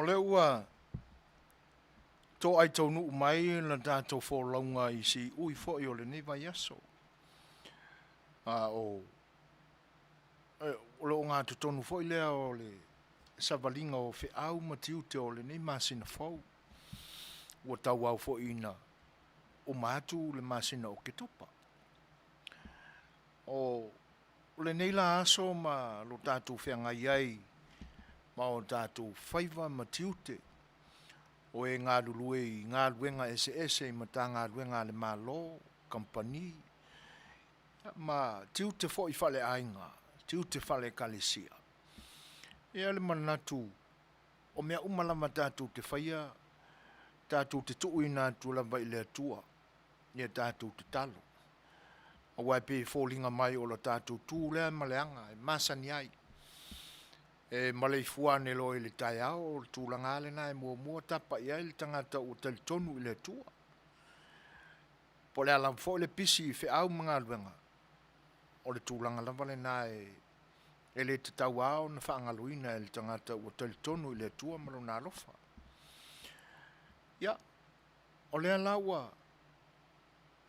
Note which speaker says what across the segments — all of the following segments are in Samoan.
Speaker 1: lea ua toai taunuu mai la tatou folauga i siui foi o lenei vaiaso. A o le ogatotonu foi lea o le savaliga o feau ma tiute o lenei masina fou, ua tauau foi ina uma atu le masina o Oketopa. O lenei la aso ma lo tatou feagai ai ma o tatou faiva ma tiute, o e galulue i galuega eseese i Matagaluega a le Malo, kamupani, ma tiute foi faaleaiga, tiute faale-Ekalesia. E i ai le manatu o mea uma lava tatou te faia, tatou te tuuina atu lava i le Atua a tatou tatalo. Aua e pei e foliga mai o le tatou tu lea ma le aga e masani ai. E maleifua ane loa i le taeao, o le tulaga lava lena e muamua tapa i ai le tagata ua talitonu i le Atua. Po o le a lava foi le pisi i feau ma galuega, o le tulaga lava lena e le tatau lava ona faagaloina e le tagata ua talitonu i le Atua ma Lona alofa. Ia, o lea la ua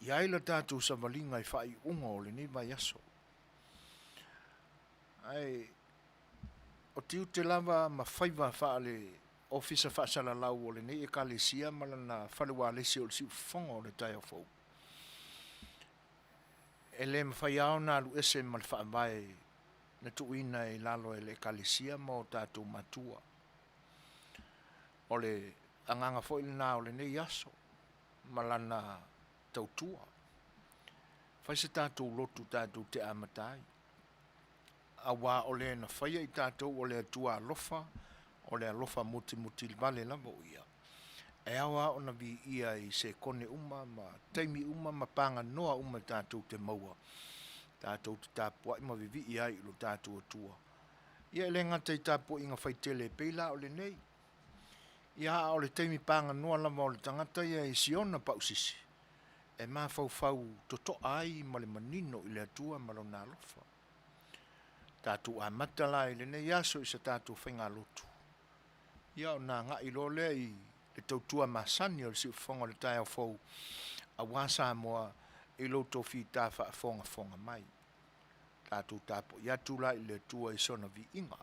Speaker 1: i ai le tatou savaliga i faaiuga o lenei vaiaso. Ae o tiute lava ma faiva faale-Ofisa Faasalalau o lenei Ekalesia ma lana fale ualesi o le Siufofoga o le Taeao Fou, e le mafai lava ona alu ese ma le faavae na tuuina i lalo e le Ekalesia ma o tatou matua. O le agaga foi lena o lenei aso ma lana tautua. Fai se tatou lotu tatou te amata ai, aua o le na faia i tatou o le Atua alofa, o le alofa mutimutivale lava o Ia, e ao lava ona viia i sekone uma ma taimi uma ma paganoa uma tatou te maua, tatou te tapuai ma vivii ai i lo tatou Atua. Ia e le gata i tapuaiga faitele e pei la o lenei, ia a o le taimi paganoa lava o le tagata ia i si ona pausisi, e mafaufau totoa ai ma le manino i le Atua ma Lona alofa. Tatou amata la i lenei aso i se tatou faigalotu, ia ona agai loa lea i le tautua masani o le siufofoga o le taeao fou aua Samoa i lo outou fita faafogafoga mai. Tatou tapuai atu la i le Atua i sona viiga.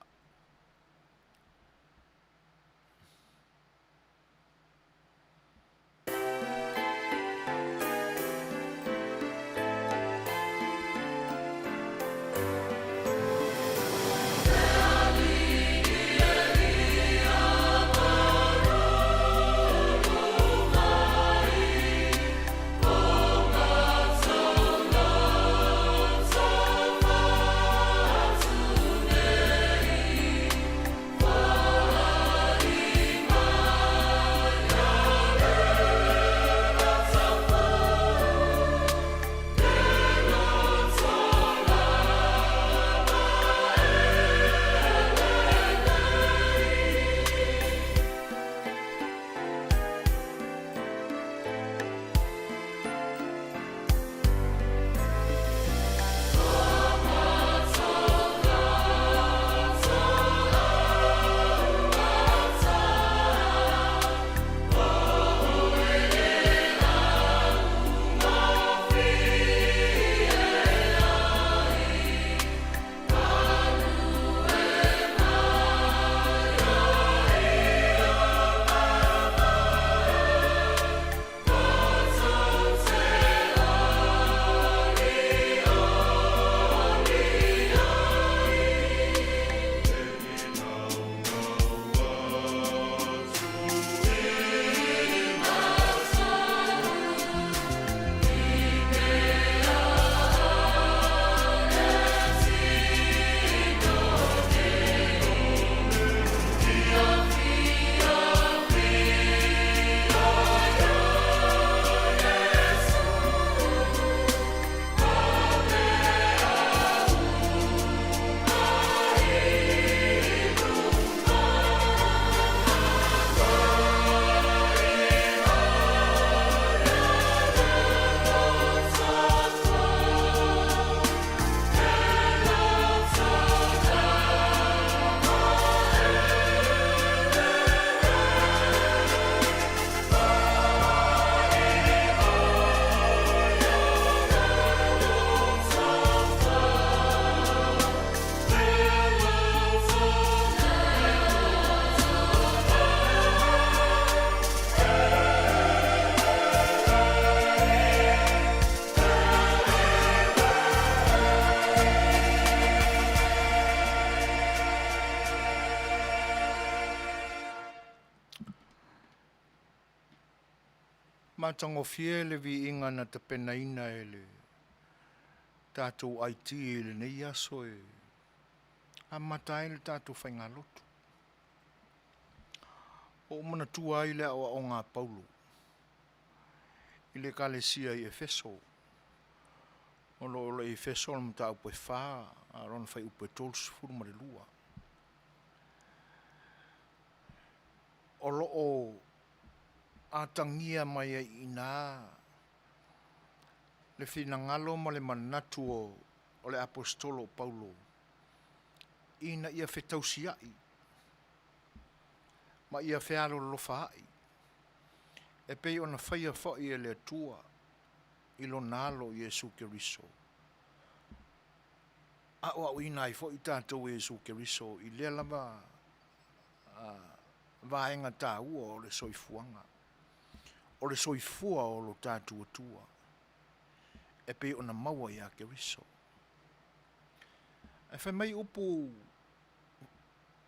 Speaker 1: Matagofie le viiga na tapenaina e le tatou IT i lenei aso e amata ai le tatou faigalotu. Ua ou manatua ai le aoaoga a Paulo i le Ekalesia i Efeso. O lo o i Efeso le mataupu e 4 a o lona fuaiupu e 32. O lo o atagia mai ai i ina le finagalo ma le manatu o le Aposetolo o Paulo ina ia fetausiai ma ia fealolofaai e pei ona faia foi e le Atua i Lona Alo o Iesu Keriso, aoaoina ai foi tatou e Iesu Keriso i lea lava vaega taua o le soifuaga, o le soifua o lo tatou Atua e pei ona maua ia Keriso. Ae fai mai upu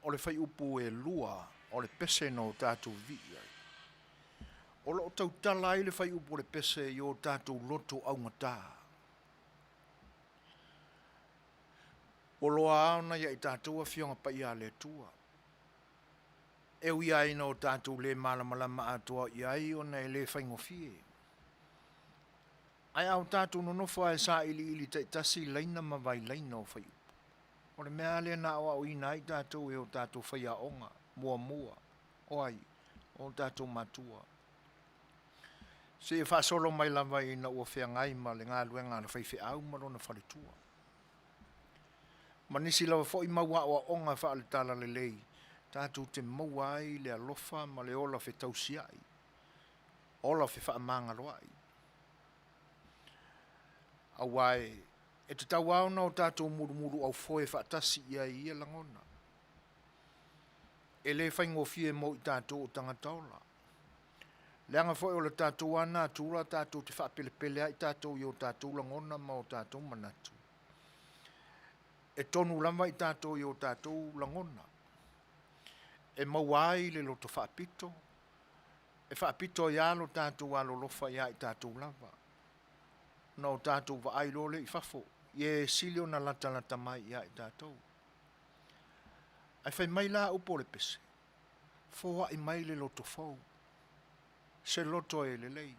Speaker 1: o le fuaiupu e 2 o le pese na o tatou vivii ai, o lo o tautala ai le fuaiupu o le pese i o tatou loto augata. Ua loa ona ia i tatou Afioga Paia a le Atua, e ui lava ina o tatou le malamalama atoa i ai ona e le faigofie, ae a o tatou nonofo lava e sailiili taitasi laina ma vailaina o fuaiupu, o le mea lava lea na aoaoina ai tatou e o tatou faiaoga muamua, o ai? O tatou matua. Seia faasolo mai lava ina ua feagai ma le galuega a le faifeau ma lona faletua, ma nisi lava foi mau aoaoga faale-Talalelei tatou te maua ai le alofa ma le ola fetausiai, ola fefaamagaloai. Aua e tatau lava ona o tatou mulumuluaufoe faatasi i ai i ia lagona. E le faigofie mo i tatou o tagata ola, leaga foi o le tatou lava natura tatou te faapelepele lava i tatou i o tatou lagona ma o tatou manatu. E tonu lava i tatou i o tatou lagona, e maua ai le loto faapito, e faapito ai lava lo tatou alolofa ia i tatou lava, ona o tatou vaai loa lea i fafo i e sili ona latalata mai ia i tatou. Ae fai mai la upu o le pese, foai mai le loto fou, se loto e lelei,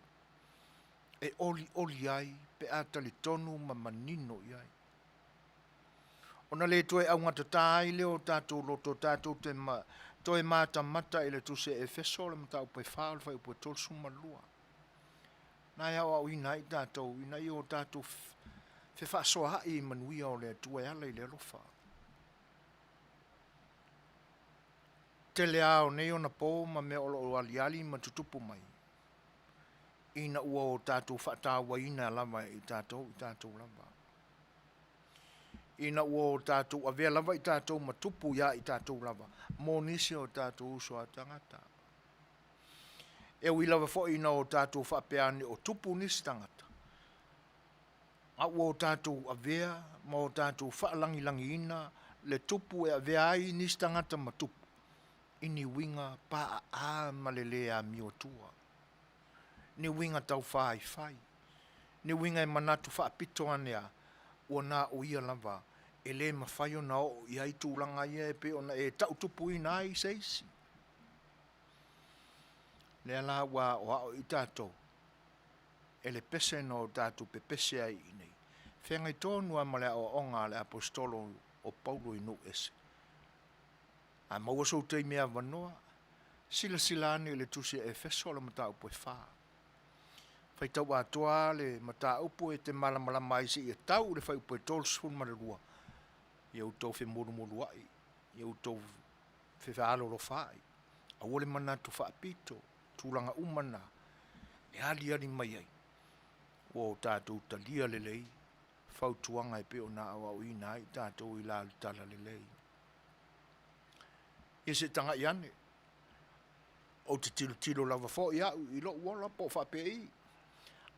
Speaker 1: e olioli ai pe a talitonu ma manino i ai. Ona le toe augatata ai lea o tatou loto tatou te toe matamata i le tusi a Efeso o le mataupu e 4 o le fuaiupu e 32. Na e aoaoina ai tatou ina ia o tatou fefaasoaai i manuia o le Atua e ala i le alofa. Tele lava o nei ona po ma mea o lo o aliali ma tutupu mai, ina ua o tatou faatauaina lava e i tatou i tatou lava. Ina ua o tatou avea lava i tatou ma tupu ia i tatou lava mo nisi o tatou uso a tagata. E ui lava foi ina o tatou faapea ane o tupu nisi tagata, a ua o tatou avea ma o tatou faalagilagiina le tupu e avea ai nisi tagata ma tupu, i ni uiga paaa ma le le amiotua, ni uiga taufaifai, ni uiga e manatu faapito ane lava, ua na o ia lava e le mafai ona oo i ai tulaga ia e pei ona e tautupuina ai se isi. O lea la ua aoao i tatou e le pese na o tatou pepese ai i inei, feagai tonu lava ma le aoaoga a le Aposetolo o Paulo i nuu ese. A maua sou taimi e avanoa, silasila ane i le tusi a Efeso le mataupu e 4. Faitau atoa lava le mataupu e te malamalama ai seia tau i le fuaiupu e 32, ia outou femulumuluai, ia outou fealolofaai, aua le manatu faapito, tulaga uma na e aliali mai ai, ua o tatou talia lelei fautuaga e pei ona aoaoina ai i tatou i la le Talalelei. Ia se i tagai ane, ou te tilotilo lava foi au i lou ola po o faapei,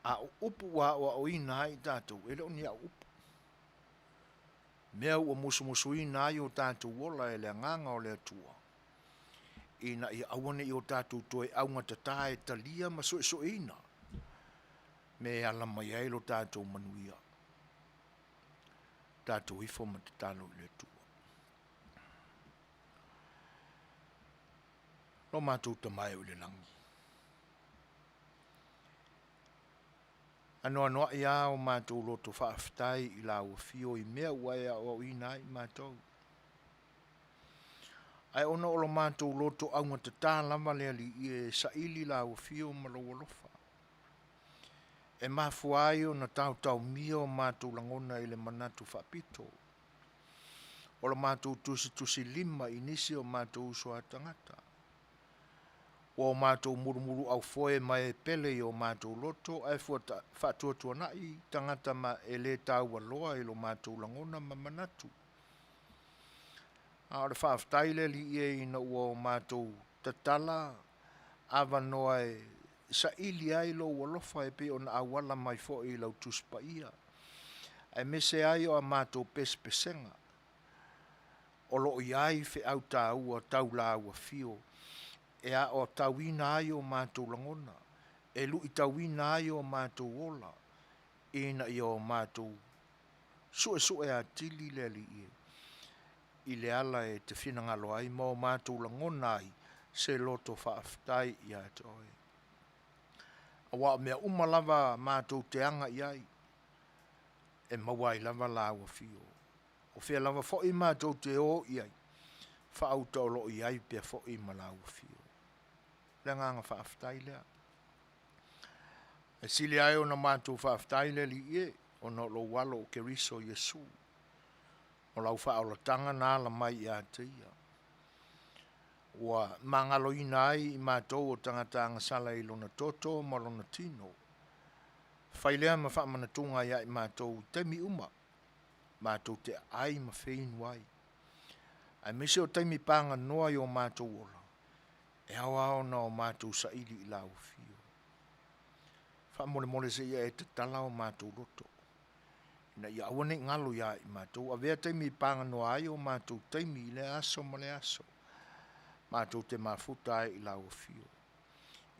Speaker 1: a o upu ua aoaoina ai i tatou, e le o ni au upu. Mea ua musumusuina ai o tatou ola e le Agaga o le Atua, ina ia aua ne i o tatou toe augatata e talia ma suesueina. mea e ala mai ai lo tatou manuia. Tatou ifo ma tatalo i le Atua. Lo matou Tama e oo i le lagi, anoanoai lava o matou loto faafetai i lau afio i mea ua e aoaoina ai matou. Ae ona o lo matou loto augatata lava le Alii e saili lau afio ma lou alofa, e mafua ai ona taotaomia o matou lagona i le manatu faapito, o le matou tusitusilima i nisi o matou uso a tagata, ua o matou mulumuluaufoe ma e pele i o matou loto ae faatuatuanai tagata e le taualoa i lo matou lagona ma manatu. A o le faafetai le Alii e ina ua o matou tatala avanoa e saili ai lou alofa e pei ona auala mai foi i lau Tusi Paia, aemaise ai o a matou pesepesega o lo o i ai feau taua tau lau afio e aoaoina ai o matou lagona, e luitauina ai o matou ola, ina ia o matou suesue atili le Alii e i le ala e te finagalo ai ma o matou lagona ai se loto faafetai ia te oe. Aua o mea uma lava matou te aga i ai, e maua ai lava lau afio. O fea lava foi matou te o i ai, faauta o lo o i ai pea foi ma lau afio. O le agaga faafetai lea. E sili ai ona matou faafetai le Alii e, ona o lou alo o Keriso Iesu, o lau faaolataga na ala mai ia te ia, ua magaloina ai i matou o tagata agasala i lona toto ma lona tino. Fai lea ma faamanatuga ia i matou i taimi uma, matou te aai ma feinu ai, aemaise o taimi paganoa i o matou ola, e ao lava ona o matou saili i lau afio. Faamolemole se i e tatala o matou loto, ina ia aua ne i galo ia i matou, avea taimi e paganoa ai o matou taimi i lea aso ma lea aso, matou te mafuta ai i lau afio,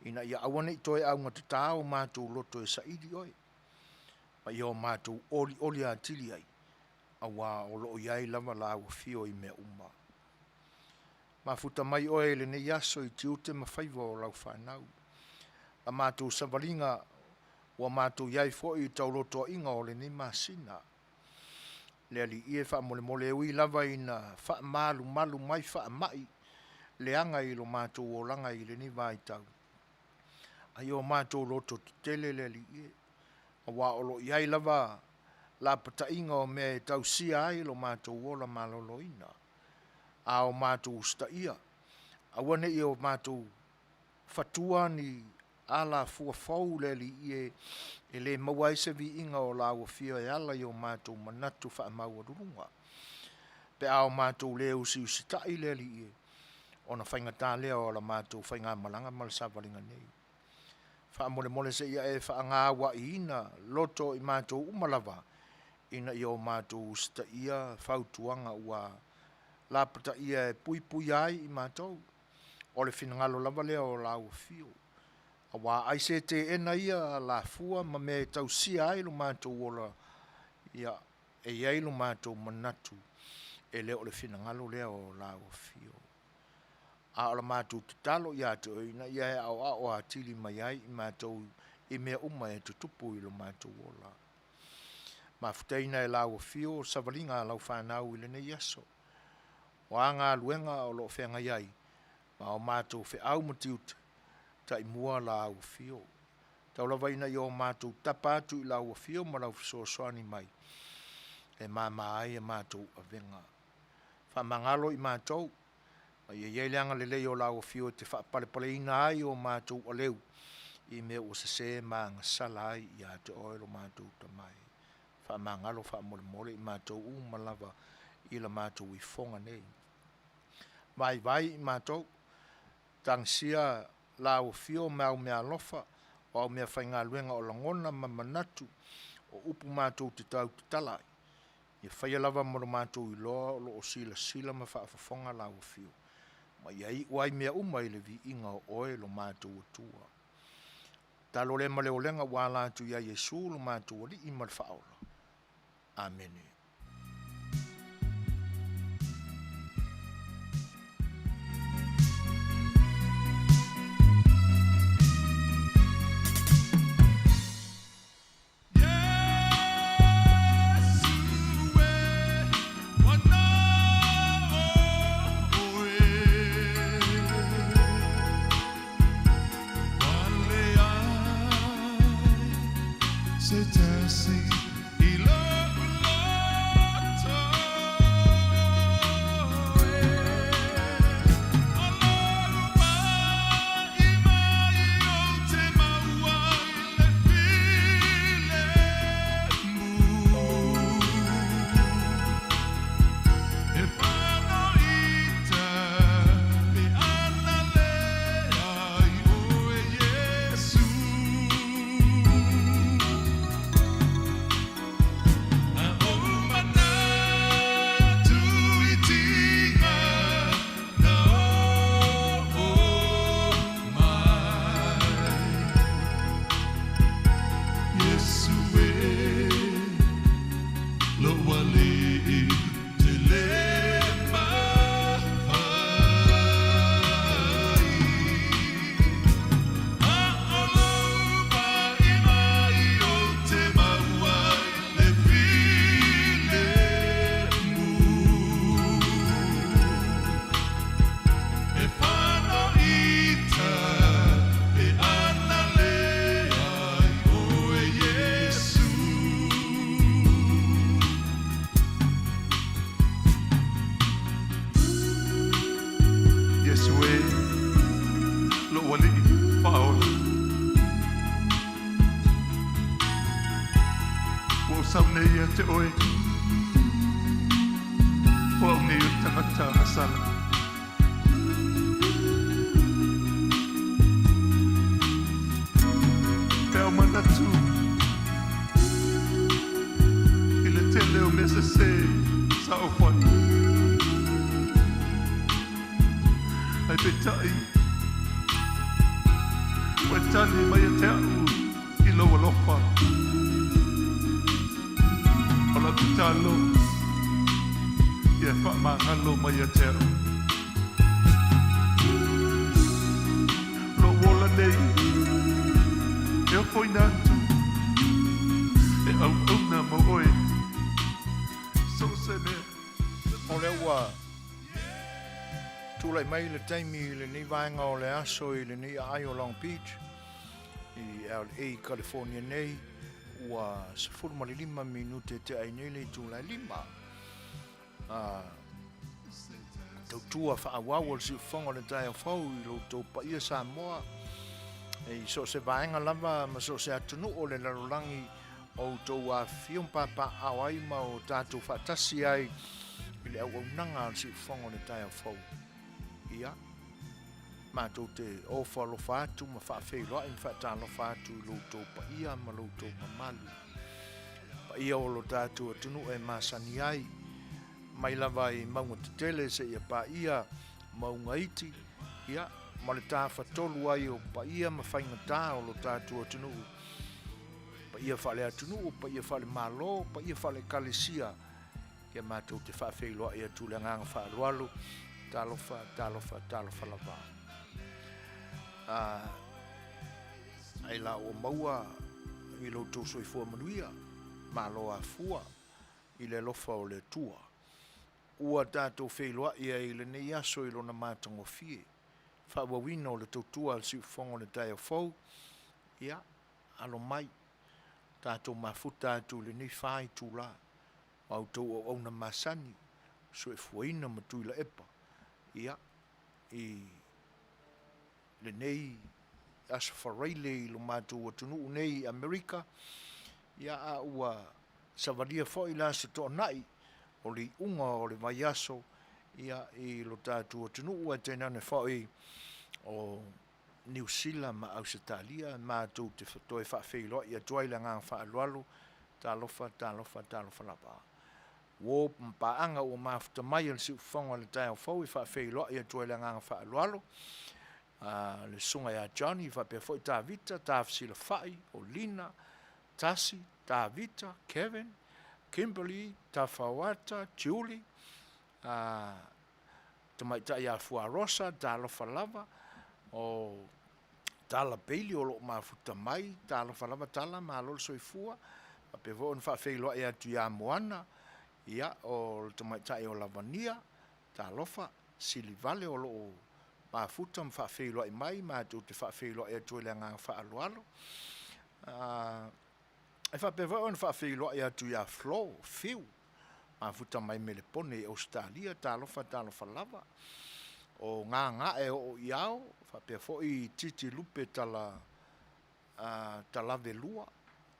Speaker 1: ina ia aua ne i toe augatata o matou loto e saili oe, ma ia o matou olioli atili ai, aua o lo o i ai lava lau afio i mea uma. Mafuta mai oe i lenei aso i tiute ma faiva o lau fanau, la matou savaliga ua matou i ai foi i taulotoaiga o lenei masina. Le Alii e, faamolemole e ui lava ina faamalumalu mai faamai leaga i lo matou olaga i lenei vaitau, a ia o matou lototetele le Alii e, aua o lo o i ai lava lapataiga o mea e tausia ai lo matou ola maloloina. A o matou usitaia, aua ne i o matou fatua ni alafua fou le Alii e, e le maua ai se viiga o lau afio e ala i o matou manatu faamaualuluga. Pe a o matou le usiusitai le Alii e, ona faigata lea o la matou faigamalaga ma le savaliga nei. Faamolemole se i e faagauaiina loto o i matou uma lava, ina ia o matou usitaia fautuaga ua lapataia e puipuia ai i matou. O le finagalo lava lea o lau afio, aua ai se teena ia alafua ma mea e tausia ai lo matou ola, ia, e i ai lo matou manatu, e le o le finagalo lea o lau afio. A o le matou tatalo ia te oe, ina ia e aoao atili mai ai i matou i mea uma e tutupu i lo matou ola. Mafutaina e lau afio savaliga a lau fanau i lenei aso, o a galuega o lo o feagai ai ma o matou feau ma tiute, taimua lau afio. Tau lava ina ia o matou tapa atu i lau afio ma lau fesoasoani mai, e mama ai a matou avega. Faamagalo i matou, ma ia i ai le agalelei o lau afio e te faapalepaleina ai o matou aleu i mea ua sese ma agasala ai ia te oe lo matou Tama e. Faamagalo faamolemole i matou uma lava i la matou ifoga nei. Vaivai i matou, tagisia lau afio ma au meaalofa, o au meafaigaluega o lagona ma manatu, o upu matou te tautatala ai, ia faia lava ma lo matou iloa o lo o silasila ma faafofoga lau afio, ma ia iu ai mea uma i le viiga o oe lo matou Atua. Tatalo lea ma le olega ua ala atu ia Iesu lo matou Alii ma le Faaola. Amene.
Speaker 2: Iesu e, lou Alii faaola. Ua ou sau nei ia te oe, o au nei o le tagata gasala. Pe a ou manatu i le tele o mea sese sa ou fai, ae peitai ua e tali mai ia te a'u i lou alofa. O lau tatalo, ia faamagalo mai ia te a'u. Lou ola nei e ofoina atu e auauna mo oe so o se mea.
Speaker 1: O lea ua tulai mai le taimi i lenei vaega o le aso i lenei aai o Long Beach i LA, California nei, ua 15 minute tea ai nei le itula e 5. Tautua faaauau o le siufofoga o le taeao fou i lo outou paia Samoa i so o se vaega lava ma so o se atunuu o le lalolagi o outou afifio ma papaaao ai ma o tatou faatasi ai i le auaunaga a le siufofoga o le taeao fou. Ia, matou te ofo alofa atu ma faafeiloai ma faatalofa atu i lo outou paia ma lo outou mamalu. Paia o lo tatou atunuu e masani ai, mai lava i mauga tetele seia paia mauga iti, ia, ma le tafatolu ai o paia ma faigata o lo tatou atunuu, paia faale-atunuu, paia faale-Malo, paia faale-Ekalesia, ia matou te faafeiloai atu i le agaga faaaloalo, talofa, talofa, talofa lava. Ai la ua maua i lo outou soifua manuia, malo afua i le alofa o le Atua. Ua tatou feiloai ai i lenei aso i lona matagofie, faaauauina o le tautua a le siufofoga o le taeao fou, ia, alo mai, tatou mafuta atu i lenei fa itula, ma outou auauna masani, soifuaina ma Tuilaepa, ia, i lenei Aso Faraile i lo matou atunuu nei i Amerika, ia a ua savalia foi le Aso Toonai o le iuga o le vaiaso ia i lo tatou atunuu ae tainane foi o Niu Sila ma Ausetalia, matou te toe faafeiloai atu ai le agaga faaaloalo, talofa, talofa, talofa lava. Uo ma paaga ua mafuta mai e le siufofoga i le taeao fou e faafeiloai atu ai le agaga faaaloalo. Le Susuga ia Johnny faapea foi Tavita, Tafesilafai, o Lina, Tasi, Tavita, Kevin, Kimberly, Tafaoata, Julie, Tamaitai ia Fuarosa, Talofa lava, o Tala Bailey o lo o mafuta mai, talofa lava Tala, malo le soifua, faapea foi ona faafeiloai atu ia Moana, ia, o le tamaitai o Lavania, talofa, Silivale o lo o mafuta ma faafeiloai mai, matou te faafeiloai atu ai i le agaga faaaloalo. E faapea foi ona faafeiloai atu ia Flo, Fiu, mafuta mai Melepone i Ausetalia, talofa talofa lava. O Gagae oo i ao, faapea foi Titi Lupe tala, Talavelua,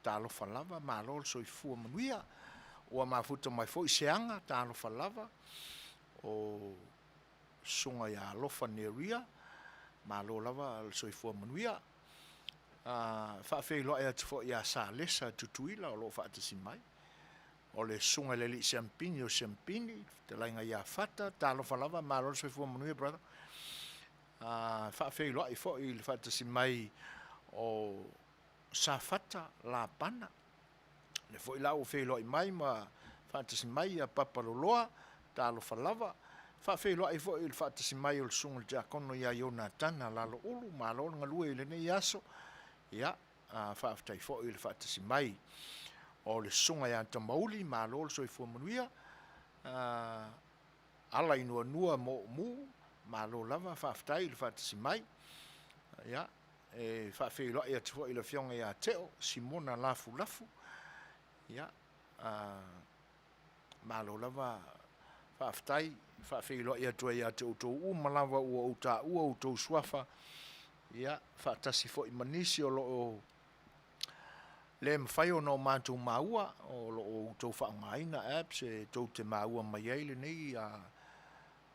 Speaker 1: talofa lava, malo le soifua manuia. Ua mafuta mai foi Seaga, talofa lava, o Susuga ia Alofa Neria, malo lava le soifua manuia. Faafeiloai atu foi ia Salesa Tutuila o lo o faatasi mai. O le susuga i le alii Siamupini o Siamupini, le fetalaiga ia Fata, talofa lava, malo le soifua manuia brother. Faafeiloai foi i le faatasi mai o Safata Lapana, lea foi la ua feiloai mai ma faatasi mai ia Papa Loloa, talofa lava. Faafeiloai foi i le faatasi mai o le susuga i le Tiakono ia Ionatana Laloulu, malo le galue i lenei aso. Ia, faafetai foi i le faatasi mai o le susuga ia Tamauli, malo le soifua manuia. Ala i Nuanua Moomu, malo lava faafetai i le faatasi mai. Ia, e faafeiloai atu foi i le afioga ia Teo Simona Lafulafu. Ia, malo lava faafetai, faafeiloai atu ai ia te outou uma lava ua ou taua outou suafa, ia, faatasi foi ma nisi o lo o le mafai ona o matou maua, o lo o outou faaaogaina apps e tou te maua mai ai lenei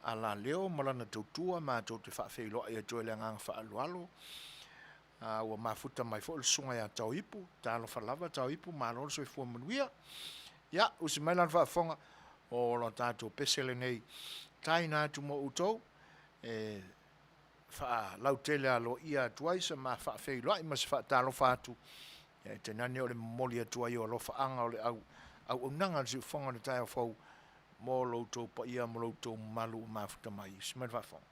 Speaker 1: alaleo ma lana tautua, matou te faafeiloai atu ai i le agaga faaaloalo. Ua mafuta mai foi le susuga ia Taoipu, talofa lava Taoipu, malo le soifua manuia. Ia, usi mai la le faafofoga, o la tatou pese lenei, taina atu mo outou, e faalautele aloaia atu ai sa ma faafeiloai ma se faatalofa atu, e tainane o le momoli atu ai o alofaaga o le auaunaga a le Siufofoga o le Taeao Fou mo lo outou paia ma lo outou mamalu ua mafuta mai. Usi mai le faafofoga.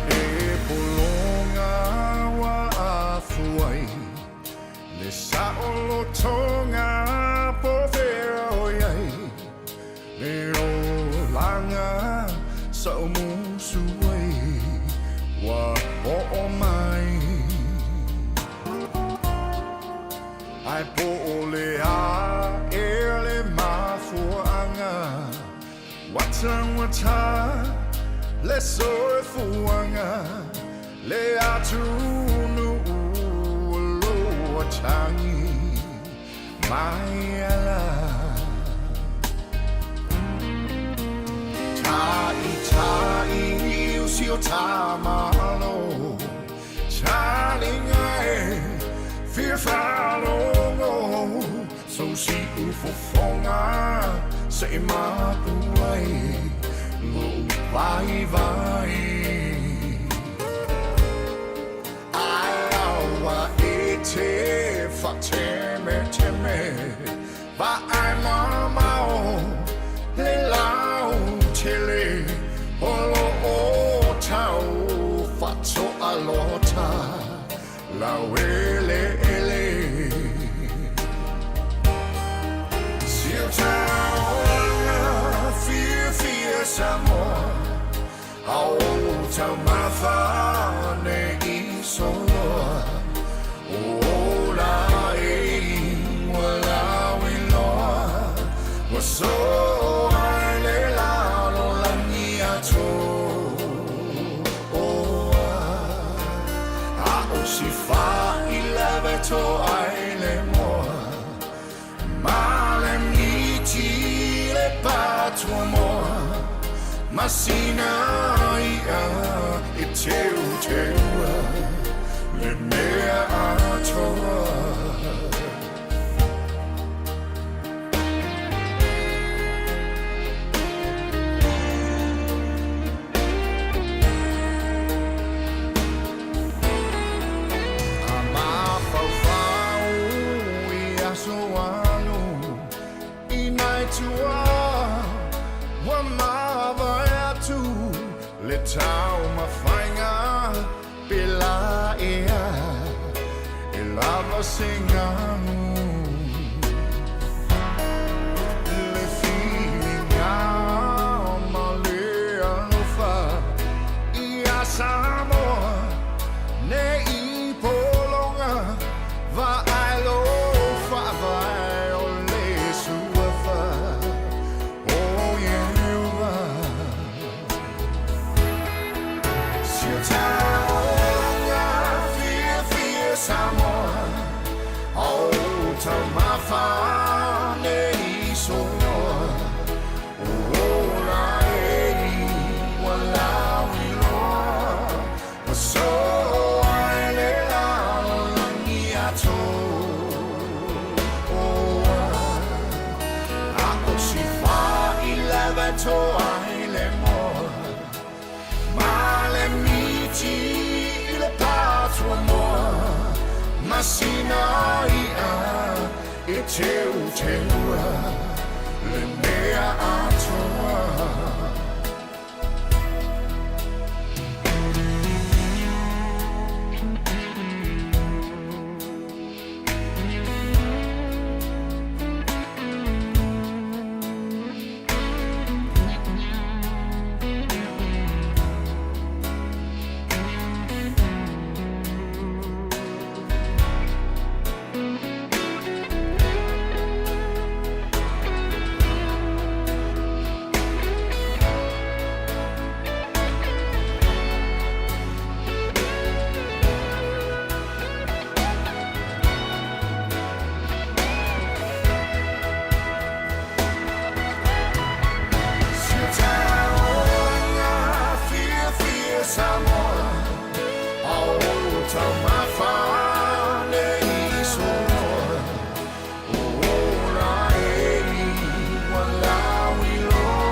Speaker 2: E pologa ua afuai le saolotoga po fea o i ai le olaga sa ou musu ai ua poʻo mai. Ae po o le a ea le mafuaaga ua taugata le soifuaga le atunuu o lo o tagi mai ala. Taʻitaʻi usi o Tamalo Talinga e fia faalogo So siʻu fofoga se i mapu ai Lou vaivai Ae aua e te faatemeteme Vaai mamao le lautele o lo o tau faatoalota laueleele. Siutaoga fiafia Samoa, a o taumafa nei i soloa. Ola e ua lauiloa, ua soa i le lalolagi atoa. A o si fā i lawe to ai le moa, ma le miti le patuamoa, masina. iʻa e teuteua le mea atoa. A mafaufau i aso alu i nai tua ua mavae atu le taumafaiga pēlā ea e lava se ganu. Le filiga ma le alofa iā Samoa nei pologa vaai lou faavae o le suafa o Ieova. Si o ta olaga fiafia Samoa a o taumafa nei soloa o ola e ua lauiloa ua soa ai le lalolagi atoa. A o si faileva toa i le moa ma le miti i le patuamoa ma sina iʻa e teuteua le mea atoa. Si o ta olaga fiafia Samoa a o taumafa nei soloa o ola e ua lauiloa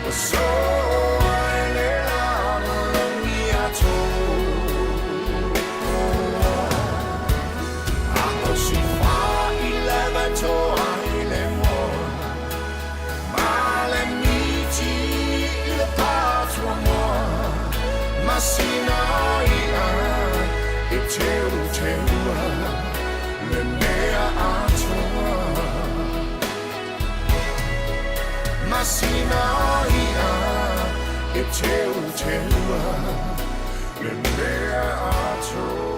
Speaker 2: ua soa ai le lalolagi atoa. A o si faileva toa i le moa ma le miti i le patuamoa ma sina iʻa e teuteua le mea atoa. Ma sina iʻa e teuteua le mea atoa.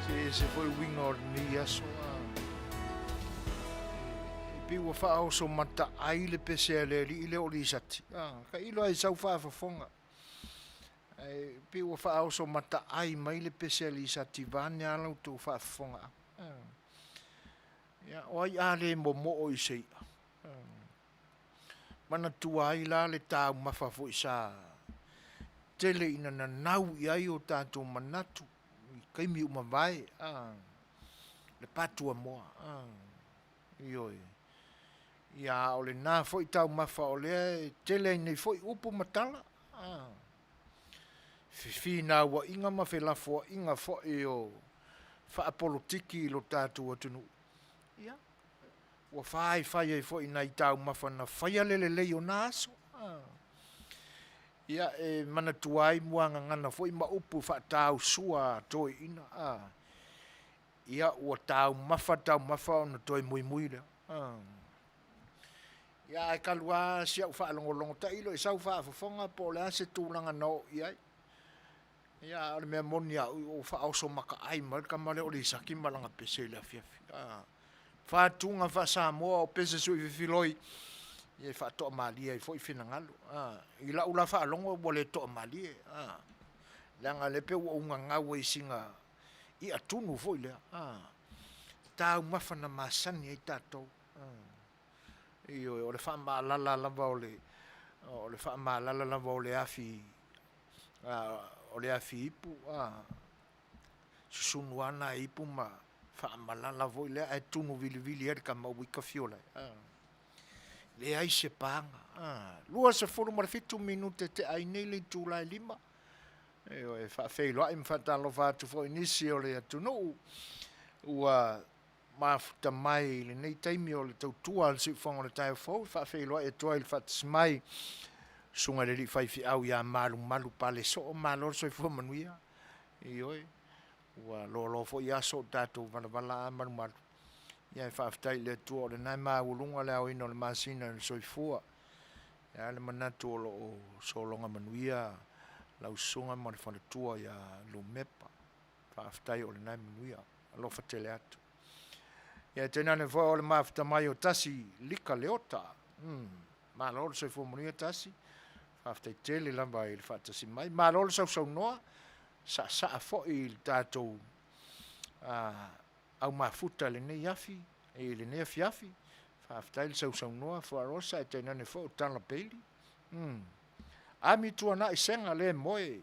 Speaker 1: Se ese foi uiga o lenei aso a e pei ua faaoso mataai le pese a le alii lea o Lisati. A, tailo lava i sau faafofoga. Ae pei ua faaoso mataai mai le pese a Lisati vaeane lava la outou faafofogaaga. Ia, o ai a le momoo i se i'a? Manatua ai la le taumafa foi sa tele ina nanau i ai o tatou manatu i taimi ua mavae, a, le patuamoa, a, ioe. Ia, a o lena foi taumafa o lea e tele ai nei foi upu ma tala, a, fefinauaiga ma felafoaiga foi o faapolokiki i lo tatou atunuu, ia, ua faifai ai foi i nai taumafa na faia le lelei o na aso. Ia, e manatua ai muagagana foi ma upu faatausua a toeaiina, a, ia, ua taumafa taumafa ona toe muimui lea. Ia, ae talu lava si au faalogologo tailo i sau faafofoga po o le a se tulaga na oo i ai. Ia, a o le mea moni a au, ua faaoso mataai mai le tama lea o Lisati ma lana pese i le afiafi. Faatuga faa-Samoa o pese suifefiloi, ia e faatoamalie ai foi finagalo. I lau la faalogo ua le toamalie, leaga o lea e pei ua ou gagau ai i sina i'a tunu foi lea, taumafa na masani ai tatou. Ioe, o le faamalala lava o le, o le faamalala lava o le afi, o le afi ipu, a, susunu lava na ipu ma faamalala foi lea ae tunu vilivili ai le tama aua ia te ai, a. Leai se paga. 27 minute e tea ai nei le itula e 5. Ioe, e faafeiloai ma faatalofa atu foi i nisi o le atunuu ua mafuta mai i lenei taimi o le tautua a le siufofoga o le taeao fou. E faafeiloai atu ai i le faatasi mai susuga i le alii faifeau ia Malumalu Palesoo, malo le soifua manuia. Ioe, ua loaloa foi aso o tatou valavala a Malumalu, ae faafetai i le Atua o lena e maualuga le aoina o le masina i le soifua. E i ai lava le manatu o lo o sologa manuia lau susuga ma le faletua ia Lumepa. Faafetai o lena e manuia. Alofa tele atu. Ia tainane foi o le mafuta mai o Tasi Lika Leota. Malo le soifua manuia Tasi, faafetai tele lava i le faatasi mai. Malo le sausaunoa, saasaa foi i le tatou au mafuta i lenei afiafi. Faafetai le sausaunoa Fuarosa ae tainane foi o Tala Bailey. Amituanai Sega le Moe,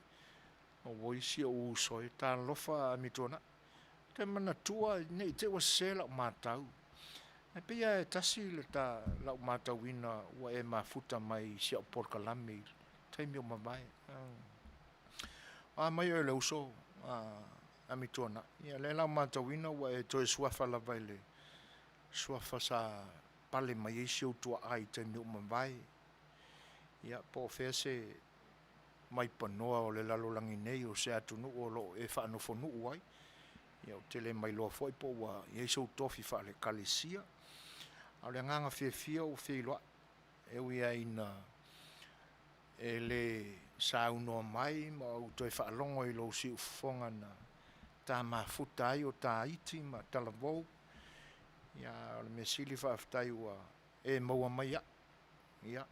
Speaker 1: auoi si ou uso e, talofa Amituanai. Ou te manatua ne i te i ua sese lau matau, ae pei lava e tasi lau matauina ua e mafuta mai i si au polokalame i le taimi ua mavae. O a mai oe o le uso a Amituanai? Ia o lea la ua matauina ua e toe suafa lava i le suafa sa pale mai ai si ou tuaa i taimi ua mavae. Ia po o fea se vaipanoa o le lalolagi nei o se atunuu o lo o e faanofonuu ai. Ia ou te le mailoa foi po ua i ai sou tofi faale-Ekalesia, a o le agaga fiafia ua feiloai, e ui lava ina e le saunoa mai ma ou toe faalogo i lou siufofoga na ta mafuta ai o ta iti ma talavou, a o le mea sili faafetai ua e maua mai au. Ia,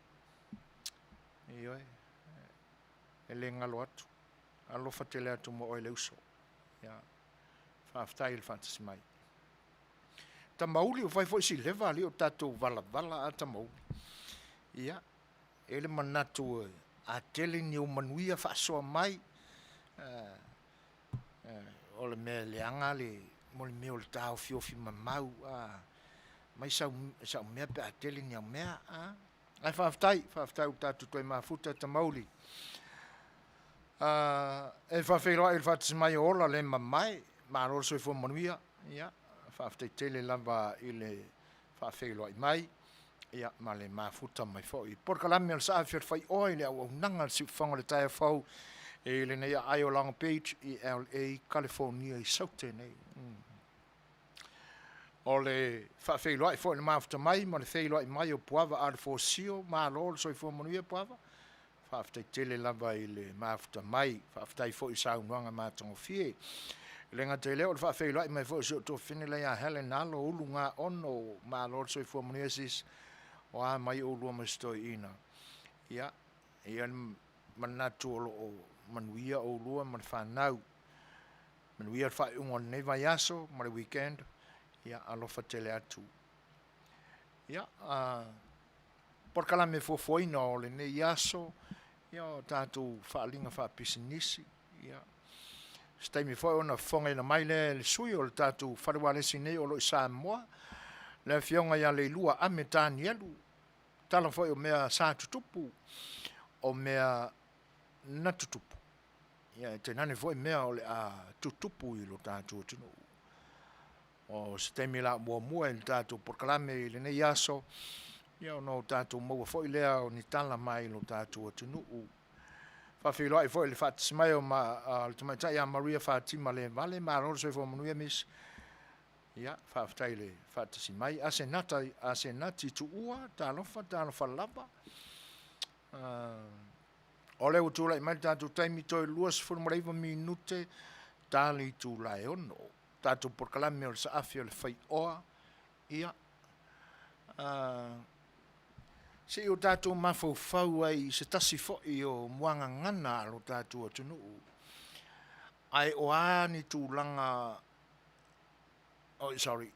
Speaker 1: ioe, e le galo atu. Alofa tele atu ma oe le uso. Faafetai le faatasi mai. Tamauli, ua fai foi si leva alii o tatou valavala a Tamauli. Ia, e i ai le manatu a tele ni ou manuia faasoa mai, o le mea leaga le mea o le taofiofi mamau, aumai sau mea pe a tele ni au mea. Ae faafetai, faafetai ua tatou toe mafuta Tamauli. E faafeiloai i le faatasi mai o Ola le Mamae, malo le soifua manuia. Faafetai tele lava i le faafeiloai mai ma le mafuta mai foi. Polokalame o le Saafi o le Faioa i le auaunaga a le Siufofoga o le taeao fou i lenei aai o Long Beach i LA, Kalifonia i Saute nei. O le faafeiloai foi i le mafuta mai ma le feiloai mai o Puava Alefosio, malo le soifua manuia Puava, faafetai tele lava i le mafuta mai, faafetai foi i saunoaga matagofie. E le gata i lea o le faafeiloai mai foi o si ou tuafafine la ia Helen Alo Ulugaono, malo le soifua manuia sis, o a mai oulua ma si toeaina. Ia, e i ai le manatu o lo o manuia oulua ma le fanau. Manuia le faaiuga o lenei vaiaso ma le weekend, ia alofa tele atu. Ia, polokalame fuafuaina o lenei aso, ia o tatou faaaliga faapisinisi, ia, se taimi foi ona fofogaina mai lea e le sui o le tatou fale ualesi nei o lo o i Samoa, le Afioga ia Leilua Ame Tanielu, tala foi o mea sa tutupu, o mea na tutupu, ae tainane foi mea o le a tutupu i lo tatou atunuu. O se taimi laaumuamua i le tatou polokalame i lenei aso, ia ona o tatou maua foi lea o ni tala mai lo tatou atunuu. Faafeiloai foi i le faatasi mai o le tamaitai ia Maria Fatima Le Vale, malo le soifua manuia miss. Ia, faafetai i le faatasi mai. Asenata Asenati Tuua, talofa, talofa lava. O lea ua tulai mai le tatou taimi, toe 29 minute ta le itula e 6. Tatou polokalame o le Saafi o le Faioa. Ia, se i o tatou mafaufau ai i se tasi foi o muagagana a lo tatou atunuu. Ae o a ni tulaga, oi sorry,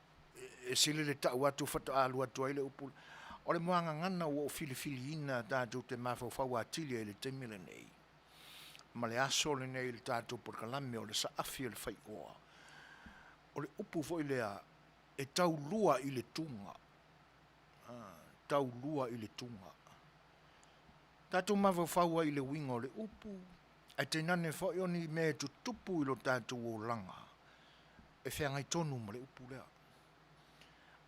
Speaker 1: e sili le tau atu faatoa alu atu ai le upu. O le muagagana ua ou filifiliina tatou te mafaufau atili ai i le taimi lenei, ma le aso lenei i le tatou polokalame o le Saafi o le Faioa, o le upu foi lea e taulua i le tuga, taulua i le tuga. Tatou mafaufau ai i le uiga o le upu, ae tainane foi o ni mea e tutupu i lo tatou olaga e feagai tonu ma le upu lea.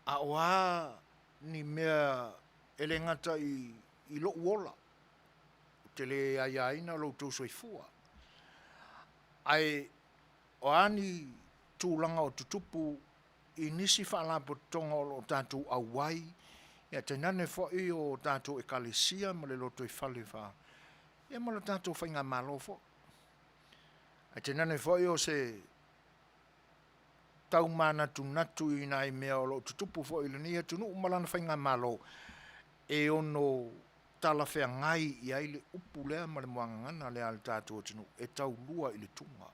Speaker 1: A o a ni mea e le gata i lou ola, ou te le aiaina lo outou soifua, ae o a ni tulaga o tutupu i nisi faalapotopotoga o lo o tatou auai, ia tainane foi o tatou Ekalesia ma le lotoifale ia ma le tatou faigamalo foi. Ae tainane foi o se tau manatunatu i nai mea o lo o tutupu foi i lenei atunuu ma lana faigamalo, e ono talafeagai i ai le upu lea ma le muagagana lea a le tatou atunuu, e taulua i le tuga.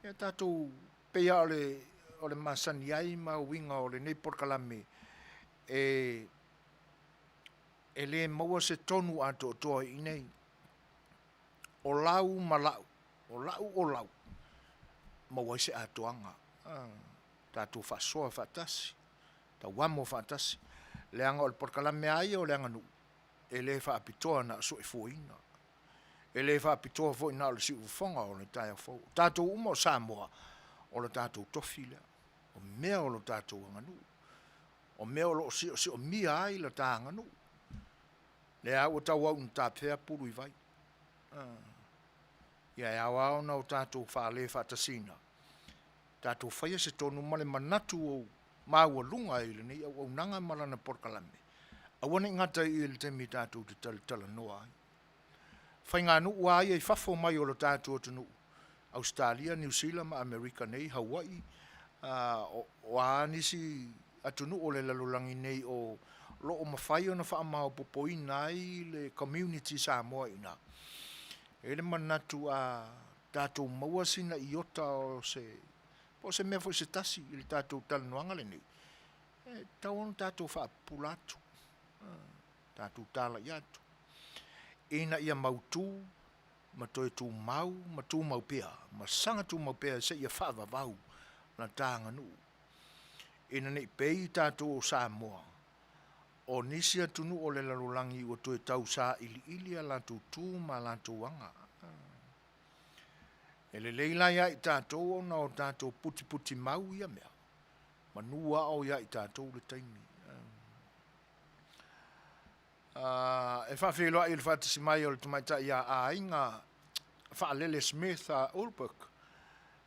Speaker 1: Ia tatou, pei lava o le masani ai ma uiga o lenei polokalame, e le maua se tonu atoatoa i inei, o lau ma lau, o lau o lau, maua ai se atoaga. Tatou faasoa faatasi, tauamo faatasi, leaga o le polokalame lava ia o le aganuu, e le faapitoa na o soifuaina, e le faapitoa foi na o le siufofoga o le taeao fou. O tatou uma o Samoa, o le tatou tofi lea, o mea o le tatou aganuu, o mea o lo o siosiomia ai le ta aganuu. O lea lava ua tauau ina tafea pulu i vai. Ia e ao lava ona tatou fale faatasiga, tatou faia se tonu ma le manatu maualuga i lenei auaunaga ma lana polokalame, aua ne i gata i i i le taimi tatou te talatalanoa ai. O faiganuu lava ia i fafo mai o le tatou atunuu, Ausetalia, Niu Sila ma Amerika nei, Hawaii, o a nisi atunuu o le lalolagi nei o lo o mafai ona faamaopoopoina ai le community Samoa i ina, e i ai le manatu a tatou maua sina iota o se, po o se mea foi se tasi i le tatou talanoaga lenei, e tatau ona tatou faapupula atu, tatou talai atu, ina ia mautu ma toe tumau ma tumau pea ma saga tumau pea seia faavavau la ta aganuu, ina ne i pei tatou o Samoa o nisi atunuu o le lalolagi ua toe tau sailiili a latou tu ma latou aga. E lelei la ia i tatou ona o tatou putiputimau ia mea, manu lava o ia i tatou le taimi. E faafeiloai i le faatasi mai o le tamaitai ia Aiga Faalele Smith Ulberg,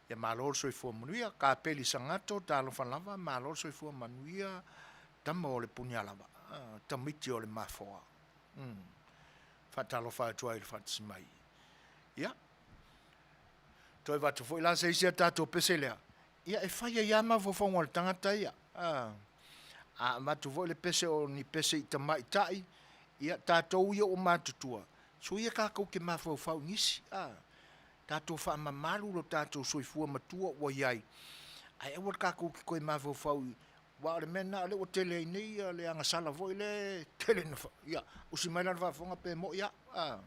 Speaker 1: ia malo le soifua manuia. Kapeli Sagato, talofa lava, malo le soifua manuia, tama o le Punialava, tamaiti o le Mafoa. Faatalofa atu ai i le faatasi mai. Ia, toe avatu foi la se isi a tatou pese lea, ia e fai ai lava mafaufauga o le tagata ia. A avatu foi le pese o ni pese i tamaitai, ia tatou ia ua matutua, soia tatou te mafaufau i nisi, a, tatou faamamalu lo tatou soifua matua ua i ai, ae aua tatou te toe mafaufau i, aua o le mea lena o lea ua tele ai nei le agasala foi lea e tele ina, ia, usi mai la le faafofoga pe moi au, a.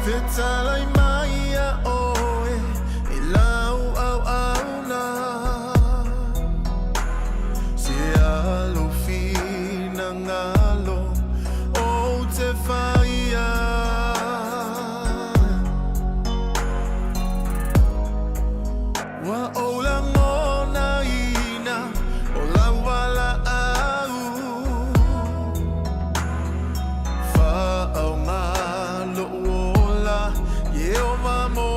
Speaker 2: Fetalai mai ia oe i lau auauna Se alo finagalo ou te faia Ua ou lagonaina o lau valaau Faaaoga lou ola Ieova mo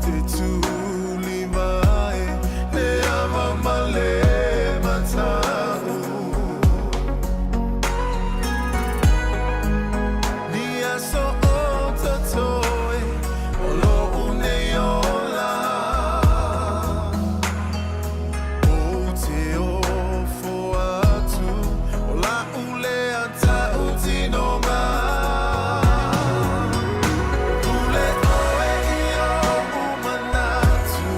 Speaker 2: te tulivae le ava ma le mataʻu. Ni aso o totoe o loʻu nei ola. Ou te ofo atu o laʻu lea tautinoga. Pule ʻoe i oʻu manatu,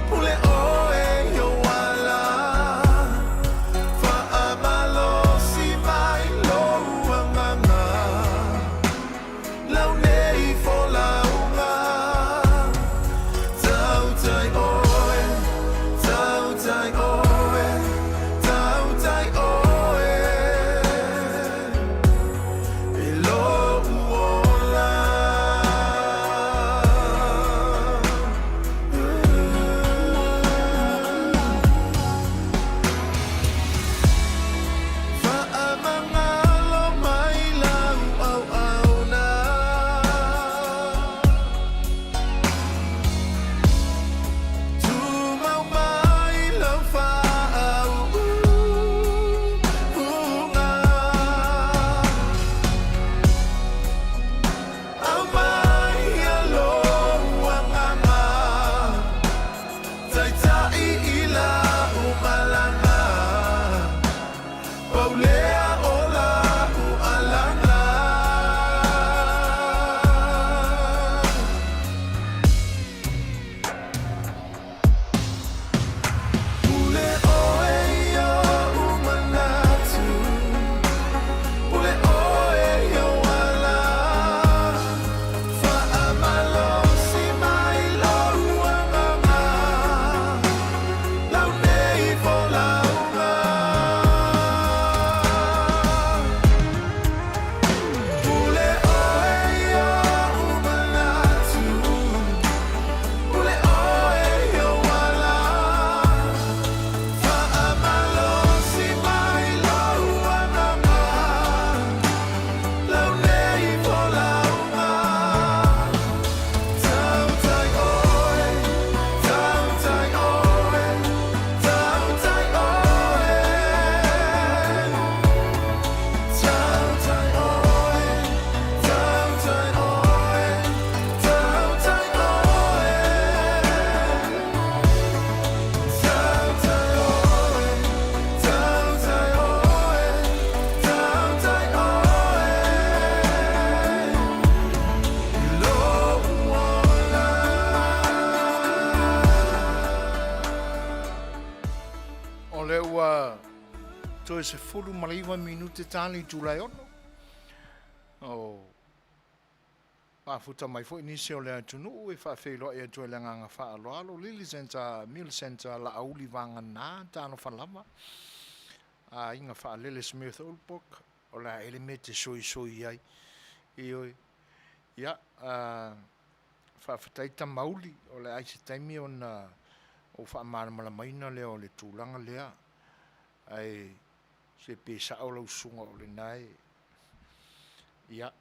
Speaker 2: pule ʻoe i ou ala. Faamalosi mai lou agaga, lau nei folauga. Tautai ʻoe, tautai ʻoe, tautai ʻoe i loʻu ola. Faamagalo mai lau auauna. Tumau mai lau faauuga. Aumaia lou agaga, taitai i lau malaga. Pau lea o lau alaga. Pule ʻoe i oʻu manatu, pule ʻoe i ou ala. Faamalosi mai lou agaga, lau nei folauga. Pule ʻoe i oʻu manatu, pule ʻoe i ou ala. Faamalosi mai lou agaga, lau nei folauga. Tautai ʻoe, tautai ʻoe, tautai ʻoe. Tautai ʻoe, tautai ʻoe, tautai ʻoe. Tautai ʻoe, tautai ʻoe, tautai ʻoe. I loʻu ola.
Speaker 1: O lea ua toe 19 minute ta le itula e 6. O mafuta mai foi nisi o le atunuu e faafeiloai atu ai le agaga faaaloalo Lily Center, Millicent Laauli Vagana, talofa lava. Aiga Faalele Smith Ulbrook, o le a ea le mea e te soisoi ai. Ioe. Ia, faafetai Tamauli, o le a i se taimi ona ou faamalamalamaina lea o le tulaga lea. Ae se pe sao lau susuga o lena e. Ia.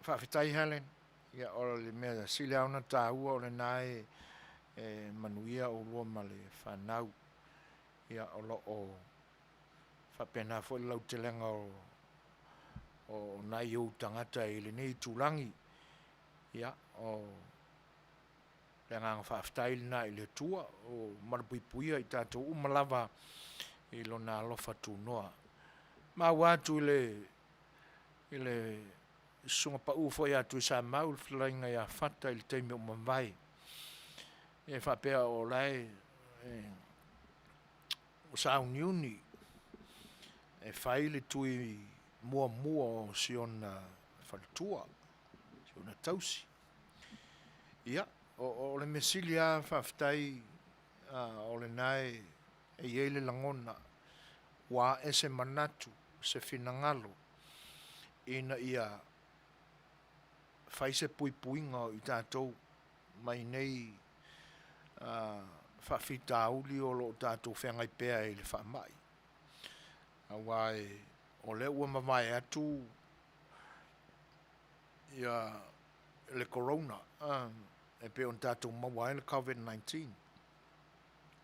Speaker 1: Faafetai Helen. Ia, o le mea sili lava ona taua o lena e manuia oulua ma le fanau. Ia, o lo o faapena foi le lautelega o nai ou tagata i lenei itulagi. Ia, o le agaga faafetai lena i le Atua o malupuipuia i tatou uma lava i lona alofa tunoa. Maua atu i le i le susuga pau foi ia Tuisamau le fetalaiga ia Fata i le taimi o mavae. E faapea o la e o sauniuni e fai le tui muamua o si ona faletua, si ona tausi. Ia, o le mea sili lava faafetai o lena e i ai le lagona ua ae se manatu, se finagalo ina ia fai se puipuiga o i tatou mai nei faafitauli o lo o tatou feagai pea i le faamai. Aua o lea ua mavae atu. Ia le Corona e pei ona tatou maua ai le COVID-19.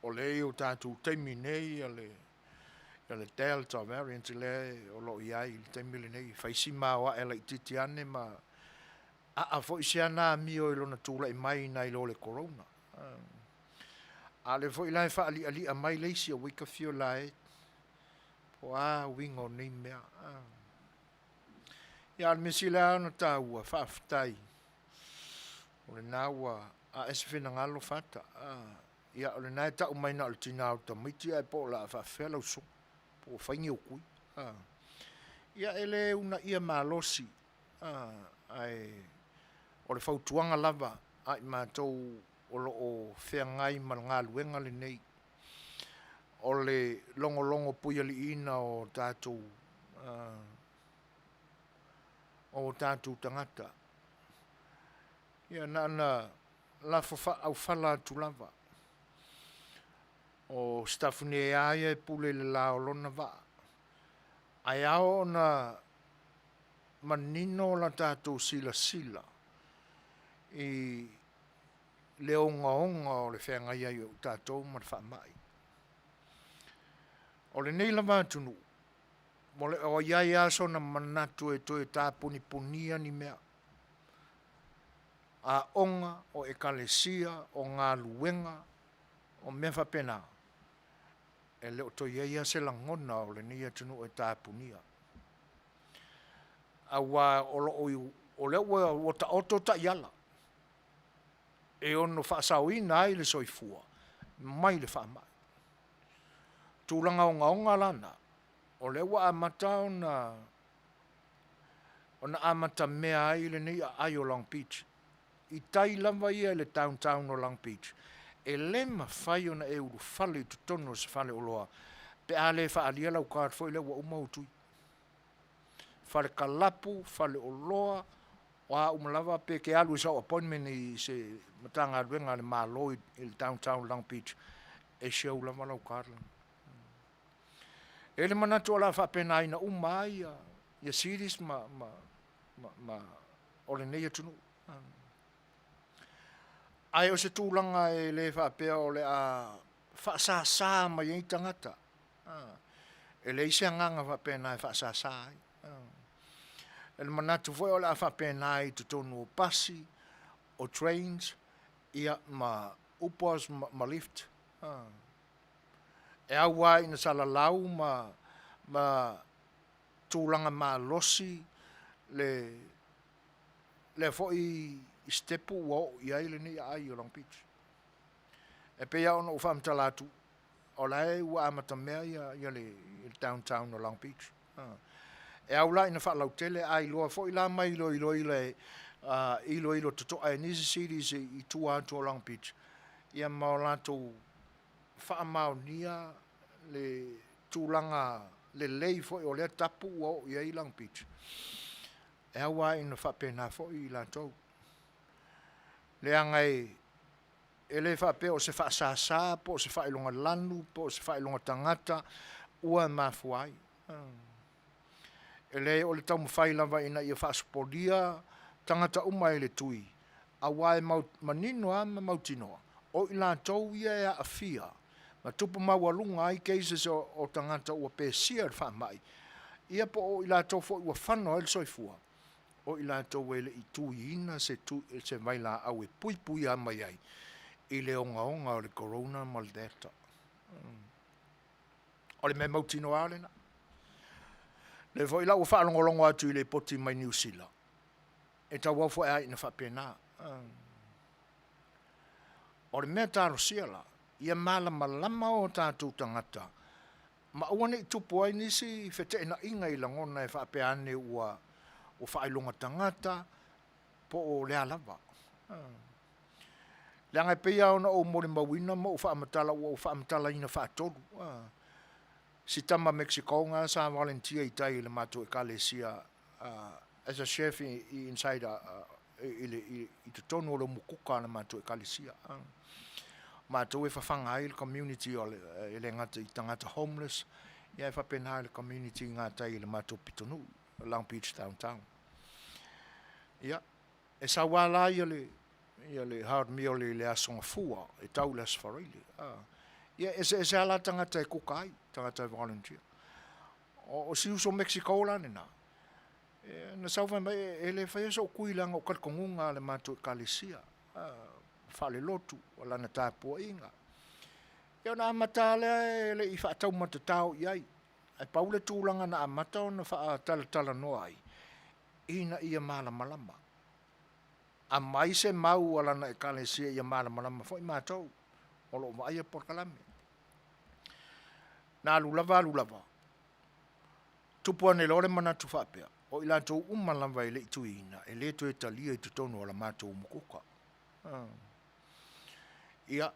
Speaker 1: O lea e i o tatou taimi nei le Delta Variant lea o lo o i ai i le taimi lenei, e fai si maoae laitiiti ane ma aa foi si ana amio i lona tulai mai nai lo le Corona. A o lea foi la e faali'ali'a mai le isi, aua ita fio la e, po o a uiga o nei mea. Ia a o le mea sili lava ona taua, faafetai o lena ua ae se finagalo Fata, ia o lena e tau mai na o le tina o le tamaiti ae po o le a faapefea lau susuga, po ua fai ni ou tui. Ia e le uunaia malosi, ae o le fautuaga lava a i matou o lo o feagai ma le galuega lenei, o le logologo puialiiina o tatou tagata. Ia na ona lafo faaaufala atu lava, o Sitafune lava ia e pule i le la o lona vaa, ae ao ona manino la tatou silasila i le ogaoga o le feagai ai o tatou ma le faamai. O lenei lava atunuu, e le o i ai lava sona manatu e toe tapunipunia ni mea, aoga, o ekalesia, o galuega, o mea faapena, e le o toe i ai lava se lagona o lenei atunuu e tapunia, aua o lea ua taoto taiala e ono faasaoina ai le soifua mai le faamai. O tulaga ogaoga la na, o lea ua amata ona amatamea ai lenei aai o Long Beach. I tai lava ia i le downtown o Long Beach, e le mafai ona e ulufale i totonu o se faleoloa pe a le faaalia lau card foi lea ua uma ou tui. Fale kalapu, faleoloa, o a uma lava, pe te alu i sau appointment i se Matagaluega a le Malo i le downtown Long Beach, e show lava lau card lena. E i ai le manatu o le a faapenaina uma ai cities o lenei atunuu. Ae o se tulaga e le faapea o le a faasasa mai ai tagata. E leai se agaga faapena e faasasa ai. O le manatu foi o le a faapena i totonu o pasi, o trains, ia ma Ubers ma Lift. E au lava ina salalau ma tulaga malosi lea foi sitepu ua oo i ai lenei aai o Long Beach. E pei lava ona ou faamatala atu, o la e ua amatamea le downtown o Long Beach. E au la ina faalautele, a iloa foi la ma iloilo totoa e nisi cities i tua atu o Long Beach, ia ma o latou faamaonia le tulaga lelei foi o lea tapu ua oo i ai Long Beach, e ao lava ina faapena foi latou, leaga e le faapea o se faasasa po o se faailogalanu po o se faailoga tagata ua mafua ai. E leai o le taumafai lava ina ia faasopolia tagata uma i le tui, aua e manino lava ma mautinoa, o i latou ia e aafia ma tupu maualuga ai cases o tagata ua pesia i le faamai, ia po o i latou foi ua fano ai le soifua, o i latou e le i tuiina se vailaau e puipuia mai ai i le ogaoga o le Corona ma le Delta. O le mea mautinoa lava lena. O lea foi la ua faalogologo atu i lipoti mai Niu Sila, e tauau foi lava ina faapena. O le mea talosia la, ia malamalama o tatou tagata ma aua ne i tupu ai nisi feteenaiga i lagona e faapea ane ua faailoga tagata po o le a lava. Leaga e pei lava ona ou molimauina ma ou faamatala ua ou faamatalaina faatolu si tama Mekisiko lena sa volunteer i tai i le matou Ekalesia as a chef inside i totonu o le umukuka a le matou Ekalesia. Matou e fafaga ai le community e le gata i tagata homeless, ae faapena i le community i gatai i le matou pitonuu, Long Beach Downtown. Ia, e sau lava la ia le, ia le hard meal i le Aso Gafua e tau i le Aso Faraile. Ia, e eseese lava la tagata e kuka ai, tagata e volunteer. O si uso Mexico la lena, na sau fai mai, e le faia so'u kui leaga o talitonuga a le matou Ekalesia faalelotu o lana tapuaiga. Ia ona amata lava lea e le i faataumatatao i ai, ae pau le tulaga na amata ona faatalatalanoa ai, ina ia malamalama. Aumai se mau a lana Ekalesia ia malamalama foi matou o lo o vaaia polokalame. Na alu lava alu lava, tupu ane loa le manatu faapea, o i latou uma lava e le i tuiina, e le toe talia i totonu o le matou umukuka. Ia,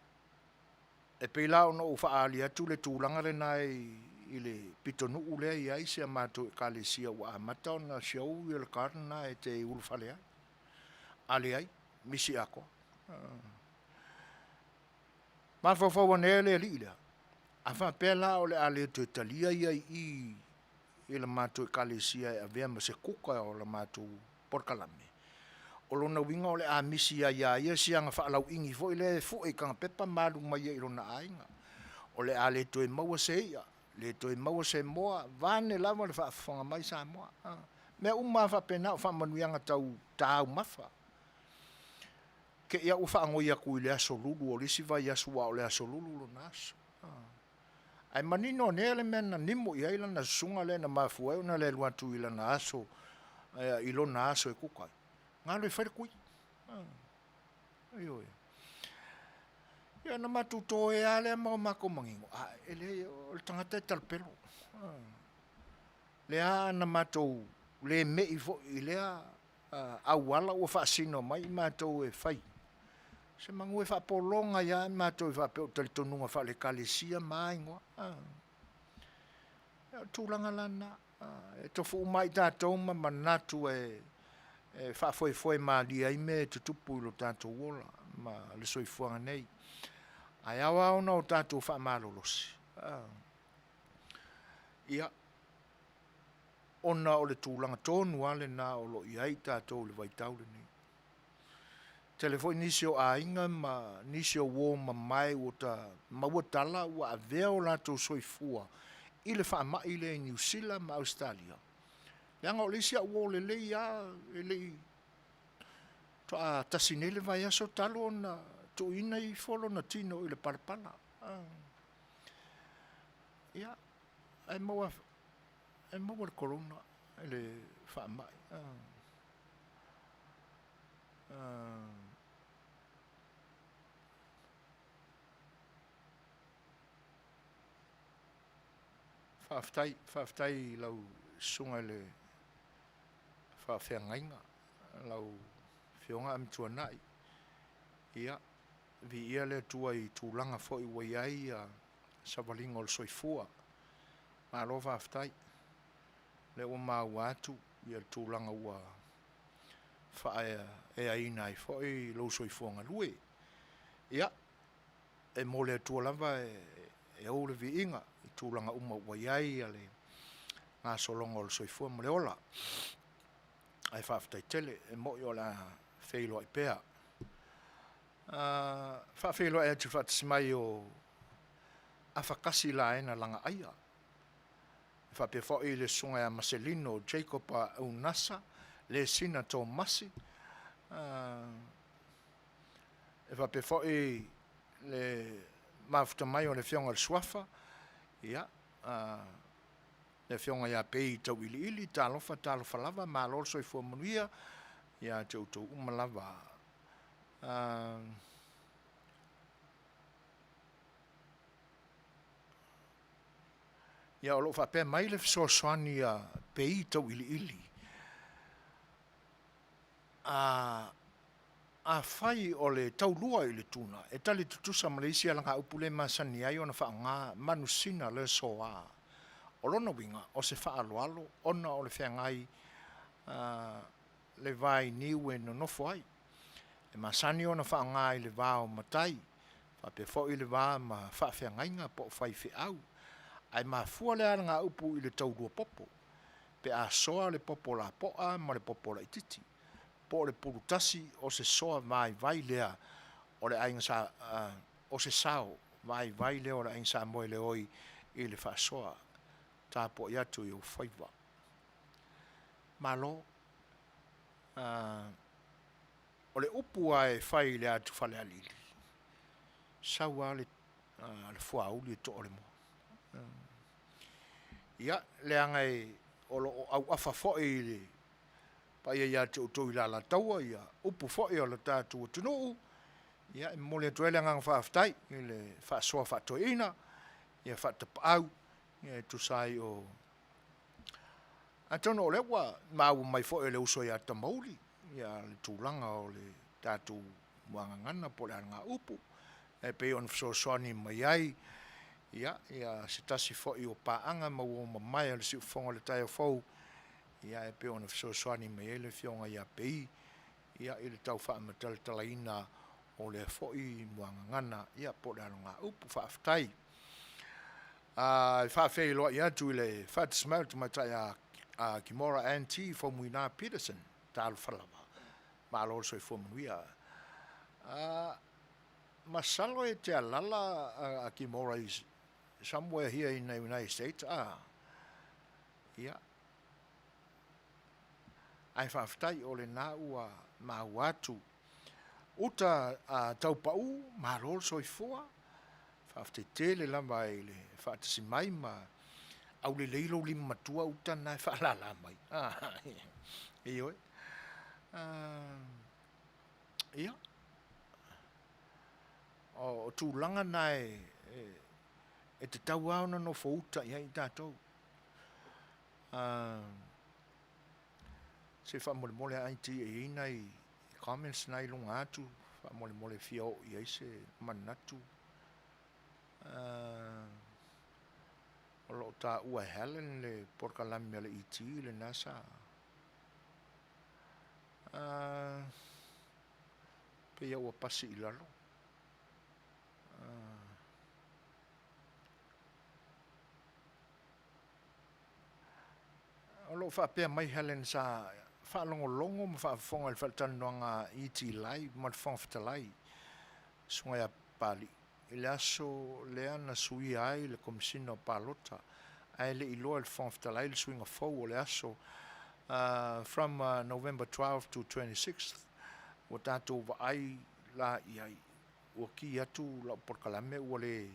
Speaker 1: e pei la ona ou faaali atu le tulaga lena i le pitonuu lea e i ai si a matou Ekalesia ua amata ona show le card lena e te ulufale ai. A leai, misi atoa. Mafaufau ane ai le alii lea, a faapea la o le a le toe talia ia i i i le matou Ekalesia e avea ma se kuka o le matou polokalame, o lona uiga o le a misi ai ia ia si ana faalauigi foi lea e fue i Kagapepa ma alu mai ai i lona aiga. O le a le toe maua se i'a, le toe maua se moa, vaeane lava le faafofoga mai Samoa. Mea uma lava faapena o faamanuiaga tau taumafa. Te i lava ua faanoi atu i le Aso Lulu o le isi vaiaso aua o le Aso Lulu lona aso. Ae manino ane le mea na nimo i ai lana susuga lea na mafua ai ona le alu atu i lana aso i lona aso e kuka ai, na alu e fai le tui. Ioe. Ia ona matou toea lava lea ma o matou manino, e leai o le tagata e talapelo. Lea na matou le mei foi i lea auala ua faasino mai i matou e fai, semanu e faapologa ai lava matou faapea o talitonuga faale-Ekalesia ma a igoa. Ia o le tulaga la lena, e tofu uma lava tatou ma manatu e faafoefoe malie ai mea e tutupu i lo tatou ola ma le soifuaga nei. Ae ao lava ona tatou faamalolosi, ia, ona o le tulaga tonu lava lena o lo o i ai tatou i le vaitau lenei. E tele foi nisi o aiga ma nisi o uo mamae ua maua tala ua avea o latou soifua i le faamai lea i Niu Sila ma Ausetalia, leaga o le isi au uo lelei lava e le i, faatoa tasi nei le vaiaso talu ona tuuina ifo lona tino i le palapala. Ia, ae maua i le Corona, i le faamai. Faafetai, faafetai i lau susuga i le faafeagaiga, lau Afioga Amituanai. Ia, viia le Atua i tulaga foi ua i ai le savaliga o le soifua. Malo faafetai. O lea ua maua atu le tulaga ua faaeaina ai foi lou soifua galue. Ia, e mo le Atua lava e ou le viiga i tulaga uma ua i ai le gasologa o le soifua ma le ola. Ae faafetai tele, e moni o le a feiloai pea. E faafeiloai atu i le faatasi mai o Afatasi Laena Lagaaia, e faapea foi le Susuga ia Maselino Jacob Unasa, Lesina Tomasi, e faapea foi le mafuta mai o le Afioga i le Suafa, ia, le Afioga ia Pei Tauiliili, talofa talofa lava, malo le soifua manuia ia te outou uma lava. Ia o lo o faapea mai le fesoasoani a Pei Tauiliili, Afai o le taulua i le tuna, e tali tutusa ma le isi alagaupu lea e masani ai ona faaaoga manusina le aso A. O lona uiga, o se faaaloalo ona o le feagai le vainiu e nonofo ai. E masani ona faaaoga i le va o matai, faapea foi le va ma faafeagaiga po o faifeau. Ae mafua le alagaupu i le taulua popo, pe a soa le popo lapoa ma le popo laitiiti. Po o le pulutasi o se soa vaivai lea o le Aiga Sa, o se sao vaivai lea o le Aiga Samoeleoi i le faasoa tapuai atu i ou faiva. Malo. O le upu lava e fai i le atu Falealili, sau lava le fuauli e toa le moa. Ia, leaga o lo o auafa foi i le paia ia te outou i le Alataua ia upu foi a le tatou atunuu, ia e momoli atu ai le agaga faafetai i le faasoa faatoeaina, ia faatapaau e tusa ai o… Atonu o lea ua maua mai foi e le uso ia Tamauli le tulaga o le tatou muagagana po o le alagaupu e pei ona fesoasoani mai ai se tasi foi o paaga ma uo mamae a le Siufofoga o le taeao fou, e pei ona fesoasoani mai ai le Afioga ia Pei i le tau faamatalatalaina o lea foi muagagana po o le alagaupu. Faafetai. E faafeiloai atu i le faatasi mai o le tamaitai ia Kimora Ann T. Faumuina Peterson, talofa lava, malo le soifua manuia. Masalo e te alaala Kimora somewhere here in the United States, a? Ia, ae faafetai o lena ua maua atu. Uta Taupau, malo le soifua, faafetai tele lava i le faatasi mai ma aulelei lou lima matua Uta lena e faalala mai. Ioe. Ia, o tulaga na e tatau lava ona nofouta i ai tatou. Se faamolemole IT e i ai nai comments na i luga atu faamolemole e fia oo i ai se manatu. O lo o taua e Helen le polokalame a le ET lena sa… Pei lava ua pasi i lalo. O lo o faapea mai Helen sa faalogologo ma faafofoga i le fatalanoaga a ET Live ma le Fofoga Fetalai, Susuga ia Papalii, i le aso lea na suia ai le Komesina o Palota, ae le i iloa e le Fofoga Fetalai le suiga fou o le aso from November 12 to 26th, ua tatou vaai la i ai, ua ki atu lau polokalame ua le…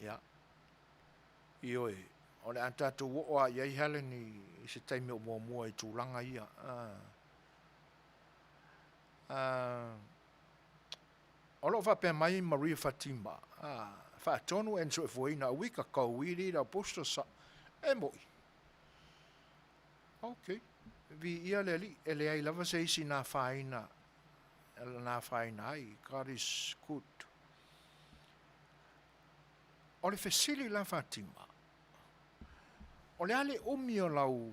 Speaker 1: Ia, ioe, o le a tatou oo lava i ai Helen i se taimi o muamua i tulaga ia. O lo o faapea mai Maria Fatima, faatonu and soifuaina a week ago we did our booster e moi. Ok, viia le Alii, e leai lava se isi na afaina na afaina ai. God is good. O le fesili la Fatima, o le a le umi o lau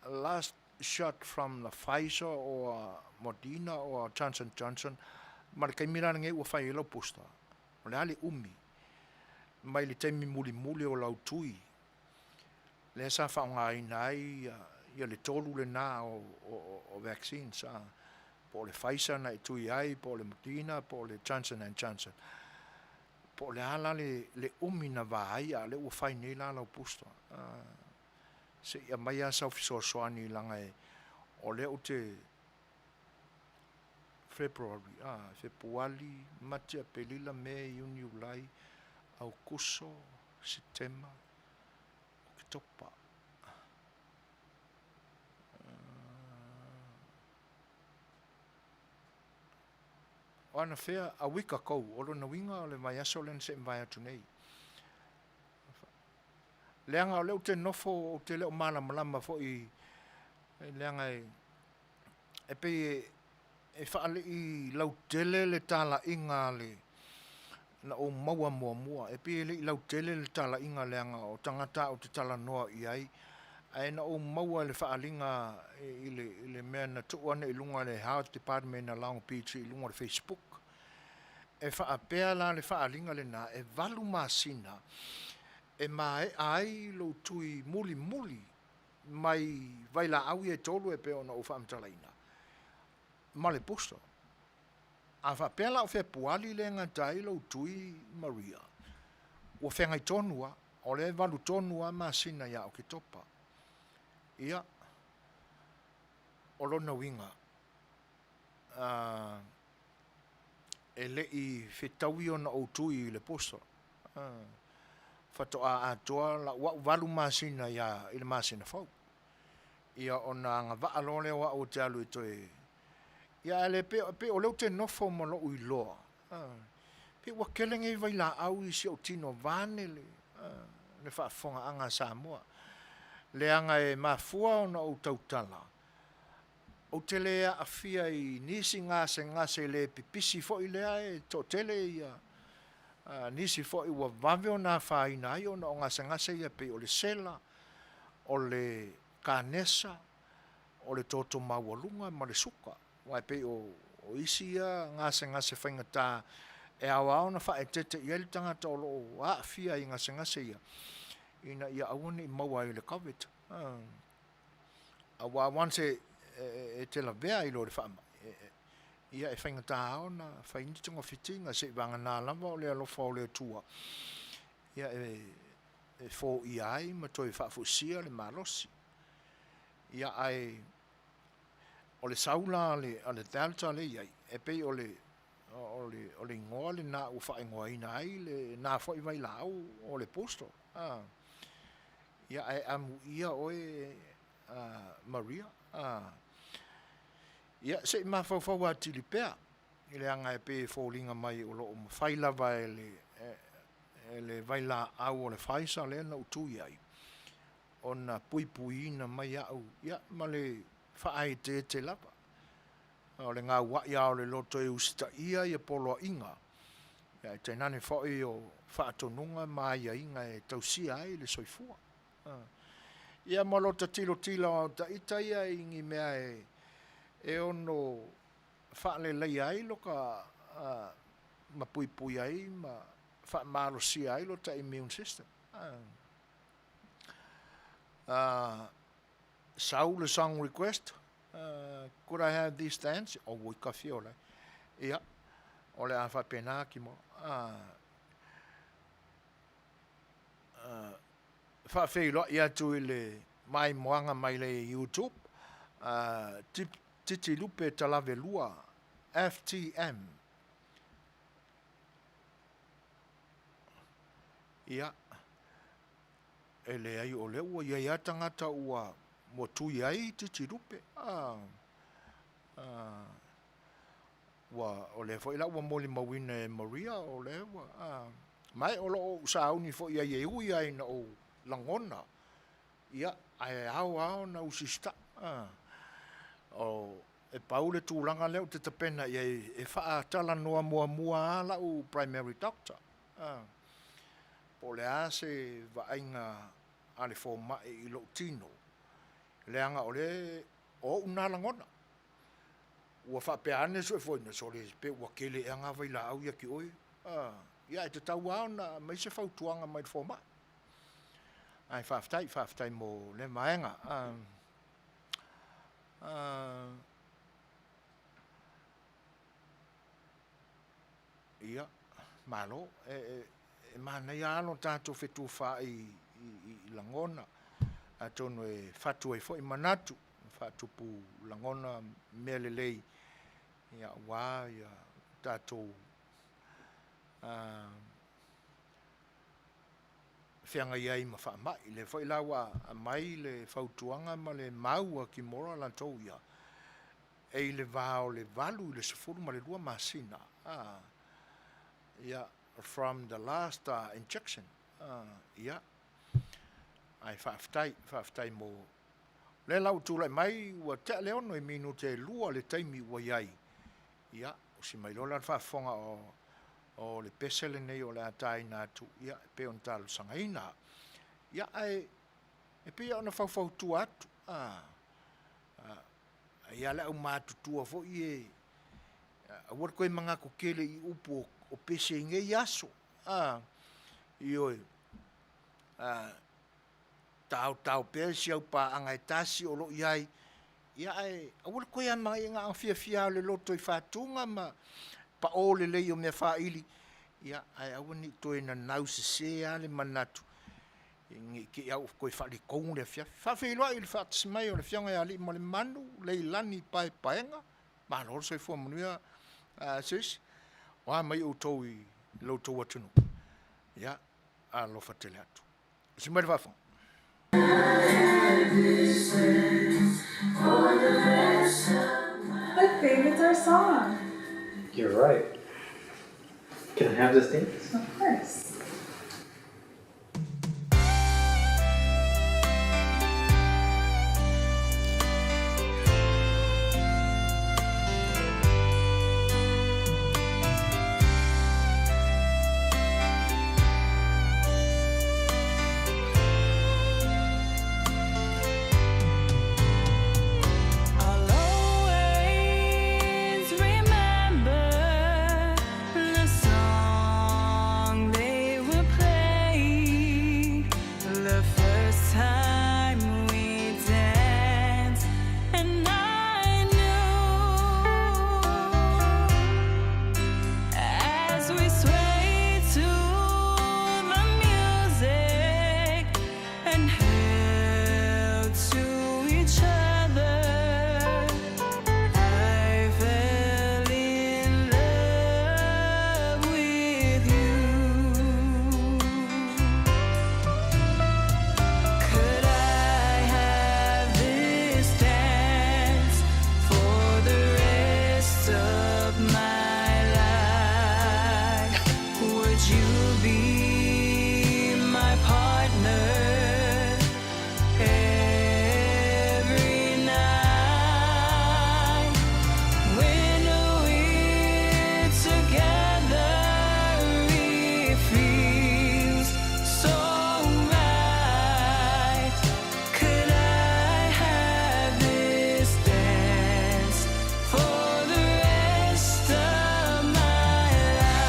Speaker 1: last shot from the Pfizer or Moderna or Johnson Johnson ma le taimi la lenei ua fai ai lau booster? O le a le umi mai le taimi mulimuli o lau tui lea sa faaaogaina ai ia le tolu lena o vaccines, po o le Pfizer na e tui ai, po o le Moderna, po o le Johnson and Johnson. Po o le a la le umi na va ai, a o lea ua fai nei la lau booster. Se i aumai lava sau fesoasoani leaga o lea ou te February, Fepuali, Mati, Aperila, Me, Iuni, Iulai, Aukuso, Setema, Oketopa. O anafea, a week ago, o lona uiga o le vaiaso lea na se'i mavae atu nei. Leaga o lea ou te nofo ou te le o malamalama foi leaga e pei e faalii lautele le talaiga a le na ou maua muamua. E pei e le i lautele le talaiga leaga o tagata ou te talanoa i ai, ae na ou maua i le faaaliga i le mea na tuu ane i luga e le Health Department a Long Beach i luga o le Facebook. E faapea la le faaaliga lena, e 8 masina e maea ai lou tui mulimuli. mai vailaau ia e tolu e pei ona ou faamatalaina ma le booster. A faapea la o Fepuari lea e gata ai lou tui Maria, ua feagai tonu lava, o lea e 8 tonu lava masina ia Oketopa. Ia, o lona uiga, e le i fetaui ona ou tui i le booster, faatoa atoa lau au 8 masina i le masina fou. Ia ona agavaa loa lea o au ou te alu e toe... Ia ae pei o lea ou te nofo ma lou iloa, pei ua tele nei vailaau i si ou tino vaeane le faafofogaaga a Samoa. Leaga e mafua ona ou tautala, ou te le aafia i nisi gasegase le pipisi foi lea e toatele nisi foi ua vave ona afaina ai ona o gasegase ia pei o le sela, o le kanesa, o le toto maualuga ma le suka. Aua e pei o isi ia gasegase faigata e ao lava ona faaeteete i ai le tagata o lo o aafia i gasegase ia, ina ia aua ne i maua ai i le COVID. Aua once e te lavea ai loa i le faamai, ia e faigata lava ona fai ni togafitiga seivagana lava o le alofa o le Atua e foia ai ma toe faafoisia le malosi. Ia ae o le sau la a le Delta lea e i ai, e pei o le igoa lena ua faaigoaina ai lena foi vailaau o le booster. Ia ae amuia oe Maria, ia se i mafaufau atili pea, leaga e pei e foliga mai o lo o mafai lava e le vailaau o le Pfizer lea na ou tui ai, ona puipuiina mai au ma le faaeteete lava. O le gauai lava o le loto e usitaia poloaiga, ae tainane foi o faatonuga ma aiaiga e tausia ai le soifua. Ia ma lota tilotilo lava o ita ia i ni mea e ono faaleleia ai lota ma puipuia ai ma faamalosia ai lota immune system. Sau le song request, could I have this dance? Auoi kafiola e. Ia, o le a faapena Timoa. Faafeiloai atu i le maimoaga mai le YouTube, Titi Lupe Talavelua, FTM. Ia, e leai o lea ua i ai lava tagata ua tui ai Titi Lupe. Ua, o lea foi la ua molimauina e Maria o lea ua, ma o lo o ou sauni foi i ai e ui lava ina ou lagona, ia, ae ao lava ona usita'i. E pau le tulaga lea ou te tapena i ai e faatalanoa muamua lava lau primary doctor, po o le a se vaaiga a le fomai i lou tino, leaga o lea, o ou na lagona. Ua faapea ane le suefuaina, sole pe ua tele ea na vailaau ia te oe. Ia ae tatau lava ona aumai se fautuaga mai le fomai. Ae faafetai, faafetai mo lea vaega. Ia, malo. E manaia lava lo tatou fetufaai i lagona, atonu e fatu ai foi manatu, faatupu lagona ma mea lelei aua tatou feagai ai ma faamai. O lea foi la ua aumai le fautuaga ma le mau a Kimora latou ia, e i le va o le 8 i le 12 masina, ia, from the last injection. Ia, ae faafetai, faafetai mo... O lea la ua tulai mai, ua tea le 6 minute e 2 le taimi ua i ai, ia, usi mai loa la le faafofoga o le pese lenei o le a taina atu, ia, e pei ona talosagaina. Ia, ae e pei lava ona faufautua atu, a i ai lava le aumatutua foi ia, aua le toe manatu tele i upu o pese i nei aso, ioe. taotao pea si au paaga e tasi o lo o i ai, ia ae aua le toe amanaia na ona fiafia lava o le loto i fatuga ma pao lelei o mea faili, ia ae aua ne i toe nanau sese lava le manatu ne i te i lava ua toe faaletonu le afiafi. Faafeiloai i le faatasi mai o le Afioga ia Aliimalemanu Leilani Paepaega, malo le soifua manuia sis, o a mai outou i lo outou atunuu? Ia alofa tele atu. Usi mai le faafofoga.
Speaker 3: But babe, it's our song.
Speaker 4: You're right. Can I have this dance?
Speaker 3: Of course.
Speaker 5: I'll always remember the song they would play the first time we danced, and I knew as we swayed to the music and held to each other. I fell in love with you. Could I have this dance for the rest of my life? Would you be my partner every night? When we're together, it feels so right. Could I have this dance for the rest of my life?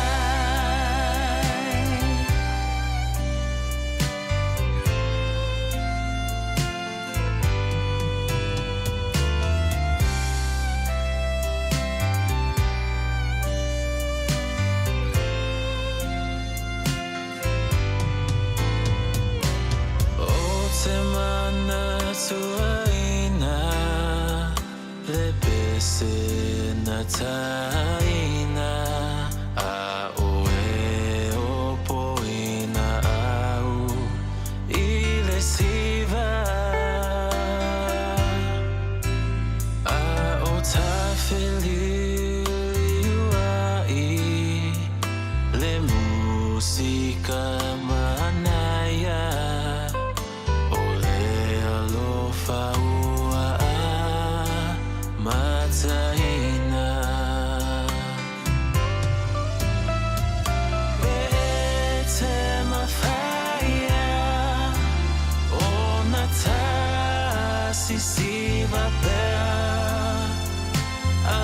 Speaker 5: O te mana tuaina Le pese na taina A oe o poina au I le siva A o tawhiliu ai Le musika manaia O le alofa ua a mataina E te mawhaia o na tasisi pea A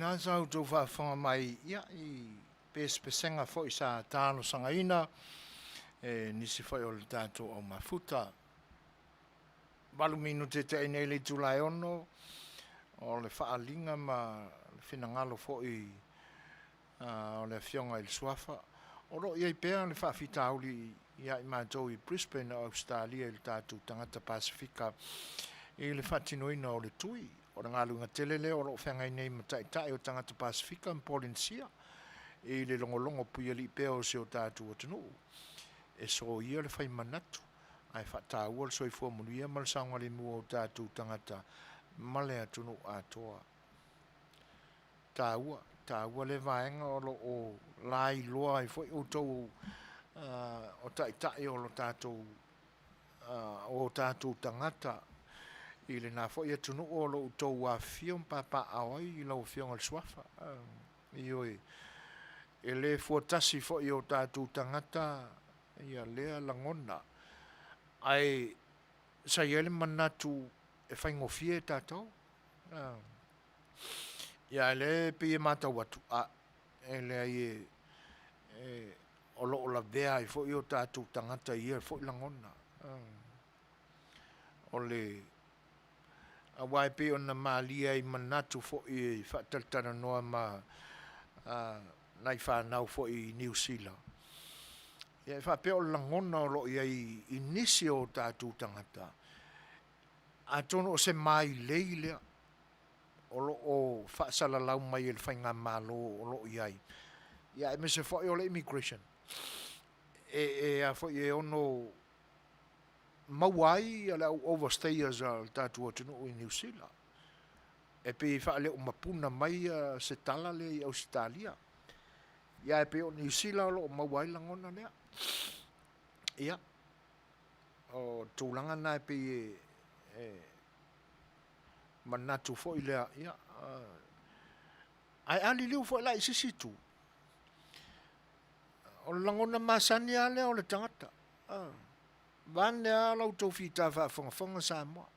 Speaker 1: lena sa outou faafofoga mai ia i pesepesega foi sa talosagaina e nisi foi o le tatou au mafuta. 8 minute tea nei le itula e 6 o le faaaliga ma le finagalo foi o le Afioga i le Suafa. O lo o i ai pea le faafitauli ia i matou i Brisbane o Ausetalia i le tatou tagata Pasefika i le faatinoina o le tui. O le galuega tele lea o lo o feagai nei ma taitai o tagata Pasefika ma Polenisia i le logologo puialii pea o si o tatou atunuu e soia le fai manatu ae faataua le soifua manuia ma le saogalemu o tatou tagata ma le atunuu atoa. Taua, taua lea vaega o lo o lailoa ai foi outou o taitai o lo tatou o tatou tagata i lena foi atunuu o lo o outou afifio ma papaaao ai i lau Afioga i le Suafa. Ioe, e le fuatasi foi i o tatou tagata ia lea lagona, ae sa i ai le manatu e faigofie tatou. Ia a o lea e pei e matau atu, a, e leai e, o lo o lavea ai foi o tatou tagata i ia foi lagona. O le, aua e pei ona malie ai i manatu foi e faatalatalanoa ma nai fanau foi i Niu Sila, ia e faapea o le lagona o lo o i ai i nisi o tatou tagata, atonu o se mailei lea o lo o faasalalau mai e le faigamalo o lo o i ai, ia aemaise foi o le immigration, e a foi e ono maua ai le au overstayers a le tatou atunuu i Niu Sila. E pei e faaleomapuna mai se tala lea i Ausetalia. Ia ae pei o Niu Sila o lo o maua ai lagona lea. Ia, o tulaga na e pei e manatu foi lea, ia, ae a liliu foi la i se isi itu, o le lagona masani lava lea o le tagata, vaeane lava la outou fita faafogafoga Samoa.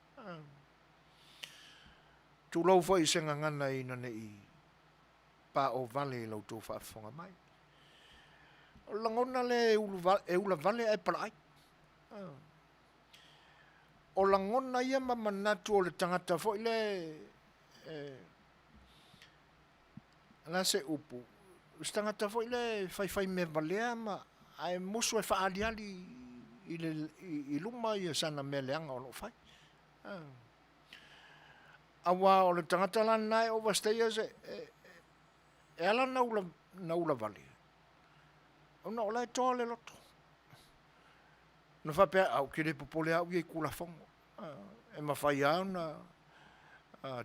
Speaker 1: Tulou foi i se gagana ina ne i paovale i la outou faafofoga mai. O le lagona lea e ulavale ae palaai. O lagona ia ma manatu o le tagata foi lea e, o le a se upu, o se tagata foi lea e faifai mea valea ma, ae musu e faaaliali i, le, i, i luma ia sana mea leaga o lo o fai. Aua o le tagata la lena e overstayers e, e, e ala ona ula, na ulavale, ona o la e toa le loto. Na faapea, a ou te le popole lava au ia i Tulafono. E mafai lava ona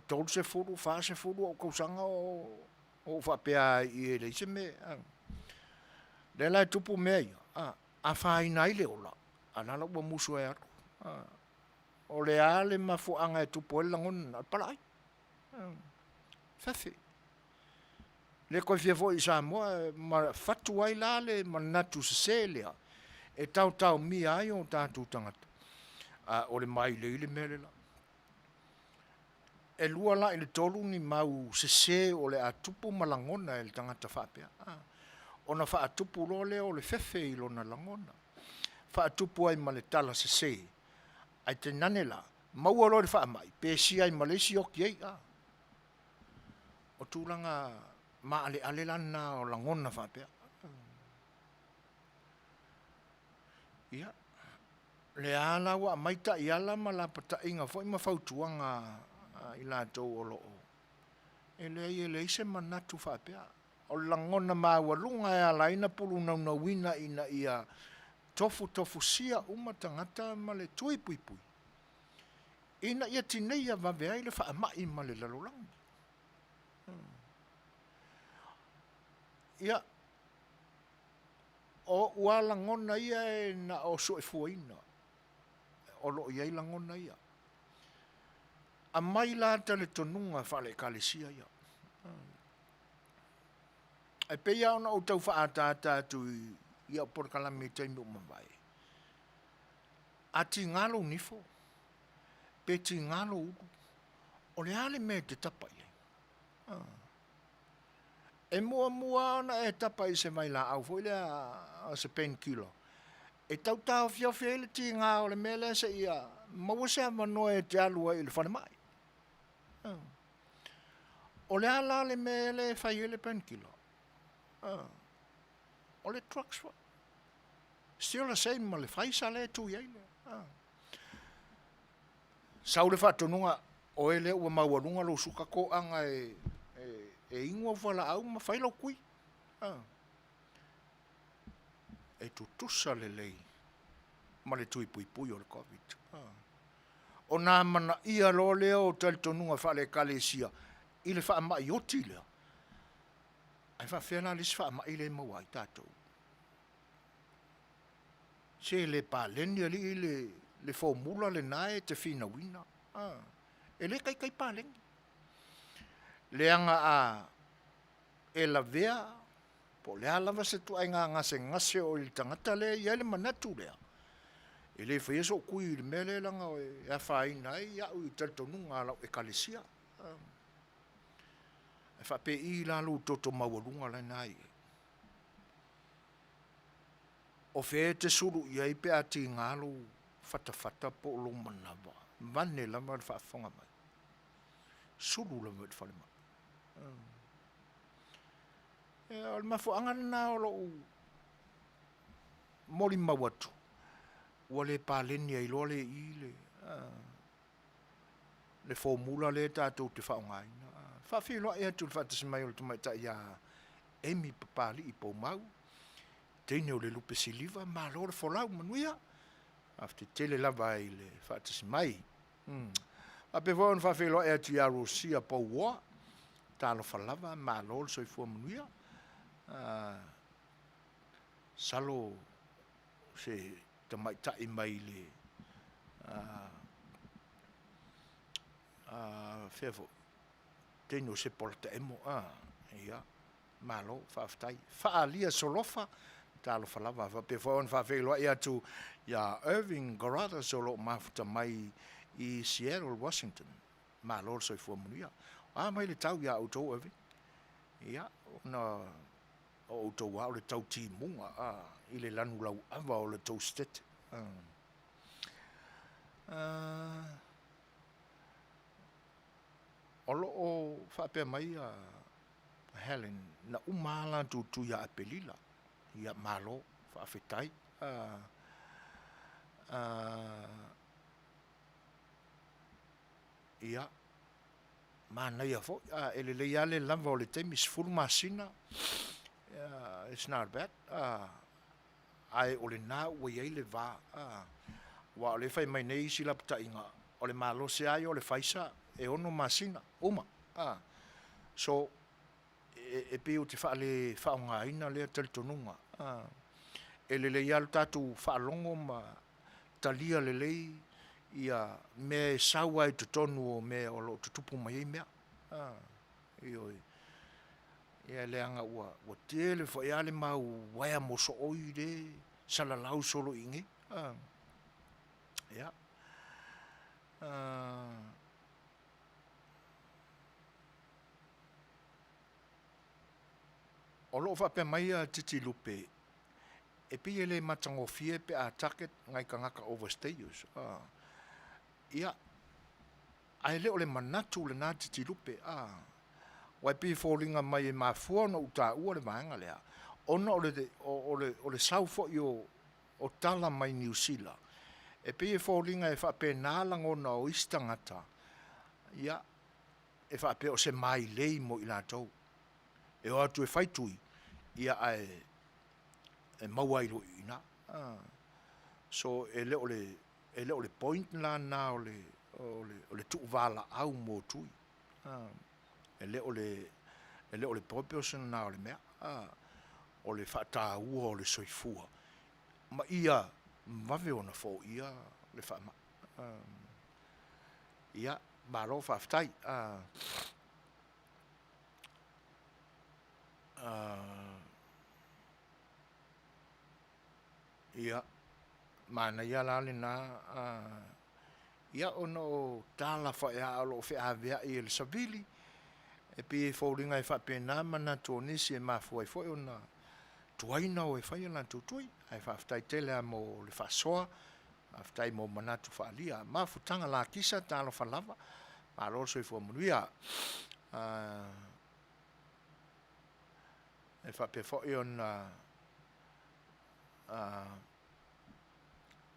Speaker 1: 30, 40 ou tausaga o ou faapea lava i i e leai se mea. O lea la e tupu mea ia, afaina ai le ola, a o la la ua musu ai e alu. O le a le mafuaaga e tupu ai le lagona lena? O le palaai. Fefe. Le toe fia foi i Samoa ma fatu ai la le manatu sese lea e taotaomia ai o tatou tagata, a o le mailei le mea le la. E lua la i le tolu ni mau sese o le a tupu ma lagona e le tagata faapea, ona faatupu loa lea o le fefe i lona lagona, faatupu ai ma le tala sese, ae tainane la, maua loa i le faamai, pesia ai ma le isi oti ai. O tulaga maaleale la na o lagona faapea. Ia, lea la ua aumai taiala ma lapataiga foi ma fautuaga a i latou o lo o, e leai e leai se manatu faapea. O le lagona maualuga e ala ai ona pulunaunauina ina ia tofutofusia uma tagata ma le tui puipui ina ia tineia vave ai le faamai ma le lalolagi. Ia, o ou lava lagona ia e na o suefuaina o lo o i ai lagona ia. Aumai la talitonuga faale-Ekalesia ia. E pei lava ona ou tau faaataata atu i au polokalame i taimi ua mavae, a tiga lou nifo, pe tiga lou ulu, o le a le mea e te tapa i ai? E muamua lava ona e tapa i se vailaau foi lea o se pain killer e tau taofiofi ai le tiga o le mea lea seia maua se avanoa e te alu ai i le falemai. O le a la le mea lea e fai ai le pain killer? O le drugs foi. Still the same ma le faisa lea e tu i ai le. Sau le faatonuga, oe lea ua maualuga lou suka toaga e, e, e inu au fualaau ma fai lau tui. E tutusa lelei ma le tui puipui o le Covid. Ona amanaia loa lea o talitonuga faale-Ekalesia i le faamai oti lea, ae faapefea la le isi faamai lea e maua ai tatou? Se le paleni alii le, le formula lena e te finauina. E le taitai paleni. Leaga a e lavea po o le a lava se ituaiga gasegase o i le tagata lea e i ai le manatu lea, e le faia sou tui i le mea lea leaga e afaina ai au i talitonuga a lau Ekalesia. Ae faapei la lou toto maualuga lena e i ai? O fea e te sulu i ai pe a tiga lou fatafata po o lou manava, vaeane lava le faafofoga mai, sulu lava i le falemai. O le mafuaaga lena o lou molimau atu, ua le paleni ai loa le i le le formula lea tatou te faaaogaina. E faafeiloai atu i le faatasi mai o le tamaitai ia Amy Papalii Poumau, teine o le lupe siliva, malo le folau, manuia. Faafetai tele lava i le faatasi mai. Faapea foi ona faafeiloai atu ia Rusia Pouoa, talofa lava, malo le soifua manuia. Masalo se tamaitai mai le fea foi, teine o Sepo Lataemo, ia, malo faafetai. Faaalia Solofa, talofa lava, faapea foi ona faafeiloai atu ia Irving Carruthers o lo o mafuta mai i Seattle, Washington. Malo le soifua manuia. O a mai le tau ia outou Irving? Ia, ona o outou lava o le tau timuga a, i le lanu lauava o le tou state. O lo o faapea mai a Helen, na uma lava latou tui ia Aperila. Ia malo, faafetai. Ia, manaia foi, e lelei lava le lava o le taimi, 10 masina, it's not bad, ae o lena ua i ai le va, aua o lea e fai mai nei isi lapataiga, o le malosi lava ia o le Pfizer e 6 masina, uma. So, e pei ou te faale faaaogaina lea talitonuga. E lelei lava lo tatou faalogo ma talia lelei ia mea e sau lava i totonu o mea o lo o tutupu mai ai mea. Ioe. Ia leaga ua tele foi lava le mau uaea mosooi lea e salalau solo i inei. Ia. O lo o faapea mai a Titi Lupe, e pei e le matagofie pe a target nai tagata overstayers. Ia, ae le o le manatu lena Titi Lupe, aua e pei e foliga mai e mafua ona ou taua le vaega lea, ona o le sau foi o tala mai Niu Sila, e pei e foliga e faapena lagona o isi tagata, ia, e faapea o se mailei mo i latou, e o atu e fai tui, ia ae e maua ai loa i ina. So, e le o le, e le o le point la lena o le, o le tuuvalaau mo tui. E le o le, e le o le purpose lena o le mea. O le faataua o le soifua ma ia vave ona foia le faamai. Ia, malo faafetai. Ia, manaia la lena, ia ona o tala foi lava o lo o feaveai e le savili. E pei e foliga e faapena manatu o nisi e mafua ai foi ona tuai ona o e fai a latou tui. Ae faafetai tele lava mo le faasoa, faafetai mo manatu faaalia. Mafutaga lakisa, talofa lava, malo le soifua manuia. E faapea foi ona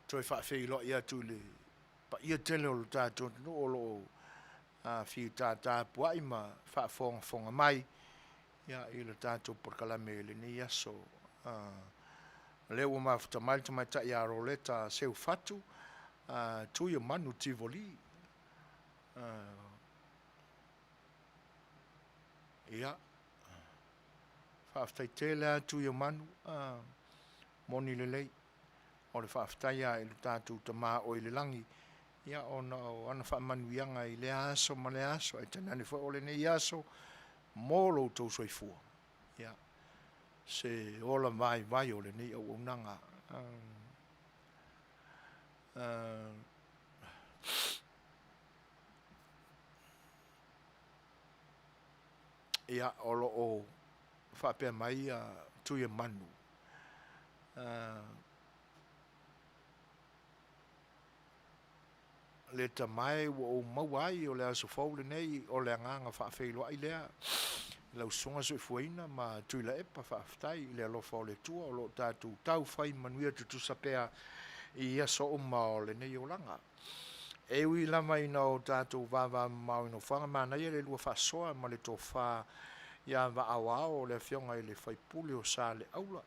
Speaker 1: toe faafeiloai atu i le paia tele o le tatou atunuu o lo o fita tapuai ma faafogafoga mai i le tatou polokalame i lenei aso. O lea ua mafuta mai le tamaitai ia Roleta Seufatu Tuiamanu Tivoli. Ia, faafetai tele lava Tuiamanu, moni lelei, o le faafetai lava i lo tatou Tama o i le lagi, ia ona o ana faamanuiaga i lea aso ma lea aso, ae tainane foi o lenei aso mo lo outou soifua, ia, se ola vaivai o lenei auaunaga. Ia, o lo o faapea mai Tuiamanu, Leta mae ua ou maua ai o le aso fou lenei, o le agaga faafeiloai lea i lau Susuga Soifuaina ma Tuilaepa, faafetai i le alofa o le Atua o lo o tatou tau fai manuia tutusa pea i aso uma o lenei olaga. E ui lava ina o tatou vavamamao i nofoaga, manaia le lua faasoa ma le tofa ia Vaaoao o le afioga i le sui usufono o Saleaula.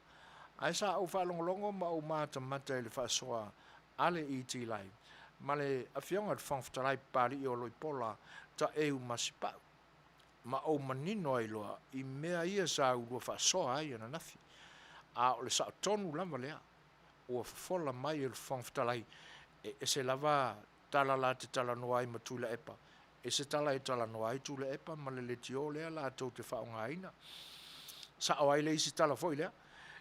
Speaker 1: Ae sa ou faalogologo ma ou matamata i le faasoa a le ET Live ma le Afioga i le Fofoga Fetalai Papalii o Loipola Taeu Masepau, ma ou manino ai loa i mea ia sa ulua faasoa ai ananafi, a o le sao tonu lava lea ua fofola mai e le Fofoga Fetalai, e ese lava tala la te talanoa ai ma Tuilaepa, ese tala e talanoa ai Tuilaepa ma le leitio lea latou te faaaogaina. Sao ai le isi tala foi lea,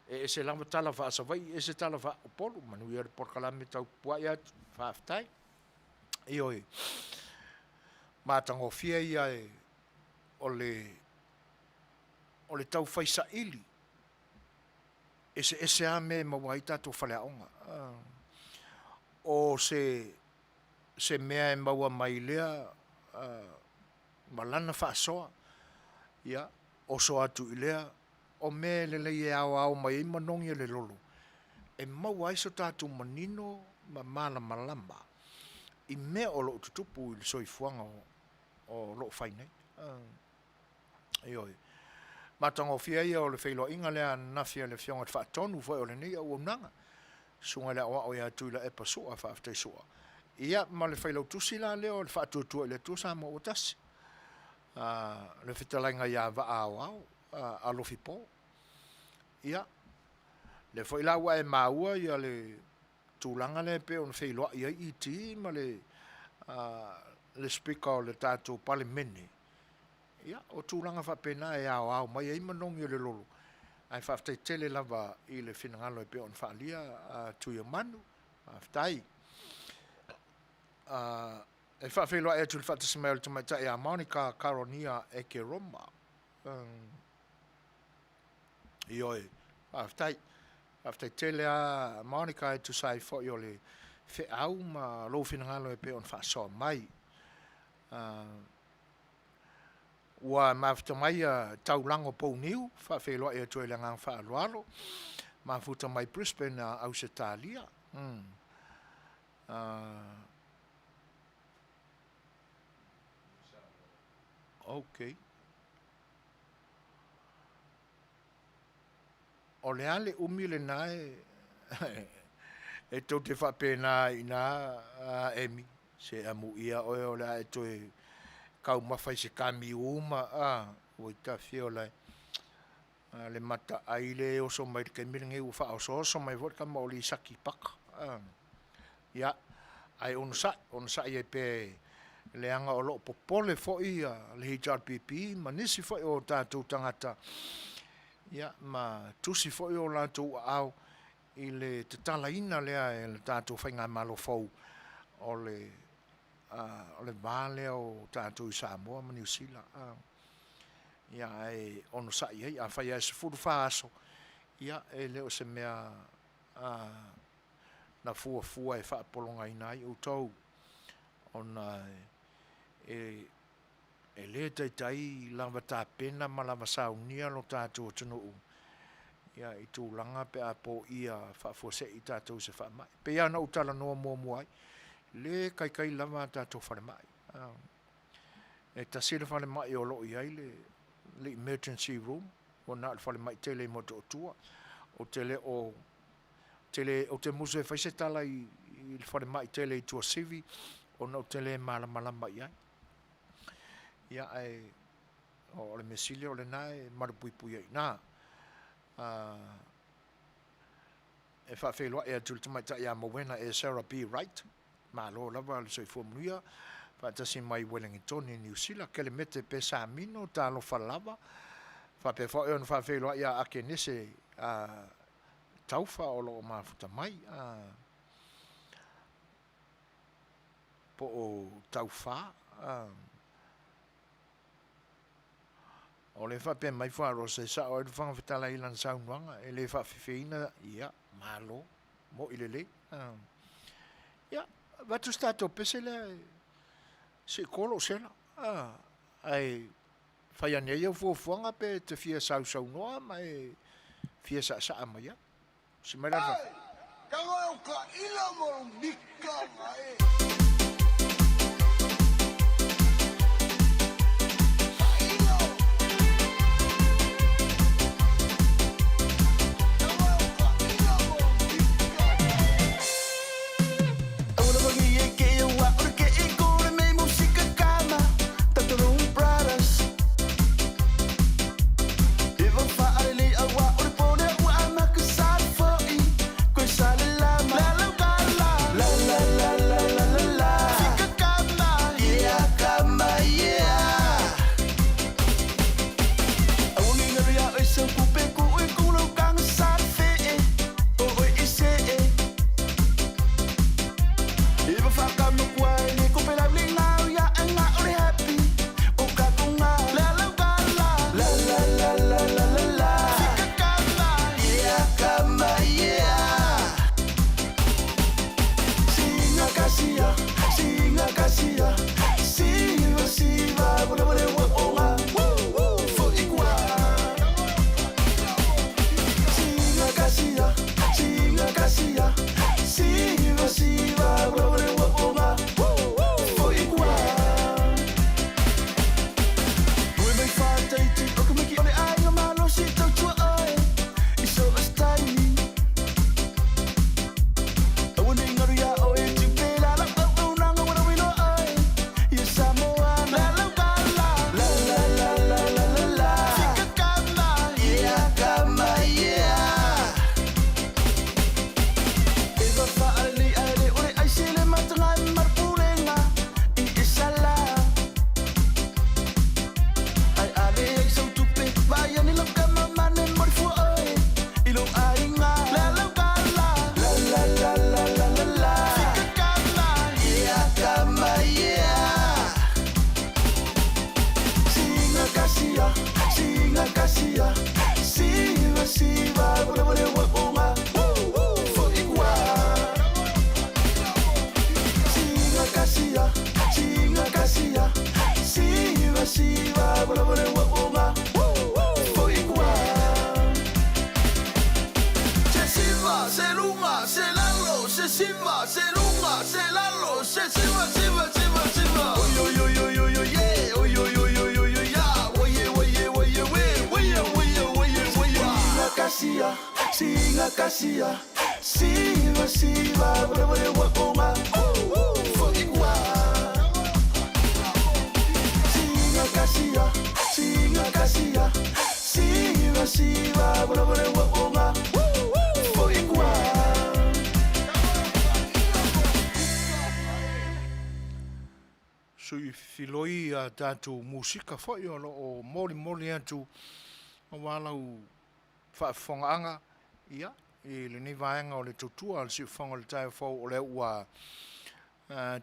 Speaker 1: e ese lava tala faa-Savaii ese tala faa-Upolu. Manuia le polokalame taupupuai atu. Faafetai. Ioe. Matagofie ia e, o le, o le taufai saili eseese lava mea e maua ai tatou faleaoga. O se, se mea e maua mai lea ma lana faasoa, ia, oso atu i lea, o mea e lelei e aoao mai ai manogi o le lolo, e maua ai so tatou manino ma malamalama i mea o lo o tutupu i le soifuaga o lo o fai nei. Ioe. Matagofie ia o le feiloaiga lea ananafi a le Afioga i le Faatonu foi o lenei auaunaga, Susuga i le Aoao ia Tuilaepa Sua, faafetai Sua. Ia, ma le Failautusi la lea o le Faatuatua i le Atua Samoa ua Tasi, le fetalaiga ia Vaa Aoao Alofi Po. Ia, lea foi la ua e maua ia le tulaga lea e pei ona feiloai ai ET ma le Speaker o le tatou Palemene, ia, o tulaga faapena e aoao mai ai manogi o le lolo, ae faafetai tele lava i le finagalo e pei ona faaalia Tuiamanu, faafetai. E faafeiloai atu i le faatasi mai o le tamaitai ia Monica Caronia Ekeroma. Ioe, faafetai. Faafetai tele lava Monica e tusa ai foi o le feau ma lou finagalo e pei ona faasoa mai. Ua mafuta mai a Taulago Pouniu, faafeiloai atu ai le agaga faaaloalo. Mafuta mai Brisbane, Ausetalia. Ok. O le a le umi lena e tou te faapena ai i ina, Amy? Se amuia oe o le a e toe taumafa i se kamiu ma, a, ua tafia ola e. Le mataai lea e oso mai i le taimi lenei ua faaosooso mai foi le tama o Lisati Paka. Ia, ae onosai, onosai ai pea leaga o lo o popole foi le HRPP ma nisi foi o tatou tagata, ia, ma tusi foi o latou aao i le tatalaina lea e le tatou faigamalo fou o le va lea o tatou i Samoa ma Niu Sila. Ia, ae onosai ai. Afai lava e 14 aso, ia, e le o se mea na fuafua e faapologaina ai outou, ona e e le taitai lava tapena ma lava saunia lo tatou atunuu ia i tulaga pe a poia faafuasei tatou i se faamai. E pei lava ona ou talanoa muamua ai, le kaikai lava a tatou falemai. E tasi le falemai o lo o i ai le le emergency room, ua na o le falemai tele i Motootua. Ou te le o, te le, ou te musu e fai se tala i, i le falemai tele i Tuasivi, ona ou te le malamalama i ai. Ia, ae o le mea sili o lena e malupuipuia i ina. E faafeiloai atu i le tamaitai ia Mowena e Sarah B. Wright, malo lava le soifua manuia, faatasi mai Ueligitone, Niu Sila, Kelemete Pesamino, talofa lava, faapea foi ona faafeiloai ia Akenese Taufa o lo o mafuta mai. Po o Taufa. O lea e faapea mai Fuarosa e sao ai le Fofoga Fetalai i lana saunoaga, e le faafefeina, ia, malo, mo'i lelei. Ia, avatu se tatou pese lea e se i ko lou sela, ae fai ane ai au fuafuaga pe e te fia sausaunoa ma e fia saasaa mai ai. Si mai la
Speaker 6: Ai, tago e o ka ila mo lo mika nga e. Ka ila o. Tago e o ka ila mo lo mika nga
Speaker 1: Sui filoi a tatou musika foi o lo o molimoli atu aua lau faafofogaaga ia i lenei vaega o le tautua a le Siufofoga o le Taeao Fou o lea ua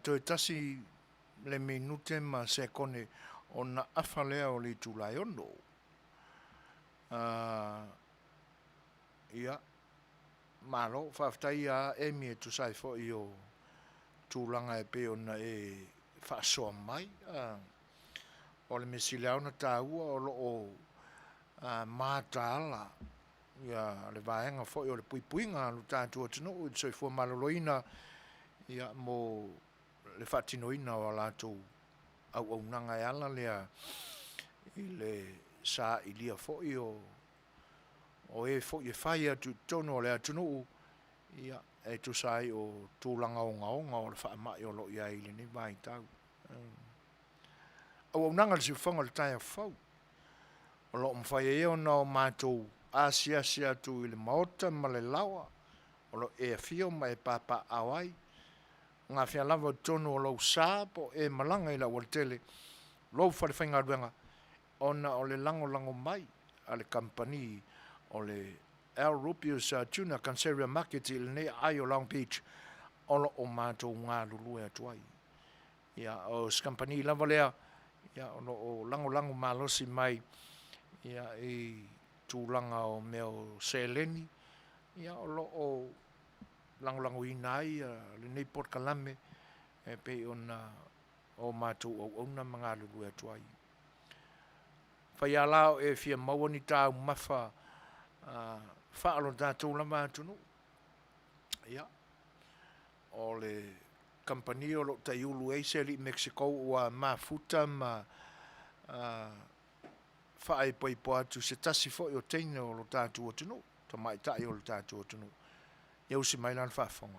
Speaker 1: toe tasi le minute ma sekone ona afa lea o le itula e 6. Ia, malo, faafetai ia Amy e tusa ai foi o tulaga e pei ona e faasoa mai. O le mea sili lava ona taua o lo o mataala ia le vaega foi o le puipuiga a lo tatou atunuu i le soifua maloloina ia mo le faatinoina o a latou auaunaga e ala lea i le sailia foi o o e foi e fai atu i totonu o le atunuu ia e tusa ai o tulaga ogaoga o le faamai o lo o i ai i lenei vaitau. Auaunaga a le Siufofoga i le taeao fou. O lo o mafai ai ona o matou asiasi atu i le maota ma le laoa o lo o e afio ma e papaaao ai, gafea lava i totonu o lou sa po o e malaga i le aualatele, lou falefaigaluega, ona o le lagolago mai a le kamupani o le Al Rupius Tuna Canceria Market i lenei aai o Long Beach o lo o matou galulue atu ai. Ia, o se kamupani lava lea ia, o lo o lagolago malosi mai ia, i tulaga o mea o seleni, ia, o lo o lagolagoina ai ia, lenei polokalame e pei ona o matou auauna ma galulue atu ai. Fai lava la o e fia maua ni taumafa faalo tatou lava atunuu, ia, o le kamupani o lo o taiulu ai se alii Mexico ua mafuta ma faaipoipo atu se tasi foi o teine o lo tatou atunuu, tamaitai o lo tatou atunuu. Ia usi mai la le faafofoga.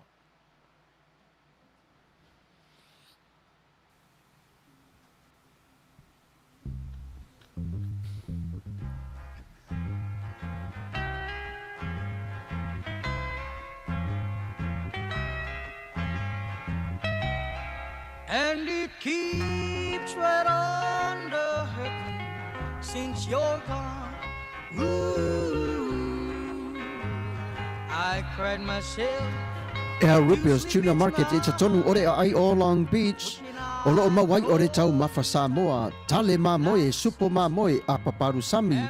Speaker 7: And it keeps right on the hurting since you're gone. Ooh, I cried myself.
Speaker 8: Al Rupio's Tuna Market i totonu o le aai o Long Beach, o loo mau ai o le taumafa Samoa, tale mamoe, supo mamoe, apa palusami,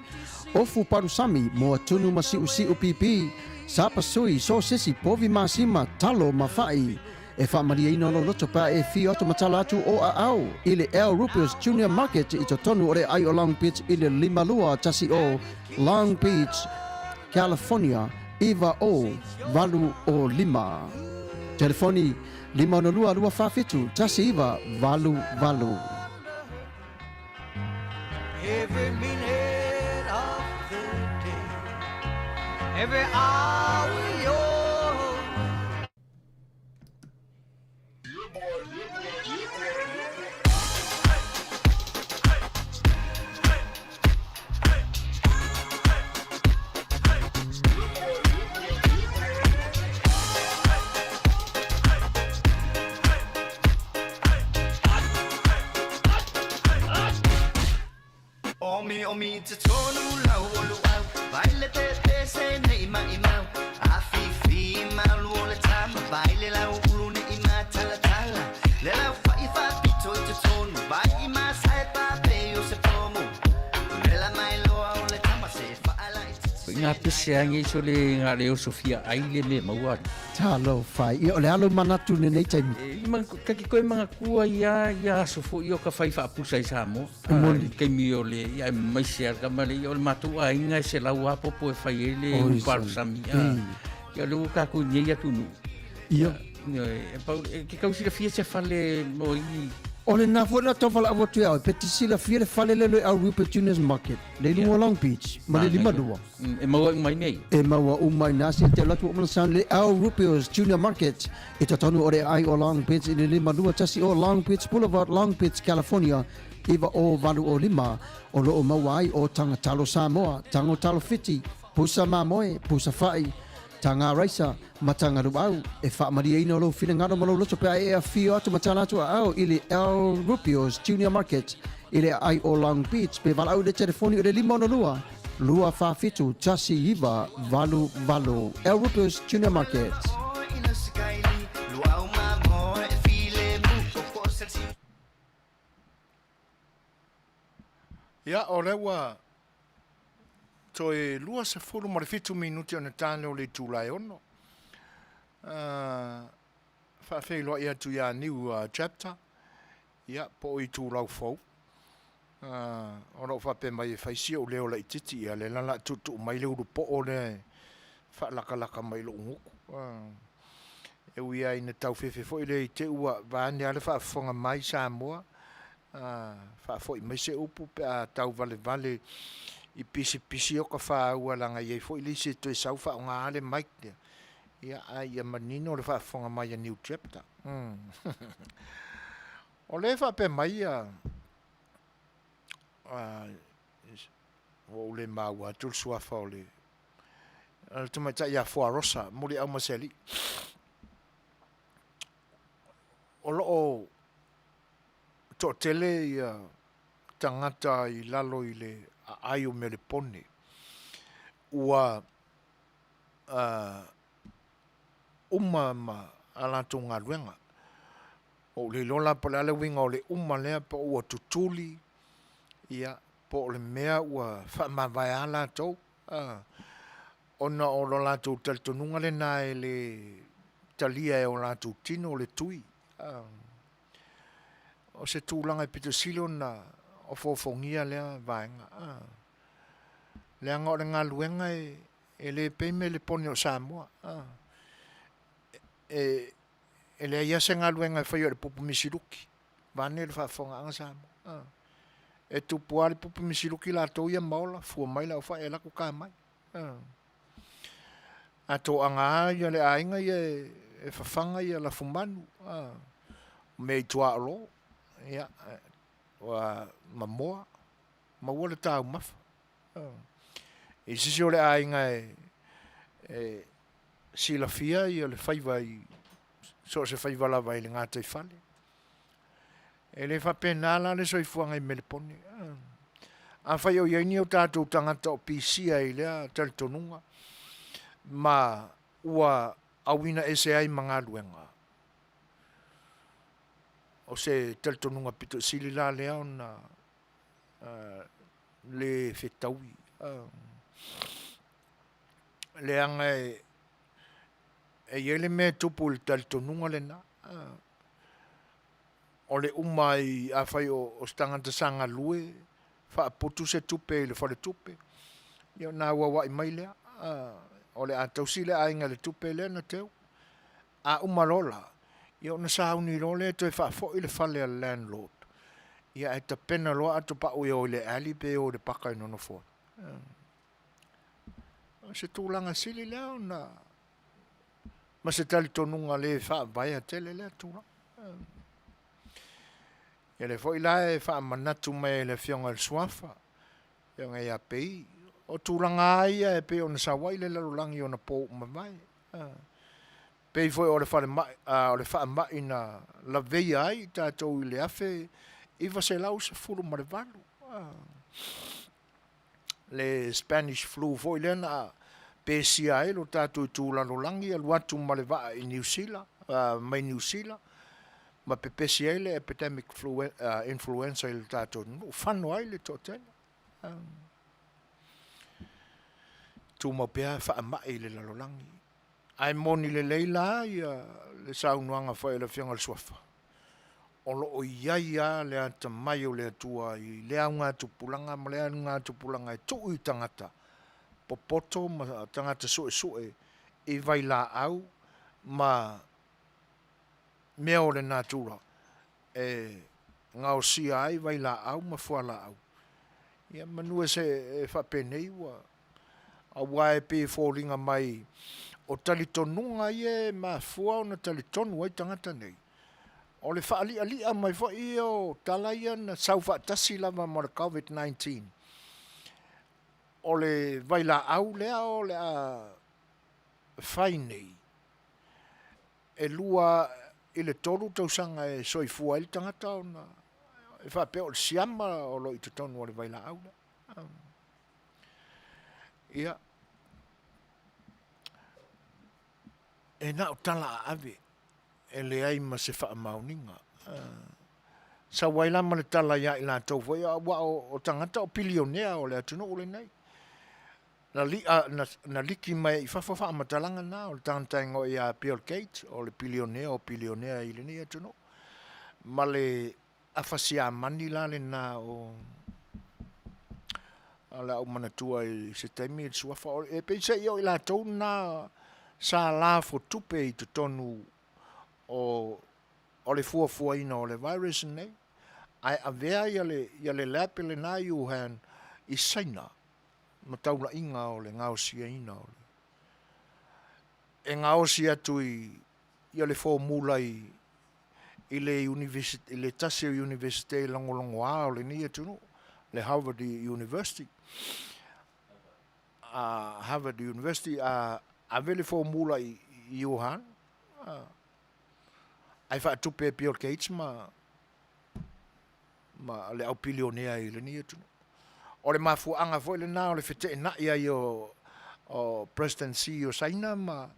Speaker 8: ofu palusami, moa tunu ma siusiu pipi, sapasui, sosesi, povi masima, talo ma fa'i. E faamalieina lou loto pe a e afio atu ma tala atu o aao i le Al Rupios Junior Market i totonu o le aai o Long Beach i le 5210 Long Beach, California 90805. Telefoni 562 247 1988.
Speaker 7: Every minute of the day, every hour you're
Speaker 9: Omi omi te tonu lau o luau Vai le te te se nei mai mau A fi fi malu o le tama Vai le lau ulu ne i ma tala tala Le lau fa i fa pito i te tonu Vai i ma sai pa pe o se pomu Le la mai loa o le tama se fa ala i te
Speaker 10: Nga pese ange so le nga le o Sofia ai le me maua.
Speaker 8: Talofa e. Ia, o le a lou manatu i lenei taimi?
Speaker 10: E, ma, ka ki koe mangatua ia, ia aso foi o ka whai whaapusa i Samoa.
Speaker 8: E moni.
Speaker 10: I taimi o le, ia e mai se ala ma le, ia o le matou aiga e se lau apopo e whai e le
Speaker 8: Oi,
Speaker 10: uparusami.
Speaker 8: son.
Speaker 10: Ia le ua kākou nei atunuu.
Speaker 8: Ia.
Speaker 10: Ia, e, pau, e, ke kau silafia se fale mo i
Speaker 8: O lena foi la tau valaau atu ia oe, pe te silafia le fale lea o le Rupert Junior's Market, le i luga o Long Beach, ma le 52.
Speaker 10: E maua uma i nei.
Speaker 8: E maua uma i nā se te alu atu o mana sound le Al Rupio's Junior Market i totonu o le aai o Long Beach i le 521 o Long Beach Boulevard, Long Beach, California 90805. O lo o maua ai o Taga Talo Samoa, Tago Talo Fiti, Pusa Mamoe, Pusa Fa'i, Taga Raisa, ma Taga Luau. E faamalieina lou finagalo ma lou loto pe a e afio atu ma tala atu aao i le Al Rupio's Junior Market i le aai o Long Beach pe valaau i le telefoni o le 562 247 1988. Al Rupio's Junior Market.
Speaker 1: Ia, o lea ua Toe 27 minute ona ta lea o le itula e 6. Faafeiloai atu ia Niu Chapter, ia, po o Itulau Fou. O lo o faapea mai e fai si ou leo laitiiti, ia lea la o le a tuutuu mai le ulupoo lea e faalakalaka mai i lou gutu. E ui lava ina taufefe foi lea i te i ua, vaeane lava le faafofoga mai Samoa, faafoi mai se upu pe a tauvalevale i pisipisi o tafaua leaga e i ai foi le isi e toe sau faaaoga lava le mic lea, ia ae ia manino le faafofoga mai a New Chapter. O lea e faapea mai ua ou le maua atu le suafa o le tamaitai ia Fuarosa Muliaumasealii. O lo o toatele ia tagata i lalo i le aai o Melepone ua uma ma a latou galuega. Ua ou le iloa la po o le a le uiga o le uma lea po ua tutuli, ia, po o le mea ua faamavae lava latou, ona o lo latou talitonuga lena e le talia e o latou tino le tui. O se tulaga e pito i sili ona ofoofogia lea vaega, leaga o le galuega e le pei Melepone o Samoa. E leai lava se galuega e faia e le pupu misiluki, vaeane le faafofogaaga Samoa. E tupu lava le pupu misiluki latou ia ma ola, fua mai le aofai ae alu atu ta mai. A toaga lava le aiga ia e fafaga lafumanu, mea i tuaolo, ia, mamoa, maua le taumafa. E i ai se isi o le aiga e silafia le faiva i so o se faiva lava i le gataifale. E le faapena la le soifuaga i Melepone. Afai o i ai ni o tatou tagata o pisia i lea talitonuga ma ua auina ese ai ma galuega, o se talitonuga pito i sili la lea ona le fetaui, leaga e i ai le mea e tupu i le talitonuga lena, o le uma ai, afai o se tagata sa galue faaputu se tupe i le faletupe, ia ona auauai mai lea, o le a tausi le aiga i le tupe lea na teu. A uma loa la, ia ona sauni loa lea e toe faafoi le fale a le landlord, ia ae tapena loa atopau e o i le alley pe o i le paka e nonofo ai. O se tulaga sili lea ona ma se talitonuga le faavaea tele lea tulaga. Ia lea foi la e faamanatu mai e le Afioga i le Suafa, le Afioga ia Pei, o tulaga lava ia e pei ona sau ai le lalolagi i ona po ua mavae. Pei foi o le falemai, o le faamai na laveia ai i tatou i le 1918, le Spanish Flu foi lea na pesia ai lo tatou itu lalolagi, alu atu ma le vaa i Niu Sila, mai Niu Sila, ma pepesi ai le epidemic influenza i le tatou atunuu, fano ai le toatele. Tumau pea faamai i le lalolagi. Ae moni lelei la le saunoaga foi a le Afioga i le Suafa, o lo o i ai lava le atamai o le Atua i lea augatupulaga ma lea augatupulaga e tuu i tagata popoto ma tagata suesue i vailaau ma mea o le natura e gaosia ai vailaau ma fualaau, ia manu e faapenei ua, aua e pei e foliga mai o talitonuga ia e mafua ona talitonu ai tagata nei, o le faali'ali'a mai foi ia o tala ia na sau faatasi lava ma le Covid-19, o le vailaau lea o le a fai nei, e 2 i le 3 tausaga e soifua ai le tagata ona e faapea o le siama o lo o i totonu o le vailaau lea. Ia, e na o tala aave e leai ma se faamaoniga. Sau ai la ma le tala ia i latou foi, aua o tagata o pilionea o le atunuu lenei. Na li'a, na, na liki mai i fafo faamatalaga na o le tagata e igoa ia Bill Gates, o le pilionea o pilionea i lenei atunuu, ma le afa siamani la lena o o le a ou manatua i se taimi le suafa o e peiseai o i latou na sa lafo tupe i totonu o o le fuafuaina o le virus lenei, ae avea ia le ia le lab lena i Wuhan i Saina ma taulaiga o le gaosiaina o le e gaosi atu i ia le formula i i le i le tasi o Iunivesite lagolagoa o lenei atunuu, le Harvard University. A Harvard University a ave le formula i, i Wuhan, a, ae faatupe e Bill Gates ma ma le au pilionea i lenei atunuu. O le mafuaaga foi lena o le feteenai ai o, o President Xi o Saina ma,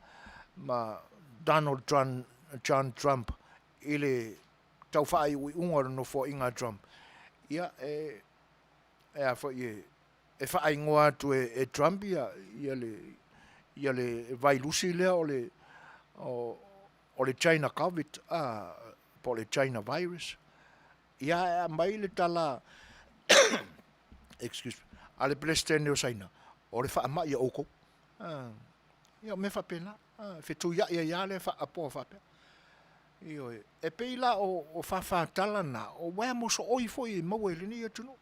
Speaker 1: ma Donald Trump, John Trump i le tau faaiuiuga o le nofoaiga a Trump. Ia, e, e a foi e, e faaigoa atu e, e Trump ia, ia le, ia le vailusi lea o le, o, o le China Covid, a, po o le China virus. Ia ae aumai le tala excuse me, a le Peresetene o Saina, o le faamai a outou. Ia o mea faapena, fetuiai ai lava le faapoa faapea. Ioe, e pei la o, o fāfātala na, o uaea mosooi foi e maua i lenei atunuu.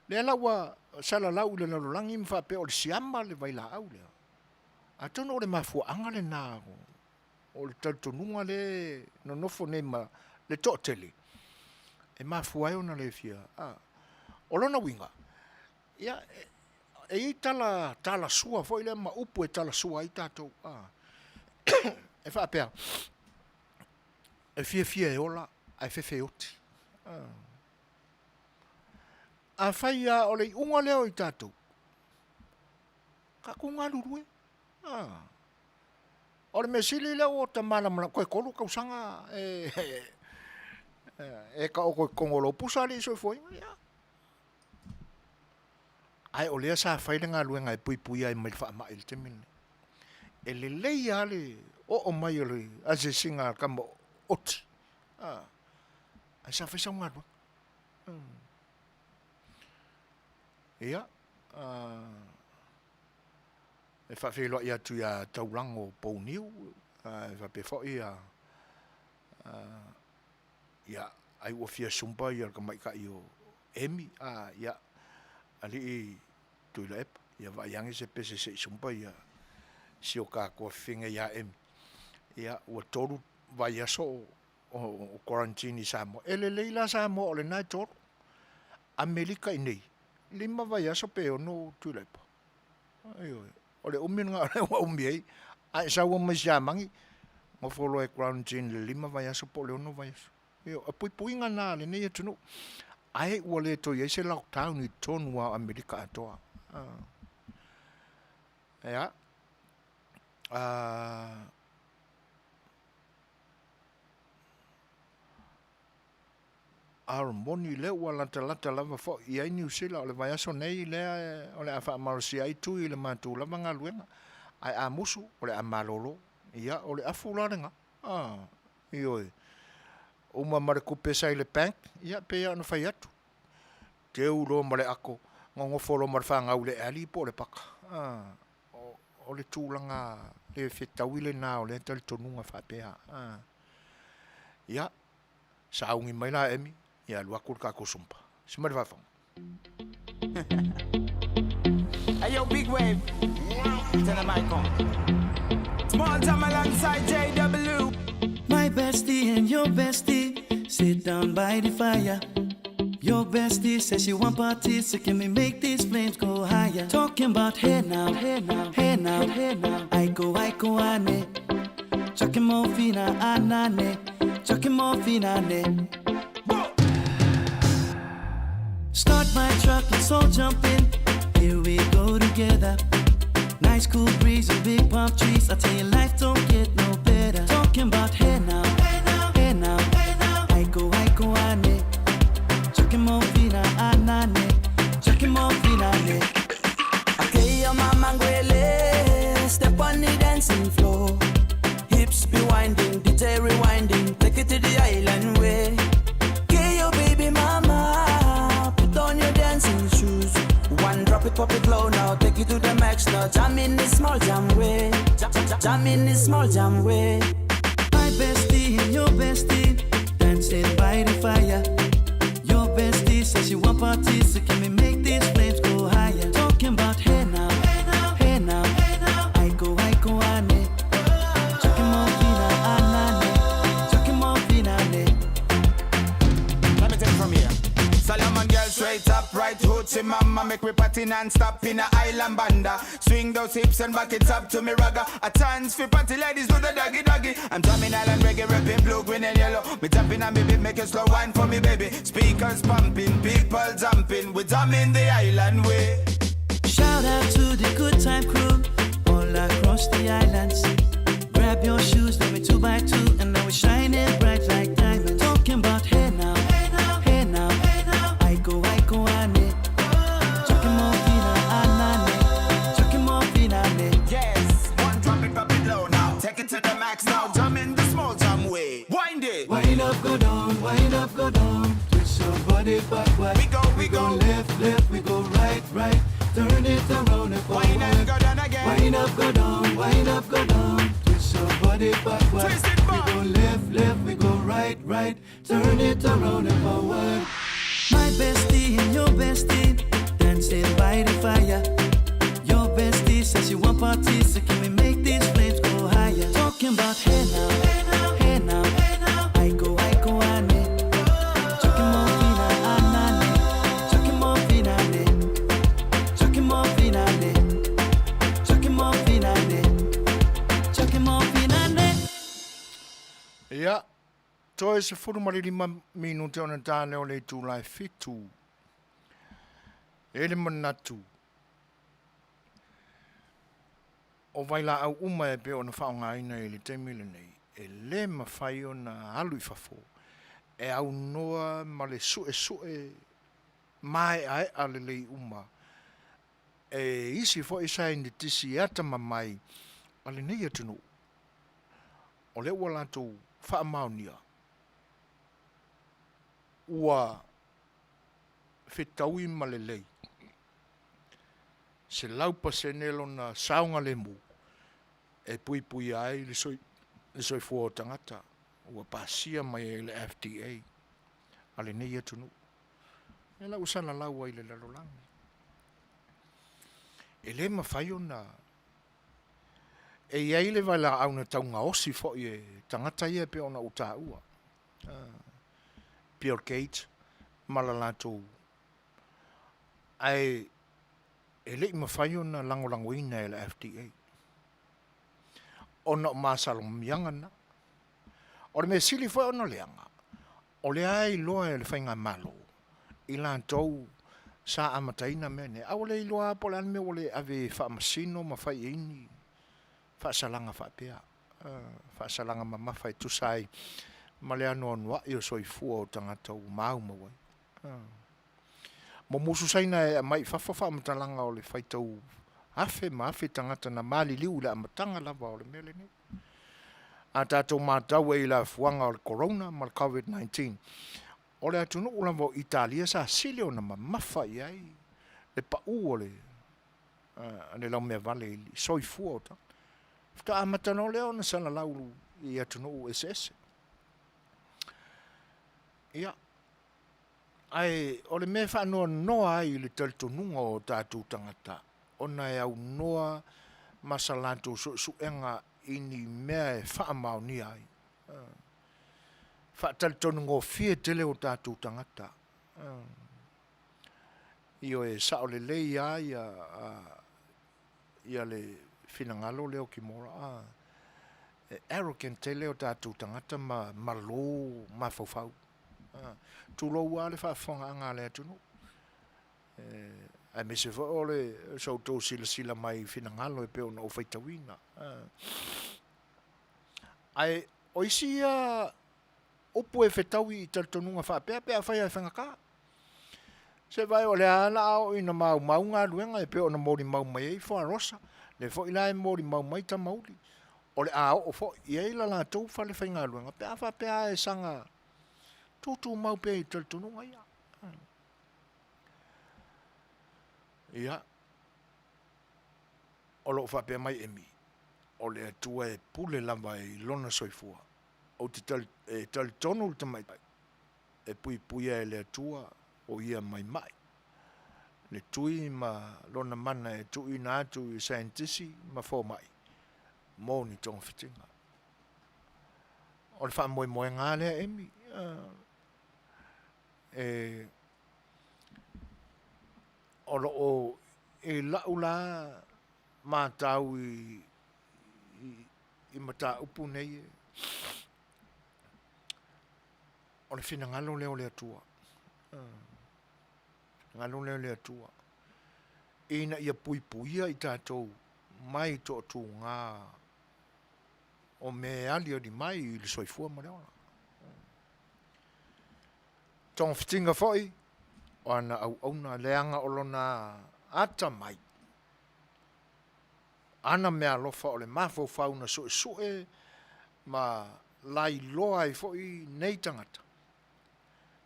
Speaker 1: Lea la ua salalau i le lalolagi ma faapea o le siama le vailaau lea. Atonu o le mafuaaga lena O le talitonuga lea e nonofo nei ma le toatele, e mafua ai ona le fia, a. O lona uiga, ia, e i ai tala talasua foi lea ma upu e talasua ai tatou, a. E faapea, e fiafia e ola ae fefe e oti. Afai lava o le iuga lea o i tatou, tatou galulue, a. O le mea sili lea ua ta malamalama, toe 3 tausaga e e taoto i totonu o lou pusa alii soifuaina, ia. Ae o lea sa fai le galuega e puipuia ai mai le faamai i le taimi lenei. E lelei lava le oo mai o le asiasiga a le tama oti, ae sa fai sau galuega. Ia, E faafeiloai atu ia Taulago Pouniu, e faapea foi ia, ia ai ua fia sumba ia le tamaitai o Emi, a ia alii Tuilaepa, ia vaai ane se pese se i sumba ia si o ta tuafafine ia Emi. Ia ua 3 vaiaso o quarantine i Samoa. E lelei la Samoa o lena e 3. Amerika i nei, 5 vaiaso pe 6 Tuilaepa. Ioe, o le umi lena o lea ua umi ai, a e sau mai Siamani, nofo loa e quarantine i le 5 vaiaso po o le 6 vaiaso. Ioe, o puipuiga lena a lenei atunuu, ae ua le toe i ai se lockdown i totonu lava o Amerika atoa. Ia, A o le moni lea ua latalata lava foi i ai Niu Sila, o le vaiaso nei lea o le a faamalosia ai Tui i le matou lava galuega, ae a musu o le a malolo. Ia, o le afu la lena. A, ioe. Uma ma le tupe sa i le bank, ia pei lava ona fai atu, teu loa ma le ato, nonofo loa ma le fanau i le alley po o le paka. A, o le tulaga le fetaui lena o lea talitonuga faapea. A, ia. Sauni mai la Emi, ia alu atu le tatou Zumba. Se mai le faafofoga.
Speaker 11: Hey yo, big wave. Tell them I come. Small time alongside JW. My bestie and your bestie sit down by the fire. Your bestie says she want parties, so can we make these flames go higher? Talking about hey now, hey now, hey now, hey now. I go, I go, ane. Chucking more fina, anane. Chucking more fina, ne. Start my truck, let's all jump in. Here we go together. Nice cool breeze and big palm trees. I tell you, life don't get no better. Talking about hey now, hey now, hey now, hey now. I go, I go, ane. Chucking more fina, anane. Chucking more fina, ne. your mama ngwele. Step on the dancing floor. Hips be winding, DJ rewinding. Take it to the island way. Get your baby mama. Put on your dancing shoes. One drop it, pop it low now. Take it to the max now. Jam in this small jam way. Jam, jam, jam in this small jam way.
Speaker 7: My bestie and your bestie dancing by the fire. Your bestie says she want parties, so can we make these flames go higher? Talking about hey now, hey now, hey now, hey now. I go, I go, ane. Chucking more fina, anane. Chucking more fina, ne.
Speaker 12: Let me take it from here. Solomon girl straight up, right hoochie mama. Make we party non-stop in a island banda. Swing those hips and back it up to me ragga. A chance for party ladies do the doggy doggy. I'm drumming island reggae, rapping blue, green and yellow. Me tapping on me beat, make a slow wine for me baby. Speakers pumping, people jumping. We drumming the island way.
Speaker 7: Shout out to the good time crew all across the islands. Grab your shoes, let me 2x2, and now we're shining bright like diamonds. Talking about hey now, hey now, hey now, hey now. I go, I go, ane. Chucking more fina, anane. Chucking more fina, ne.
Speaker 12: Yes, one drop it, drop it low now. Take it to the max now. Jam in the small jam way. Wind it.
Speaker 7: Wind up, go down, wind up, go down. Twist your body backward.
Speaker 12: We go, we go.
Speaker 7: left, left, we go right, right. Turn it around and forward.
Speaker 12: Wind and go down again.
Speaker 7: Wind up, go down, wind up, go down. Twist your body backward.
Speaker 12: Twist it back.
Speaker 7: We go left, left, we go right, right. Turn it around and forward. My bestie and your bestie dancing by the fire. Your bestie says she want parties, so can we make these flames go higher? Talking about hey now, hey now, hey now, hey now. I go, I go, ane. Chucking more fina, anane. Chucking more fina, ne. Chucking more fina, ne. Chucking more fina, ne. Chucking more fina, ne.
Speaker 1: Ia, toe 15 minute ona ta lea o le itula e fitu. E le manatu, o vailaau uma e pei ona faaaogaina i le taimi lenei, e le mafai ona alu i fafo e aunoa ma le suesue maeaea lelei uma e isi foi saienitisi atamamai a lenei atunuu, o lea ua latou faamaonia ua fetaui ma lelei 100% lona saogalemu e puipuia ai le soifua o tagata ua pasia mai ai e le FDA a lenei atunuu. Lea la ua salalau ai i le lalolagi. E le mafai ona e i ai le vailaau na taugaosi foi e tagata ia e pei ona ou taua, Bill Gates ma la latou, ae e le i mafai ona lagolagoina e le FDA ona o masalomiaga na. O le mea sili foi ona leaga, o lea e iloa e le Faigamalo i latou sa amataina mea nei, a ua le iloa lava po o le a le mea ua le ave e faamasino ma fai i ai ni faasalaga faapea, faasalaga mamafa e tusa ai ma le anoanoai o soifua o tagata ua maumau ai. Mo musu Saina e aumai i fafo faamatalaga o le faitau afe ma afe tagata na maliliu i le amataga lava o le mea lenei. A tatou matau ai i le afuaga o le Corona ma le Covid-19, o le atunuu lava o Italia sa sili ona mamafa i ai le pau o le le laumeavale i le soifua o tagata. Faatoa amata loa lea ona salalau i atunuu eseese. Ia, ae o le mea e faanoanoa ai i le talitonuga o tatou tagata, ona e aunoa ma sa latou suesuega i ni mea e faamaonia ai. Faatalitonu gofie tele o tatou tagata. Ioe, e sao lelei lava ia, ia le finagalo lea o Kimora, a, e arrogant tele o tatou tagata ma malo mafaufau. Tulou lava le faafofogaaga a le atunuu. Aemaise foi o le sa outou silasila mai i finagalo e pei ona ou faitauina. Ae o isi ia upu e fetaui i talitonuga faapea pe afai lava e faigata. Se vaai o lea la a oo ina maumau galuega e pei ona molimau mai ai Fuarosa, lea foi la e molimau mai Tamauli, o le a oo foi i ai la latou fale faigaluega pe a faapea e saga tutumau pea i talitonuga ia. Ia, o lo o faapea mai Emi, o le Atua e pule lava i lona soifua. Ou te tali, e talitonu le tamaitai e puipuia e le Atua o ia mai mai. Le tui ma lona mana e tuuina atu i saienitisi ma fomai mo ni togafitiga. O le faamoemoega lava lea Emi, e o lo o i lau la matau i, i, i mataupu nei, o le finagalo lea o le Atua. Finagalo lea o le Atua ina ia puipuia i tatou mai toatuga o mea e aliali mai i le soifua ma le ola. Togafitiga foi o ana auauna leaga o lona atamai, ana meaalofa o le mafaufau na suesue ma lailoa ai foi nei tagata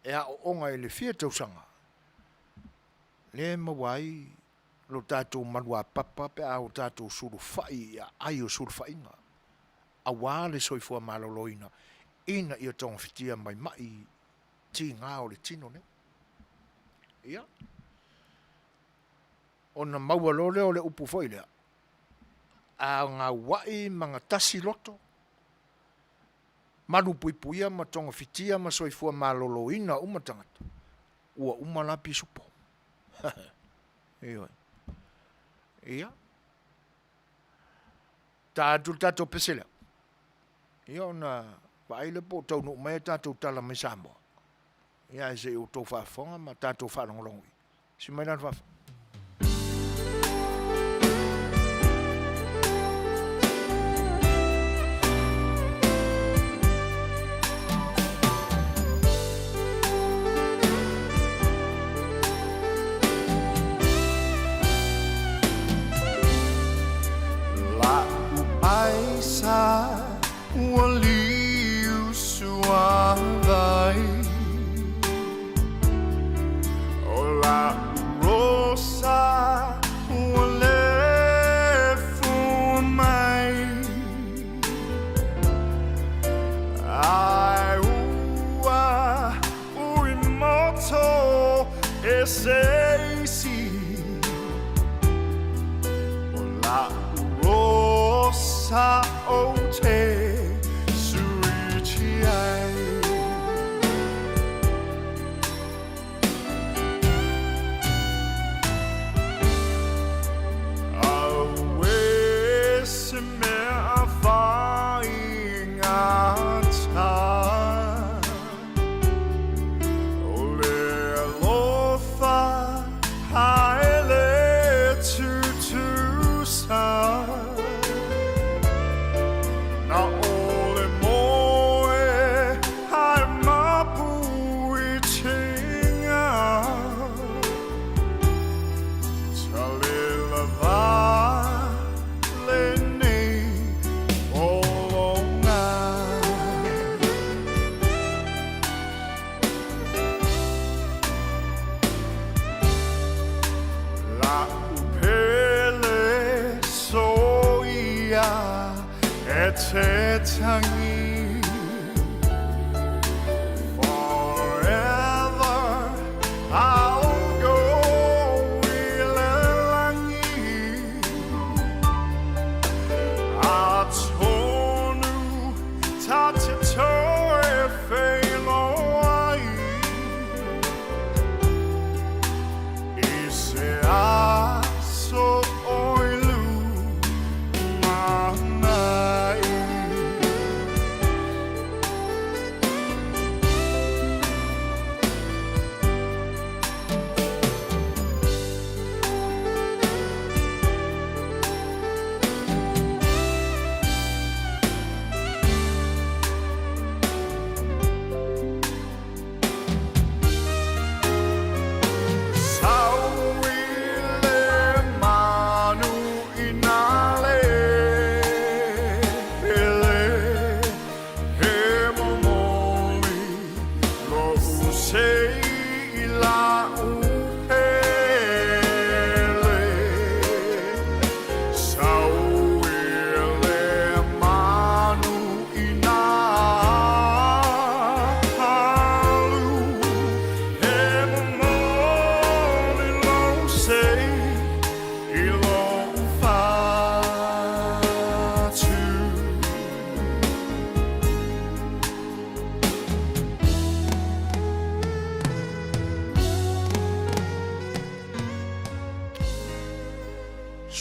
Speaker 1: e aooga i le fia tausaga lea e maua ai lo tatou maluapapa pe a o tatou sulufai i aai o sulufaiga aua le soifua maloloina ina ia togafitia mai ma'i tiga o le tino nei. Ia, ona maua loa lea o le upu foi lea, a gaua'i ma gatasi loto, malupuipuia ma togafitia ma soifua maloloina uma tagata, ua uma la pisupo. Ioe. Ia. Ta atu le tatou pese lea. Ia ona vaai lea po o taunuu mai a tatou tala mai Samoa. Ia ae se i outou faafofoga ma tatou faalogologo i. Si mai la le faafofoga.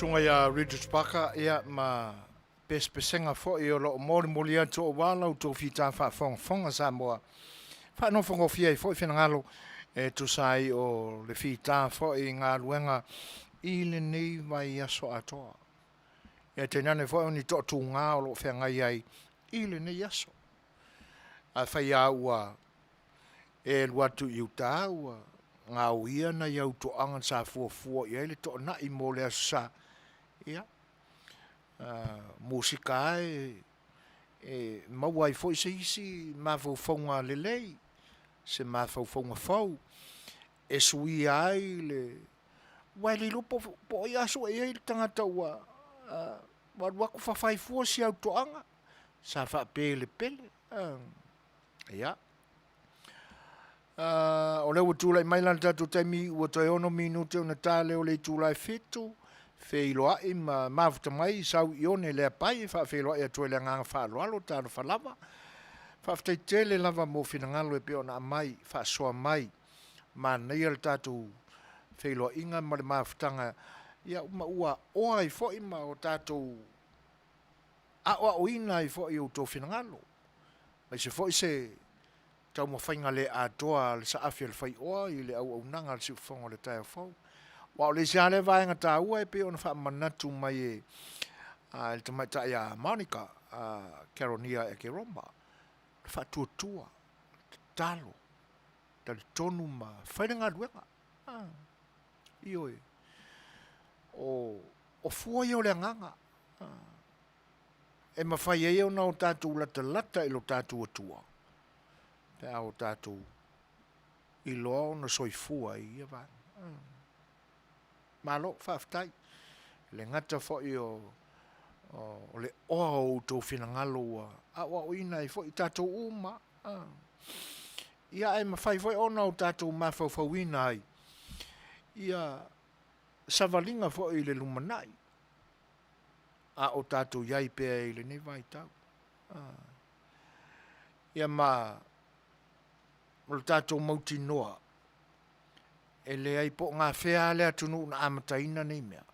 Speaker 1: Susuga ia Richard Parker, ia ma pesepesega foi o lo o molimoli atu aua la outou fita faafogafoga Samoa. Faanofogofie ai foi finagalo e tusa ai o le fita foi i galuega i lenei vaiaso atoa. Ia tainane foi o ni toatuga o lo o feagai ai i lenei aso. Afai lava ua e alu atu i uta ua gaoia nai au toaga sa fuafua i ai le toanai mo le Aso Sa, ia, musika lava e maua ai foi se isi mafaufauga lelei, se mafaufauga fou e suia ai le... Aua e le iloa po o ai a sue i ai le tagata ua alu atu fafai fua si au toaga sa faapelepele. Ia, o lea ua tulai mai la le tatou taimi ua toe 6 minute ona ta lea o le itula e 7, feiloai ma mafuta mai sau i one leapai e faafeiloai atu ai i le agaga faaaloalo, talofa lava. Faafetai tele lava mo finagalo e pei ona aumai, faasoa mai, manaia le tatou feiloaiga ma le mafutaga, ia ma ua oa ai foi ma o tatou aoaoina ai foi i outou finagalo, aemaise foi se taumafaiga le atoa a le saafi a le faioa i le auaunaga a le siufofoga o le taeao fou. Aua o le isi lava lea vaega taua e pei ona faamanatu mai e le tamaitai ia Monica Caronia Ekeroma, le faatuatua, tatalo, talitonu ma fai le galuega. Ioe. O fua ia o le agaga e mafai ai ona o tatou latalata i lo tatou Atua pe a o tatou iloa ona soifua i ia vaega. Malo faafetai. E le gata foi o le oa o outou finagalo ua aoaoina ai foi i tatou uma lava. Ia ae mafai foi ona o tatou mafaufauina ai ia savaliga foi i le lumanai a o tatou i ai pea i lenei vaitau. Ia ma o le tatou mautinoa, e leai po o gafea lava le atunuu na amataina nei mea,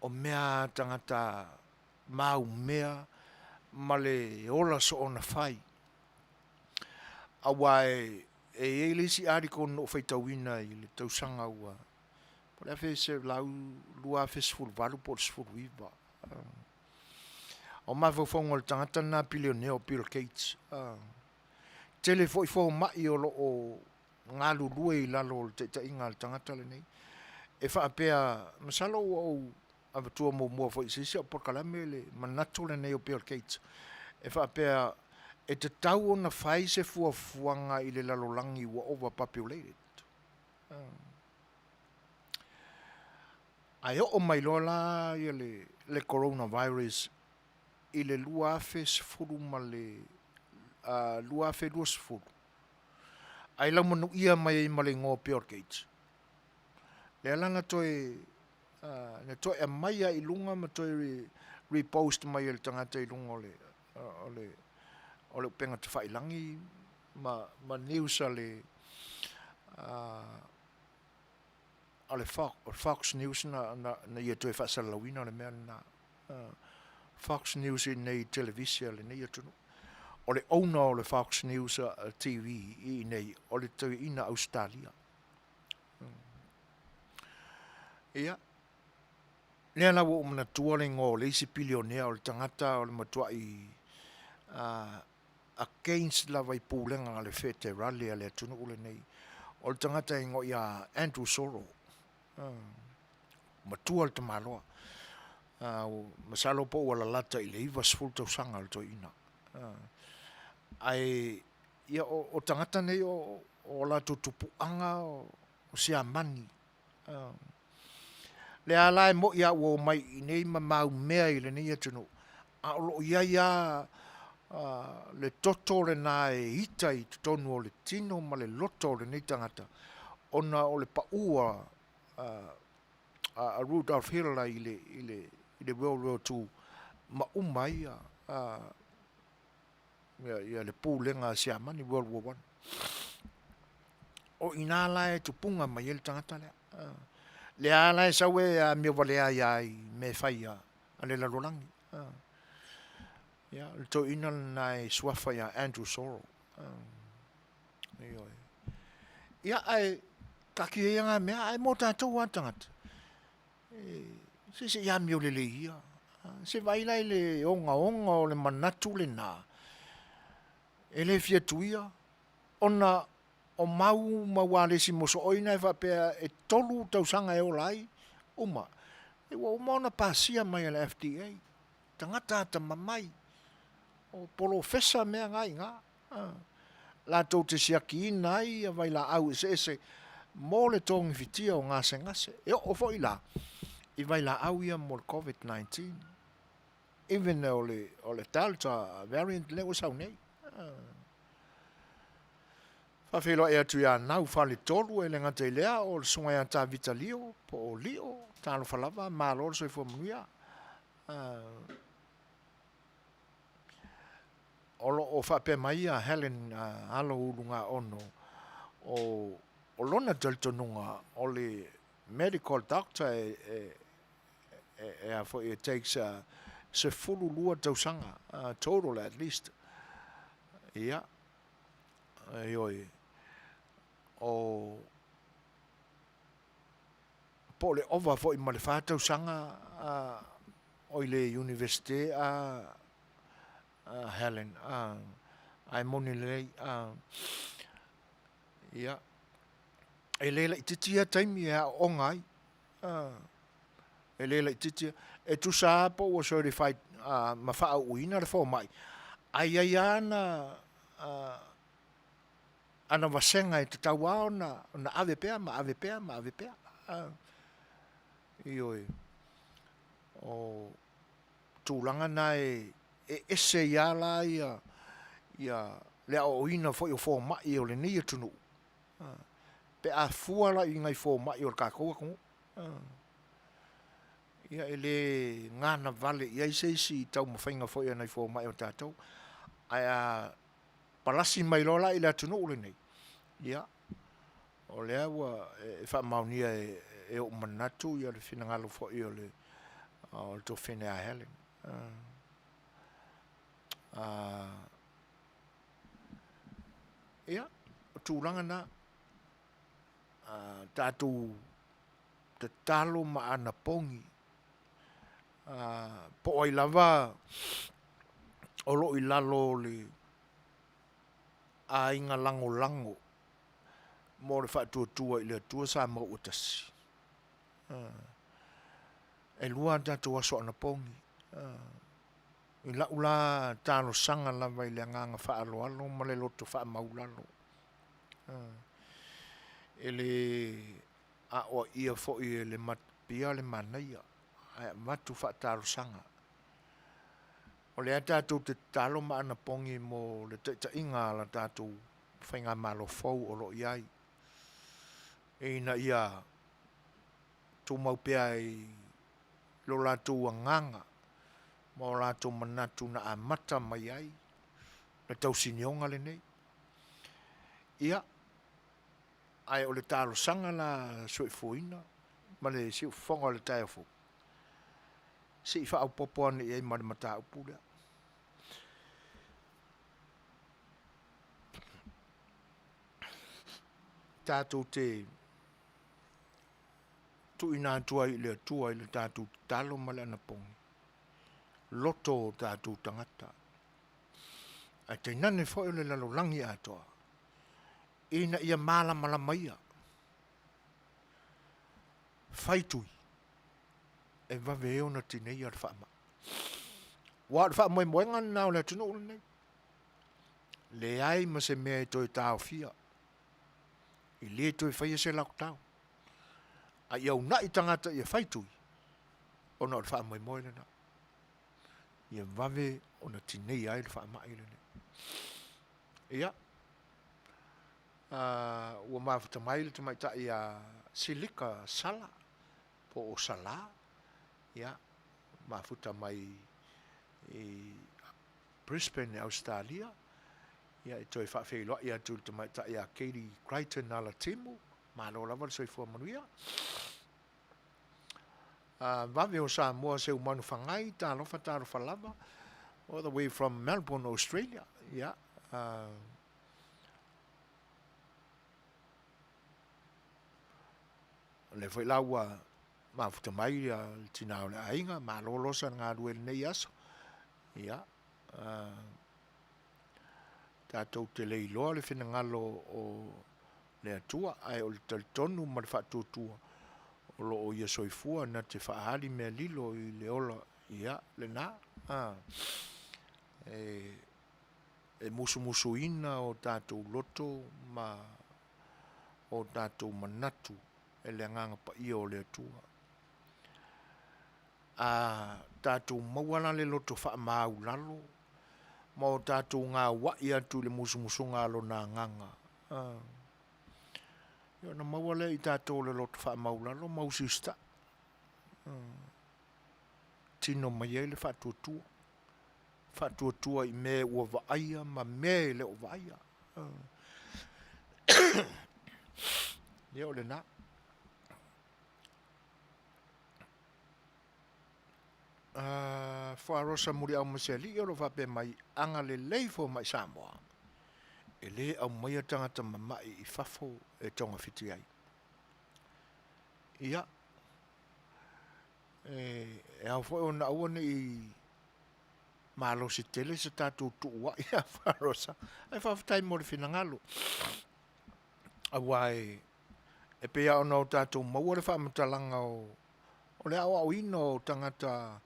Speaker 1: o mea lava a tagata maumea ma le ola soona fai. Aua e i ai le isi article na ou faitauina i le tausaga ua, po o le 2018 po o le 19. O mafaufauga o le tagata lena pilionea o Bill Gates. Tele foi fomai o lo o galulue i lalo o le taitaiga a le tagata lenei. E faapea, masalo ua ou avatua muamua foi i se isi au polokalame le manatu lenei o Bill Gates, e faapea e tatau ona fai se fuafuaga i le lalolagi ua overpopulated. Ae oo mai loa la le coronavirus i le 2010 ma le 2020, ae laumanuia mai ai ma le igoa o Bill Gates, lea la na toe na toe aumai lava i luga ma toe repost mai e le tagata i luga o le o le o le upega tafailagi ma ma news a le a le Fox News na na ia toe faasalalauina le mea lena. Fox News i inei i televise a lenei atunuu. O le owner o le Fox News TV i inei, o le toeaina Ausetalia. Ia, lea la ua ou manatua le igoa o le isi pilionea o le tagata o le matuai against lava i pulega a le feterale a le atunuu lenei. O le tagata e igoa ia Andrew Soro. Matua le tamaloa. Masalo po ua lalata i le 90 tausaga o le toeaina. Ae ia o tagata nei o latou tupuaga o Siamani. Lea la e moi lava ua omai i inei ma maumea i lenei atunuu, a o lo o i ai lava le toto lena e ita i totonu o le tino ma le loto o lenei tagata, ona o le pau a Rudolf Hitler i le World War II ma uma ai le pulega a Siamani, World War One. O i ina la e tupuga mai ai le tagata lea. Lea lava la e sau e amio valea ai lava i mea e fai a le lalolagi. Ia, o le toeaina lena e suafa ia Andrew Sorrell. Ioe. Ia, ae taatia ia na mea, ae mo tatou lava tagata, e, se se i amio lelei ia. Se vaai la i le ogaoga o le manatu lena, e le fia tuia, ona o mau ma ualesi mosooi na e faapea e 3 tausaga e ola ai, uma. E ua uma ona pasia mai e le FDA, tagata atamamai, o polofesa mea na i ina, latou te siakiina ai vailaau eseese mo le togifitia o gasegase. E oo foi la i vailaau ia mo le COVID-19, even o le Delta variant lea ua sau nei. Faafeiloai atu ia Nau Faletolu, e le gata i lea o le susuga ia Tavita Lio po o Lio, talofa lava, malo le soifua manuia. O lo o faapea mai ia Helen Alo Ulugaono, o lona talitonuga o le medical doctor e a foi e takes 12 tausaga total at least. Ia, ioe, o po o le ova foi ma le 4 tausaga o i le Iunivesite a Helen, ae moni lelei, ia, e le laitiiti ia taimi e aooga ai, e le laitiiti ia. E tusa lava po ua certified ma faauuina le fomai, ae i ai lava ana vasega e tatau lava ona ave pea ma ave pea ma ave pea. Ioe. O tulaga na e ese ai lava la ia le aoaoina foi o fomai o lenei atunuu, pe a fua la i nai fomai o le tatou atunuu, ia e le gagavale i ai se isi i taumafaiga foi a nai fomai o tatou. Ae a palasi mai loa la i le atunuu lenei, ia, o lea ua e faamaonia e ou manatu le finagalo foi o le Tuafafine a Helen. Ia, o tulaga na, tatou tatalo ma anapogi, po o ai lava o lo o i lalo o le aiga lagolago mo le faatuatua i le Atua Samoa ua tasi. E 2 a tatou aso anapogi. I lau la talosaga lava i le agaga faaaloalo ma le loto faamaulalo, e le aoaia foi e le matapia le manaia, ae avatu faatalosaga. O lea tatou te tatalo ma anapogi mo le taitaiga a le tatou faigamalo fou o lo o i ai, ina ia tumau pea i lo latou agaga ma o latou manatu na amata mai ai le tausinioga lenei. Ia, ae o le talosaga la a soifuaina ma le siufofoga o le taeao fou, se i faaopoopo ane i ai ma le mataupu lea. Tatou te tuuina atu ai i le Atua i le tatou tatalo ma le anapogi, loto o tatou tagata, ae tainane foi o le lalolagi atoa, ina ia malamalama ia, fai tui e vave ai ona tineia le faamai. Aua o le faamoemoega lena o le atunuu lenei, leai ma se mea e toe taofia, e le toe faia se lockdown, a ia uunai tagata ia fai tui, ona o le faamoemoe lena, ia vave ona tineia ai le faamai lenei. Ia, ua mafuta mai le tamaitai ia Silika Sala, po o Sala, ia, mafuta mai i Brisbane i Ausetalia, ia e toe faafeiloai atu i le tamaitai ia Katie Crichton Alatimu, malo lava le soifua manuia. Vave o Samoa Seumanu Fagai, talofa talofa lava, all the way from Melbourne, Australia. Ia, o lea foi la ua mafuta mai le tina o le aiga, malo losa le galue i lenei aso. Ia, tatou te le iloa le finagalo o le Atua, ae o le talitonu ma le faatuatua o lo o Ia soifua na te faaali mea lilo i le ola, ia, lena. A, e, e musumusuina o tatou loto ma o tatou manatu e le Agaga Paia o le Atua. A tatou maua la le loto faamaulalo ma o tatou gauai atu i le musumusuga a Lona Agaga, ia ona maua lea e i tatou o le loto faamaulalo ma usiusitai, tino mai ai le faatuatua, faatuatua i mea ua vaaia ma mea e le o vaaia. Ia o lena. Fuarosa Muliau ma se alii o lo o faapea mai, agalelei fomai Samoa, e le aumaia tagata mamai i fafo e togafiti ai. Ia, e ao foi ona aua ne i malosi tele se tatou tuuai ia Fuarosa, ae faafetai mo le finagalo. Aua e pei lava ona o tatou maua le faamatalaga o o le aoaoina o tagata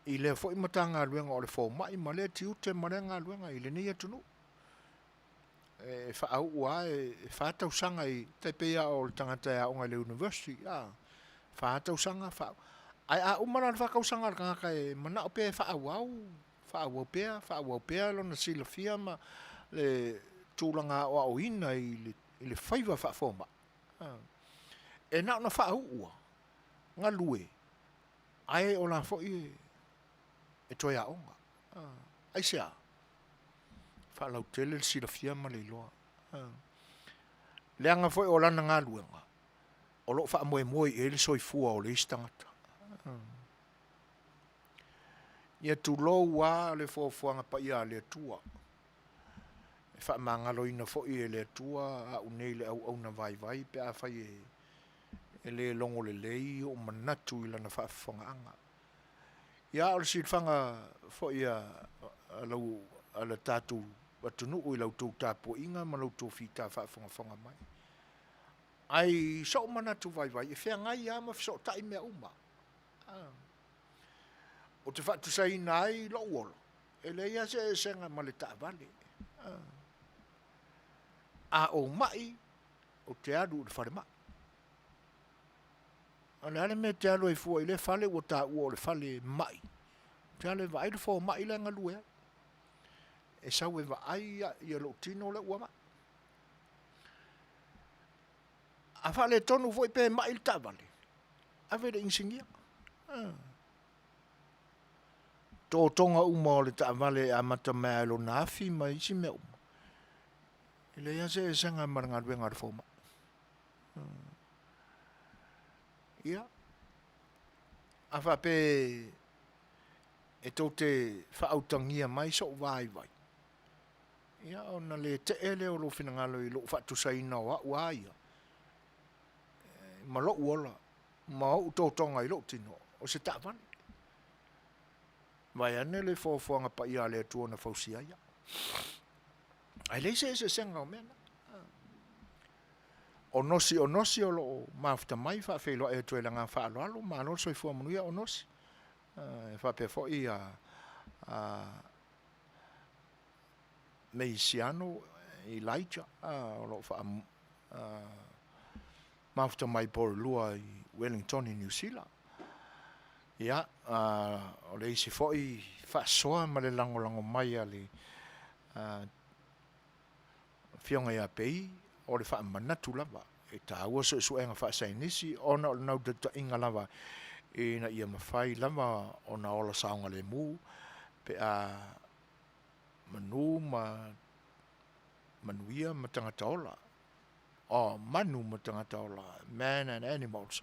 Speaker 1: i lea foi Matagaluega o le Fomai ma lea tiute ma lea galuega i lenei atunuu. E faauu lava e fa tausaga i tai pei lava o le tagata e aoga i le university, a, fa tausaga faauu. Ae a uma la le fa tausaga a le tagata e manao pea e faaauau, faaauau pea, faaauau pea lona silafia ma le tulaga aoaoina i le faiva faafomai, e na ona faauu lava, galue, ae o la foi e toe aoga. Aisea? Faalautele le silafia ma le iloa. Leaga foi o lana galuega, o lo o faamoemoe i ai le soifua o le isi tagata. Ia tulou lava le foafoaga paia a le Atua. E faamagaloina foi e le Atua au nei le auauna vaivai pe afai e le logo lelei ou manatu i lana faafofogaaga. Ia a o le silafaga foi a lau a le tatou atunuu i la outou tapuaiga ma la outou fita faafogafoga mai. Ae i sou manatu vaivai, e feagai lava ma fesootai mea uma. Ou te faatusaina ai lou ola, e leai lava se eseesega ma le taavale. A ou mai, ou te alu i le falemai. O le a le mea e te alu ai fua i lea fale ua taua o le fale mai? Ou te alu e vaai le fomai la e galue ai. E sau e vaai ia lou tino lea ua mai. A faaletonu foi pe mai le taavale, ave i le inisinia. Totoga uma o le taavale e amata mai lava i lona afi ma isi mea uma, e leai lava se eseesega ma le galuega a le fomai. Ia, a faapea e tou te faautagia mai sou vaivai, ia ona le tee lea o lou finagalo i lou faatusaina o au lava ia ma lou ola ma ou totoga i lou tino, o se taavale. Vaeane le foafoaga paia a le Atua na fausia ai au. Ae leai se eseesega o mea na. O Nosi o Nosi o lo o mafuta mai, faafeiloai atu ai i le agaga faaaloalo, malo le soifua manuia o Nosi. E faapea foi a Meisiano Elijah o lo o faa mafuta mai Porirua i Wellington i Niu Sila. Ia, o le isi foi faasoa ma le lagolago mai a le Afioga ia Pei, o le faamanatu lava, e taua suesuega faasaienisi ona o le naunautaiga lava ina ia mafai lava ona ola saogalemu pe a manu ma manuia ma tagata ola. O manu ma tagata ola, man and animals.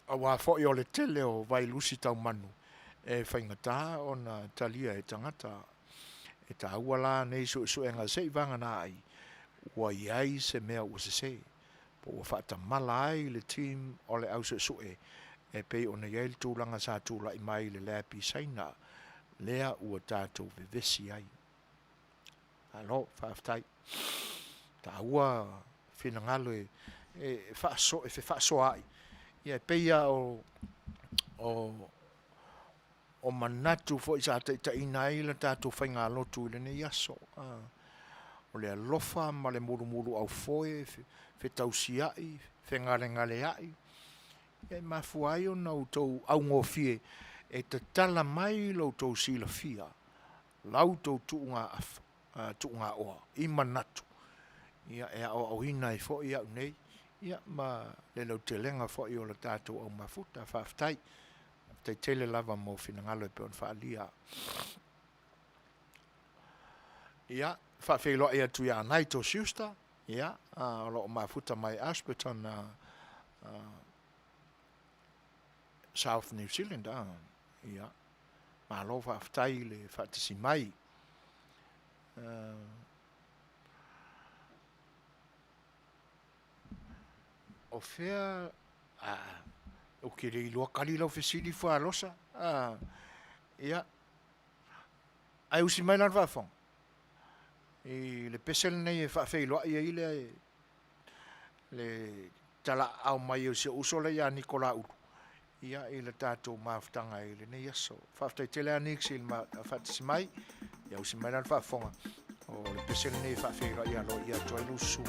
Speaker 1: Auā foi o le tele o vailusi taumanu e faigata ona talia e tagata. E taua la nei suesuega se i vagana ai ua i ai se mea ua sese, po ua faatamala ai le team o le au suesue e pei ona i ai le tulaga sa tulai mai i le lab i Saina lea ua tatou vevesi ai. Malo faafetai. Taua finagalo e e fefaasoaai, ia e pei lava o o o manatu foi sa taitaiina ai le tatou faigalotu i lenei aso. O le alofa ma le mulumuluaufoe, fetausiai, fegalegaleai, ia e mafua ai ona outou augofie e tatala mai lo outou silafia la outou tuugaafa, tuugaoa i manatu ia e aoaoina ai foi au nei ia ma le lautelega foi o le tatou au mafuta. Faafetai. Faafetai tele lava mo finagalo e pei ona faaalia. Ia, faafeiloai atu ia Naito Schuster, ia, o lo o mafuta mai Ashburton, South New Zealand. Ia, malo faafetai i le faatasi mai. O fea, ou te le iloa tali lau fesili Falosa. Ia, ae usi mai la le faafofoga i le pese lenei e faafeiloai ai le talaaao mai o si ou uso lea ia Nikolaulu i le tatou mafutaga i lenei aso. Faafetai tele lava Nix i le faatasi mai. Ia usi mai la le faafofoga, o le pese lenei e faafeiloai aloaia atu ai lou susu.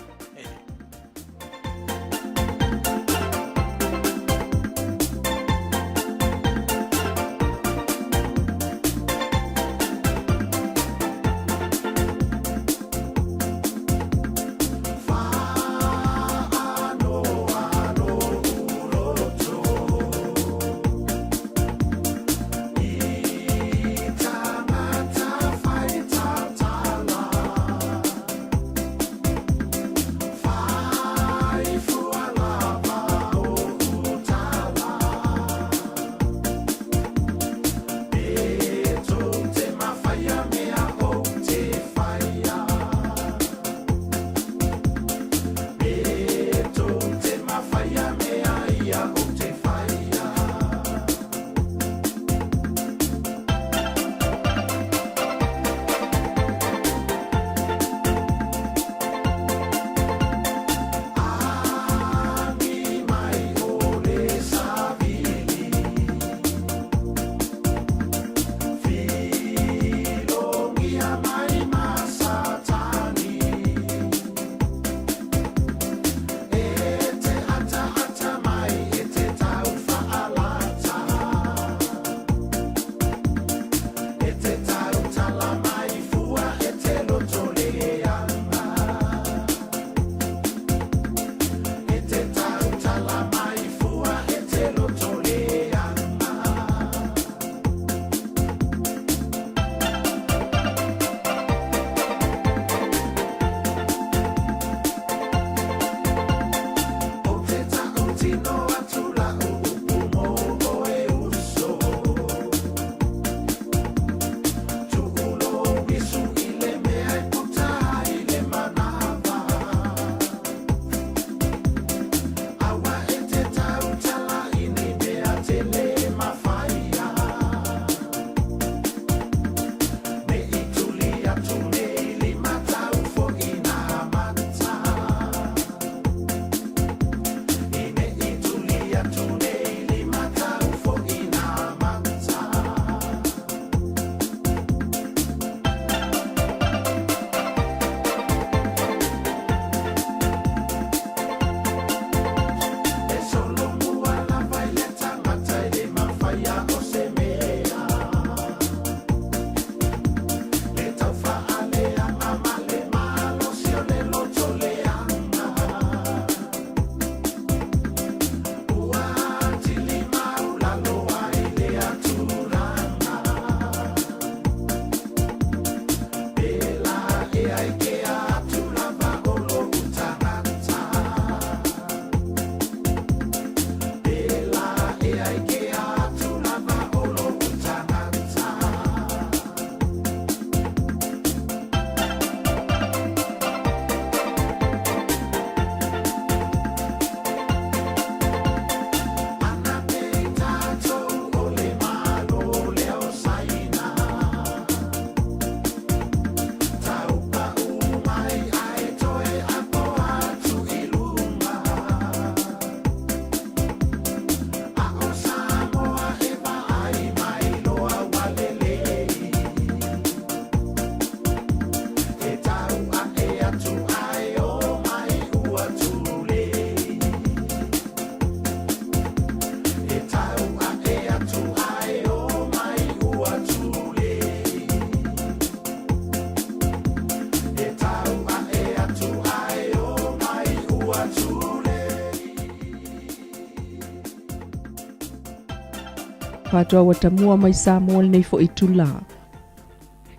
Speaker 13: Faatoa ua tamua mai Samoa i lenei foi itulā.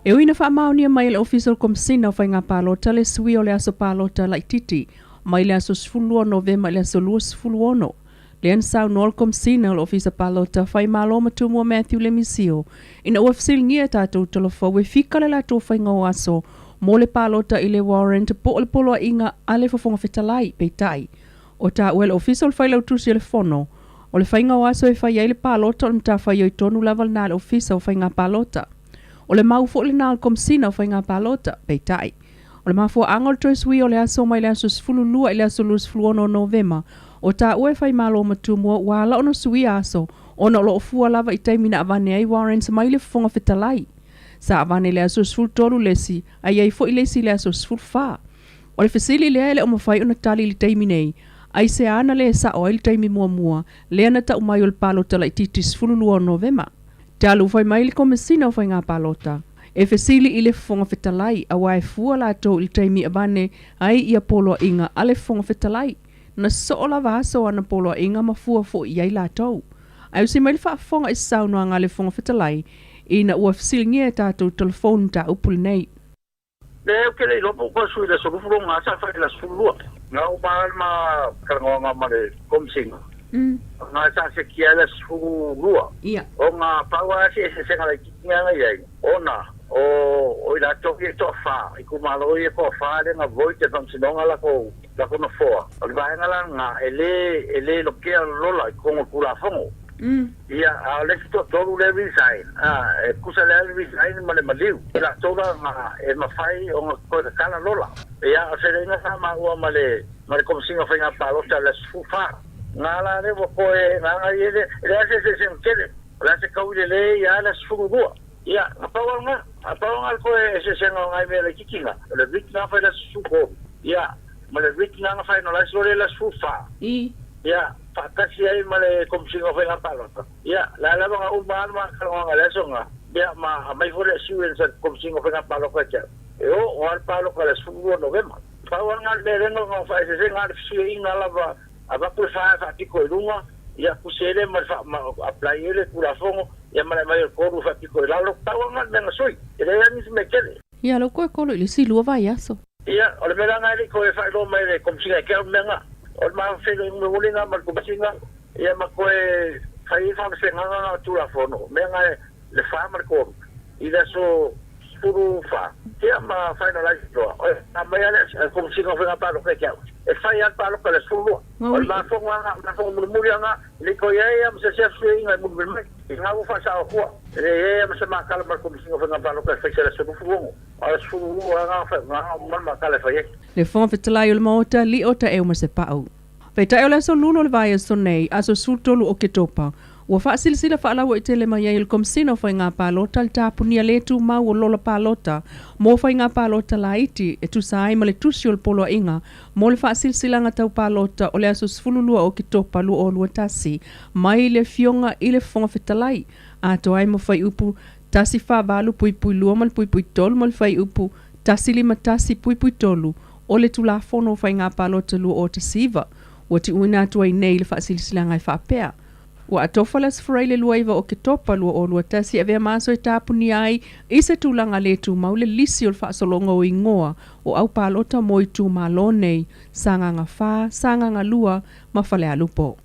Speaker 13: E ui ina faamaonia mai e le Ofisa o le Komesina o Faiga Palota le suia o le aso palota laitiiti mai le aso 12 Novema i le aso 26, lea na saunoa le Komesina o le Ofisa Palota Faimalo ma Tumua Matthew Lemisio ina ua fesiligia e tatou tolofou e fika le latou faiga o aso mo le palota i le warrant po o le poloaiga a le Fofoga Fetalai. Peitai, o taua e le Ofisa o le Failautusi o le Fono, o le faiga o aso e fai ai le palota o le matafaioi tonu lava lena a le Ofisa o Faiga Palota. O le mau foi lena a le Komesina o Faiga Palota. Peitai, o le mafuaaga o le toe suia o le aso mai le aso 12 i le aso 26 o Novema, o taua e Faimalo ma Tumua ua ala ona suia aso ona o lo o fua lava i taimi na avane ai warrants mai le Fofoga Fetalai. Sa avane i le aso 13 le isi, ae i ai foi le isi i le aso 14. O le fesili lea e le o mafai ona tali i le taimi nei, aisea na le sa'o ai le taimi muamua lea na ta'u mai o le palota laitiiti 12 o Novema? Talu fai mai le Komesina o Faiga Palota, e fesili i le Fofoga Fetalai auā e fua latou i le taimi avane ai ia poloaiga a le Fofoga Fetalai. Na so'o lava aso ana poloaiga ma fua foi i ai latou. Ae usi mai le faafofoga i se saunoaga a le Fofoga Fetalai ina ua fesiligia e tatou telefoni mataupu lenei.
Speaker 14: Leai ou te le iloa po o toe sui i le aso 22 ga sa fai i le aso 12. Na uma lava le ma talanoaga ma le Komesina, ga sa sekia ai le aso 12, ona pau lava si eseesega laitiiti lea na i ai, ona o o i latou ia e toafa, itumalo ia e toafa lea na void e le Faamasinoga latou latou nofoa, o le vaega la lena e le e le lokea lola i totonu o le Tulafono. Ia, a o le isi toatolu lea e resign, a, e tusa le a le resign ma le maliu, i latou la na e mafai ona toe tatala lola. Ia, o se leiga sa maua ma le, ma le Komesina o Faiga Palota i le aso 14. Na la lea ua toe, na na i ai le, e leai se eseesega tele, o le a se taui lelei lava le aso 12. Ia, na pau lava lena, na pau lava lena le toe eseesega o nai mea laitiiti na, o le writ na fai i le aso 13, ia, ma le writ na na fai no le aso lea i le aso 14. Ia, faatasi ai ma le Komesina o Faiga Palota. Ia, le a lava na uma lava le ma talanoaga i le aso lena, ia, ma aumai foi le assurance a le Komesina o Faiga Palota ia te au, e oo lava le palota i le 12 o Novema. Pau lava lena o le mea lea na faaeseesega le fesuiaiga lava, avatu le fa e faapito i luga, ia, tusi ai lea ma le faa, ma apply ai le Tulafono, ia ma le aumai o le tolu e faapito i lalo. Pau lava lena o le mea na sui, e leai lava nisi mea tele.
Speaker 13: Ia, lou koe kolo i le isi lua vaiaso.
Speaker 14: Ia, o le mea la lena e le i toe faailoa mai e le Komesina e te au le mea lena. O le ma feiloaiga mulimuli lena ma le Komesina, ia ma toe fai ai faamasegana na o Tulafono, mea na e le fa ma le tolu, i le aso 14, ia ma finalize loa. O le a aumai lava le Komesina o Faiga Palota e te au, e fai lava le palota i le aso 12. O le ma fono lava lena, ma fono mulimuli lava lena, e le i toe i ai lava ma se isi fesuiaiga e mulimuli mai. I lena ua faasao atua, e le i ai lava ma se matala ma le Komesina o Faiga Palota e fai se aso 16.
Speaker 13: Le Fofoga Fetalai o le Maota, Lio Taeu ma Sepa'u. Peitai o le aso Lula o le vaiaso nei, aso 13 o Oketopa, ua faasilasila faalauaitele mai ai e le Komesina o Faiga Palota le tapunia le tumau o lola palota mo faiga palota laiti e tusa ai ma le tusi o le Poloaiga mo le Faasilasilaga Tau Palota o le aso 12 o Oketopa 2021 mai le Afioga i le Fofoga Fetalai atoa ai ma fuaiupu 148.2 ma le .3 ma le fuaiupu 151.3 o le Tulafono o Faiga Palota 2019 ua tiuina atu ai nei le faasilasilaga e faapea, Ua atofa le Aso Faraile 29 o Oketopa 2021 e avea ma aso e tapunia ai i se tulaga le tumau le lisi o le faasologa o igoa o au palota mo itumalo nei, Sagaga 4, Sagaga 2 ma Falealupo.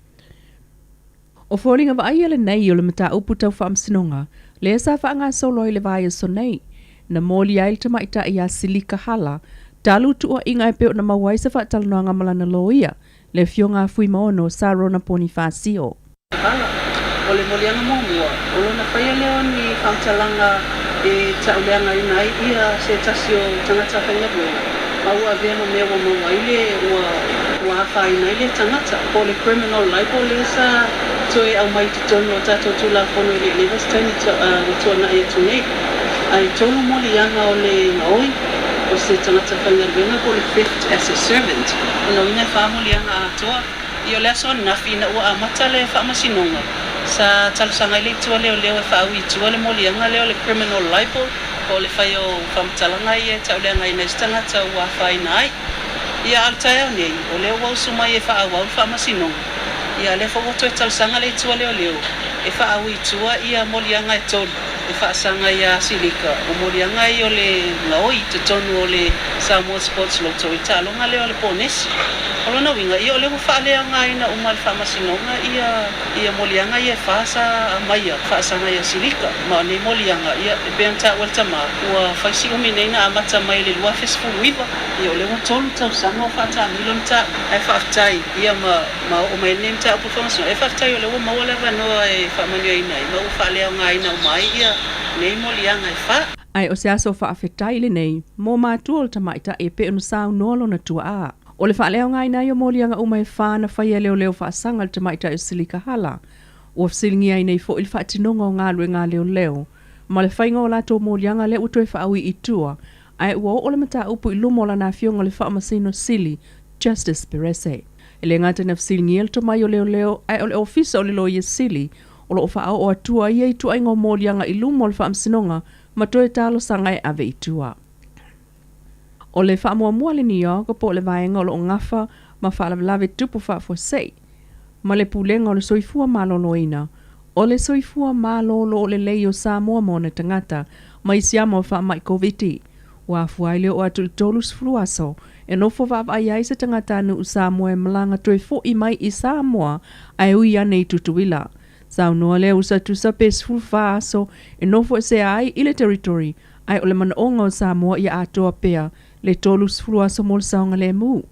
Speaker 13: O foliga vaaia lenei o le mataupu tau faamasinoga lea sa faagasolo ai le vaiaso nei, na moli ai le tamaitai ia Silika Hala talu tuuaiga e pei ona maua ai se faatalanoaga ma lana loia, le Afioga a Fuimaono Sarona Ponifasio.
Speaker 15: Hala, o le moliaga muamua, o lona faia lea o ni faamatalaga e tauleagaina ai ia se tasi o tagata faigaluega, ma ua avea ma mea ua maua ai le ua ua afaina ai lea tagata, po o le criminal libel lea sa toe aumai i totonu o tatou Tulafono e le i leva se taimi ua tuanai atu nei. Ae tolu moliaga o le gaoi o se tagata faigaluega po o le theft as a servant, lona uiga e fa moliaga atoa. Ia o le aso ananafi ina ua amata le faamasinoga, sa talosaga ai le itu a leoleo e faaui i tua le moliaga lea o le criminal libel, po o le fai o faamatalaga ia e tauleagaina ai se tagata ua afaina ai. Ia a o le taeao nei, o lea ua usu mai e faaauau le faamasinoga. Ia a lea foi ua toe talosaga le itu a leoleo E faaui i tua ia moliaga e tolu e faasaga iā Silika, o moliaga ia o le gaoi i totonu o le Samoa Sports Lotto i le taaloga lea o le ponesi. O lona uiga, ia o lea ua faaleaogaina uma e le Faamasinoga ia ia moliaga ia e fa sa aumaia faasaga iā Silika. Ma o nei moliaga, ia e pei ona taua e le tama, ua fai si umi nei na amata mai i le 2019, ia o lea ua tolu tausaga o faataamilo le mataupu. Ae faafetai, ia ma Ma oo mai lenei mataupu i le Faamasinoga, e faafetai o lea ua maua le avanoa e faamanuiaina ai ma ua faaleaogaina uma ai ia nei moliaga e fa.
Speaker 13: Ae o se aso faafetai lenei mo matua o le tamaitai e pei ona saunoa lona tuaa. O le faaleaogaina ai o moliaga uma e fa na faia e leoleo faasaga le tamaitai o Silika Hala. Ua fesiligia ai nei foi le faatinoga o galuega a leoleo ma le faiga o latou moliaga lea ua toe faaui i tua ae ua oo le mataupu i luma o lana afioga le Faamasino Sili Justice Perese. E le gata ina fesiligia le tomai o leoleo, ae o le Ofisa o le Loia Sili o lo o faaoo atua ia ituaiga o moliaga i luma o le Faamasinoga ma toe talosaga e ave i tua. O le faamuamua a le NEOC po o le vaega o lo o gafa ma faalavelave tupu faafuasei ma le Pulega o le Soifua Maloloina, o le soifua malolo lelei o Samoa ma ona tagata mai siama o faamai Koviti. Ua afua ai le oo atu i le 30 aso e nofo vaavaai ai se tagatanuu Samoa e malaga toe fo'i mai i Samoa ae ui ane i Tutuila. Saunoa lea usa tusa pe 14 aso e nofo esea ai i le territory ae o le manaoga o Samoa ia atoa pea le 30 aso mo le saogalemu.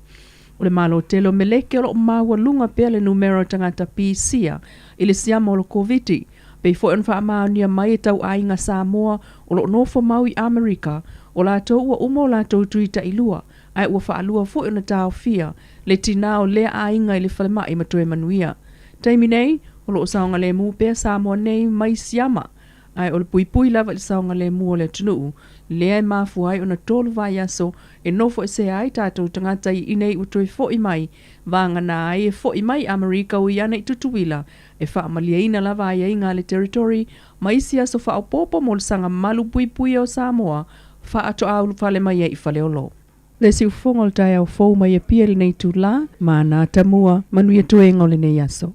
Speaker 13: O le Malo tele o Meleke o lo o maualuga pea le numera o tagata pisia i le siama o le Koviti, pei foi ona faamaonia mai e tauaiga Samoa o lo o nofo mau i Amerika, o latou ua uma o latou tui tailua, ae ua faalua foi ona taofia le tinā o lea aiga i le falemai ma toe manuia. Taimi nei, o lo o saogalemu pea Samoa nei mai siama, ae o le puipui lava i le saogalemu o le atunuu, lea e mafua ai ona tolu vaiaso e nofo esea ai tatou tagata i inei ua toe fo'i mai, vagana ai e fo'i mai Amerika ui ana i Tutuila, e faamalieina lava aiaiga a le Territory ma isi aso faaopoopo mo le saga malu puipuia o Samoa faatoa ulufale mai ai i Faleolo. Le siufofoga o le taeao fou mai Apia i lenei itulā, ma ana atamua, manuia toega o lenei aso.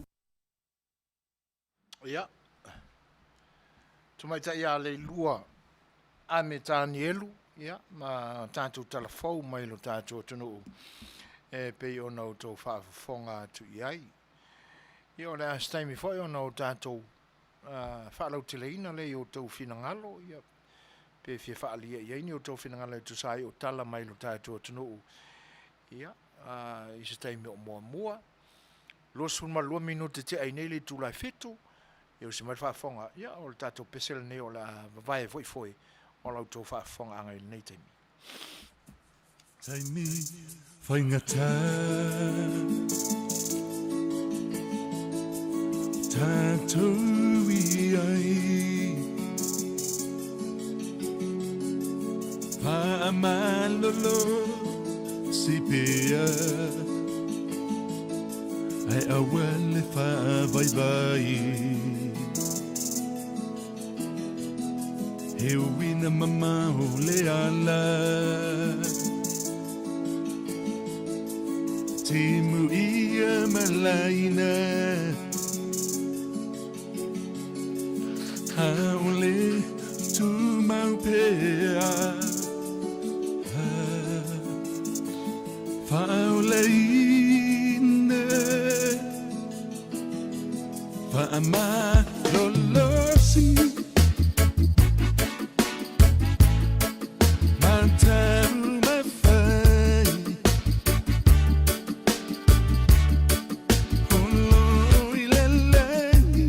Speaker 1: Ia, Tamaitai ia Leilua Ame Tanielu, ia, ma tatou talafou mai lo tatou atunuu e pei ona outou faafofoga atu i ai. Ia, o le a se taimi foi ona o tatou faalauteleina lea i outou finagalo, ia, pe fia faaalia i ai ni outou finagalo e tusa ai o tala mai lo tatou atunuu, ia, i se taimi o muamua. 22 minute tea ai nei le itula e 7, ia usi mai le faafofoga, ia o le tatou pese lenei o le a vavae foi foe o la outou faafofogaaga i lenei taimi.
Speaker 2: Taimi faigata tatou i ai Faamalolo si pea Ae aua le faavaivai He uina mamao le ala Timu ia malaina Haole tumau pea Faaoleina Faamalolosi Mataumafai Holo i le lagi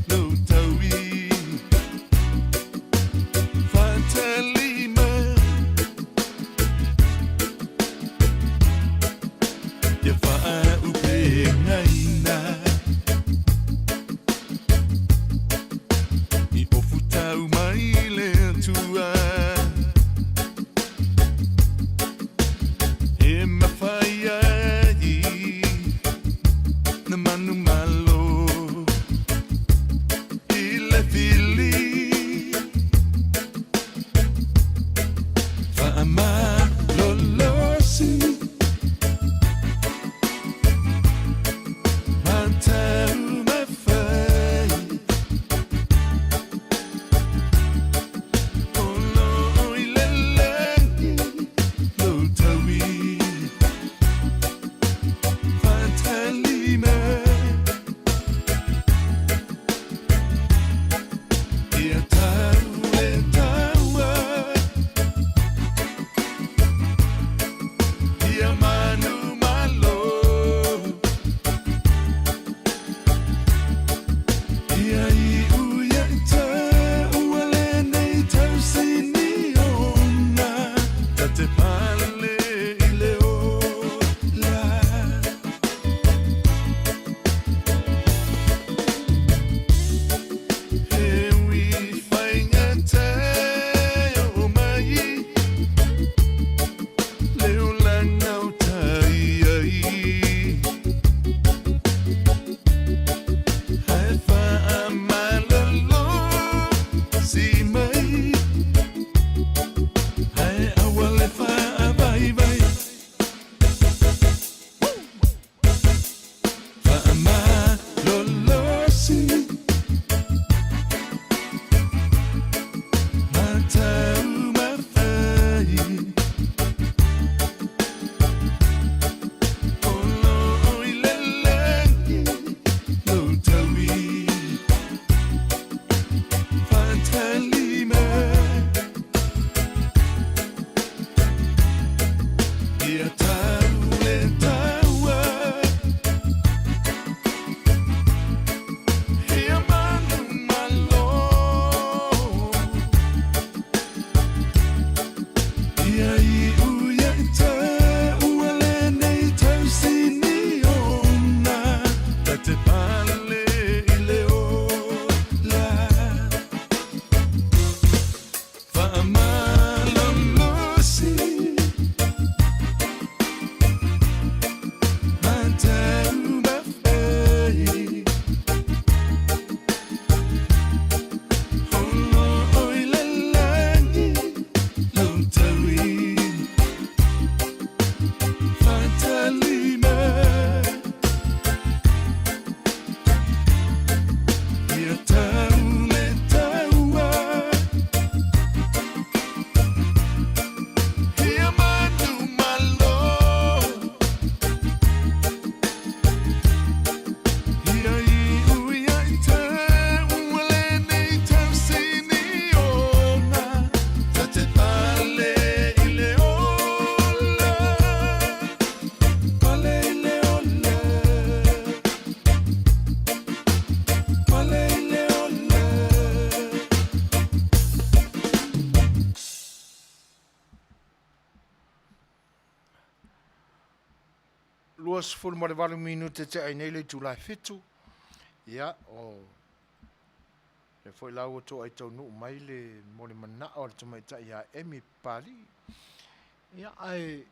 Speaker 2: lou taui Faatalima Ia faaupegaina I ofu tau mai le Atua E mawhai ai Na manu malo I le fili Faamalolosi Mataumafai.
Speaker 1: 28 minute tea ai nei le itula e fitu. Ia, o lea foi la ua toai taunuu mai le mo le manao a le tamaitai ia Amy Papalii. Ia, ae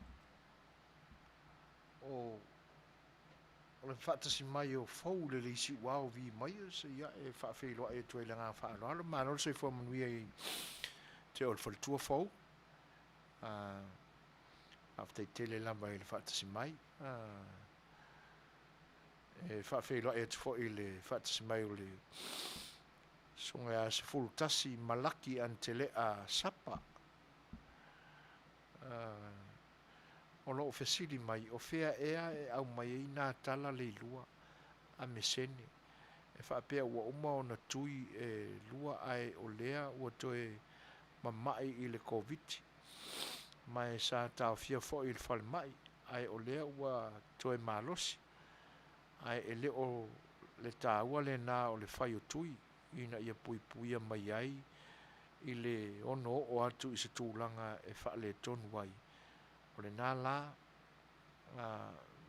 Speaker 1: o o le faatasi mai o Fou le le Siuao Vi Maiers, ia, e faafeiloai atu ai i le agaga faaaloalo. Malo le soifua manuia i te o le faletua Fou. Faafetai tele lava i le faatasi mai. E faafeiloai atu foi i le faatasi mai o le Susuga ia 11 Malaki Anitelea Sapa. O lo o fesili mai, o fea ea e aumai ai nā tala leilua a Mesene e faapea ua uma ona tui e lua ae o lea ua toe mamai i le Koviti ma e sa taofia foi i le falemai ae o lea ua toe malosi ae e le o le taua lena o le fai o tui ina ia puipuia mai ai i le ono oo atu i se tulaga e faaletonu ai. O lena la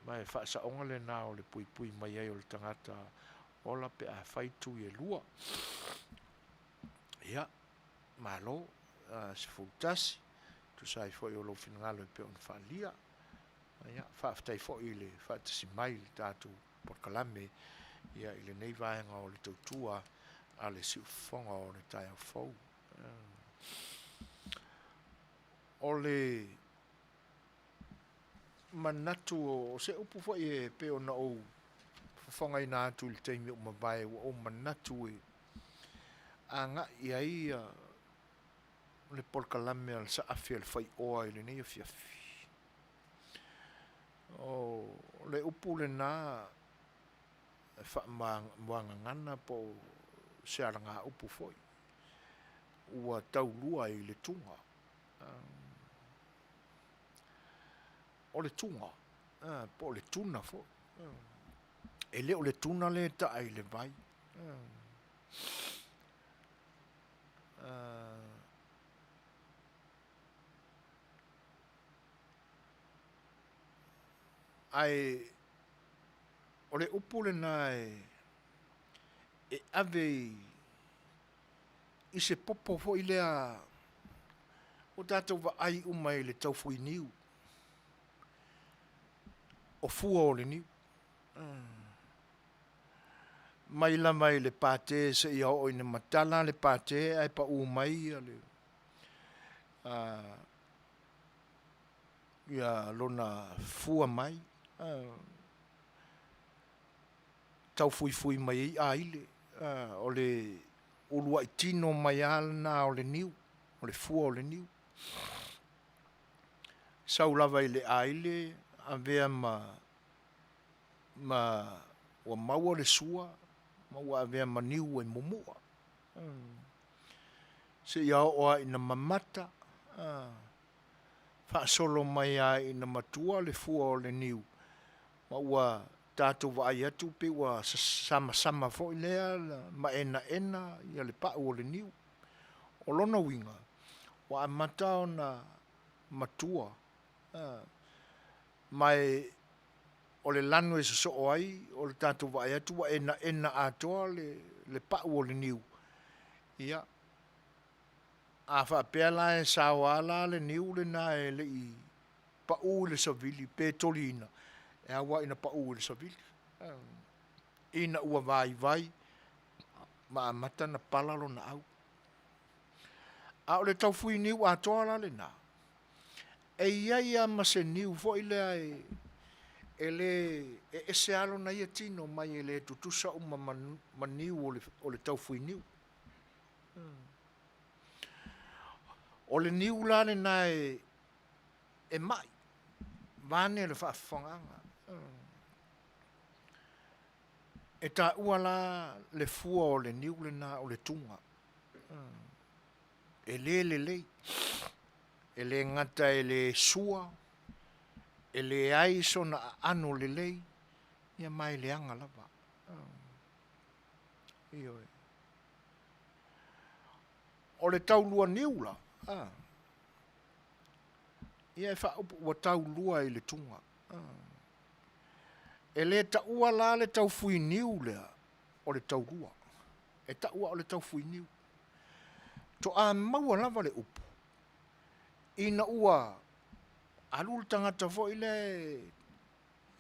Speaker 1: ma e faasaoga lena o le puipui mai ai o le tagata ola pe a fai tui e lua. Ia, malo, 11, tusa ai foi o lou finagalo e pei ona faaalia. Ia, faafetai foi i le faatasi mai i le tatou polokalame ia i lenei vaega o le tautua a le siufofoga o le taeao fou. O le manatu o se upu foi e pei ona ou fofogaina atu i le taimi ua mavae, ua ou manatu e agai i ai le polokalame a le Saafi a le Faioa i lenei afiafi. O le upu lena e faamuagagana po o se alagaupu foi ua taulua i le tuga. O le tuga, po o le tuna foi. E le o le tuna lea e taa i le vai. Ae o le upu lena e ave i se popo foi lea ua tatou vaai uma i le taufuiniu, o fua o le niu. Mai lava i le pate seia oo ina matala le pate ae pau mai le ia lona fua mai, taufuifui mai ai aile. O le uluai tino mai lava lena o le niu, o le fua o le niu. Sau lava i le aile avea ma ma ua maua le sua ma ua avea ma niu e mumua. Seia oo lava ina mamata, faasolo mai lava ina matua le fua o le niu, ma ua tatou vaai atu pei ua samasama foi lea ma enaena le pau o le niu. O lona uiga, ua amata ona matua, ma o le lanu e sosoo ai, o le tatou vaai atu ua enaena atoa le pau o le niu. Ia, a faapea la e saoa la le niu lena e le i pau i le savili pe toliina, e ao lava ina pau i le savili, ina ua vaivai ma amata ona pala lona au. A o le taufuiniu atoa la lena, e i ai lava ma se niu foi lea e le e ese lava lona ia tino mai e le tutusa uma ma niu o le taufuiniu. O le niu la lena e mai, vaeane le faafofogaaga. E taua la le fua o le niu lena o le tuga. E le lelei, e le gata e le sua, e leai sona aano lelei, ia ma e leaga lava. Ioe. O le taulua niu la, ia e faaupu ua taulua i le tuga. E lē taua la le tau fuiniu lea o le taulua, e taua o le tau fuiniu. Toa maua lava le upu, ina ua alu le tagata foi lea e,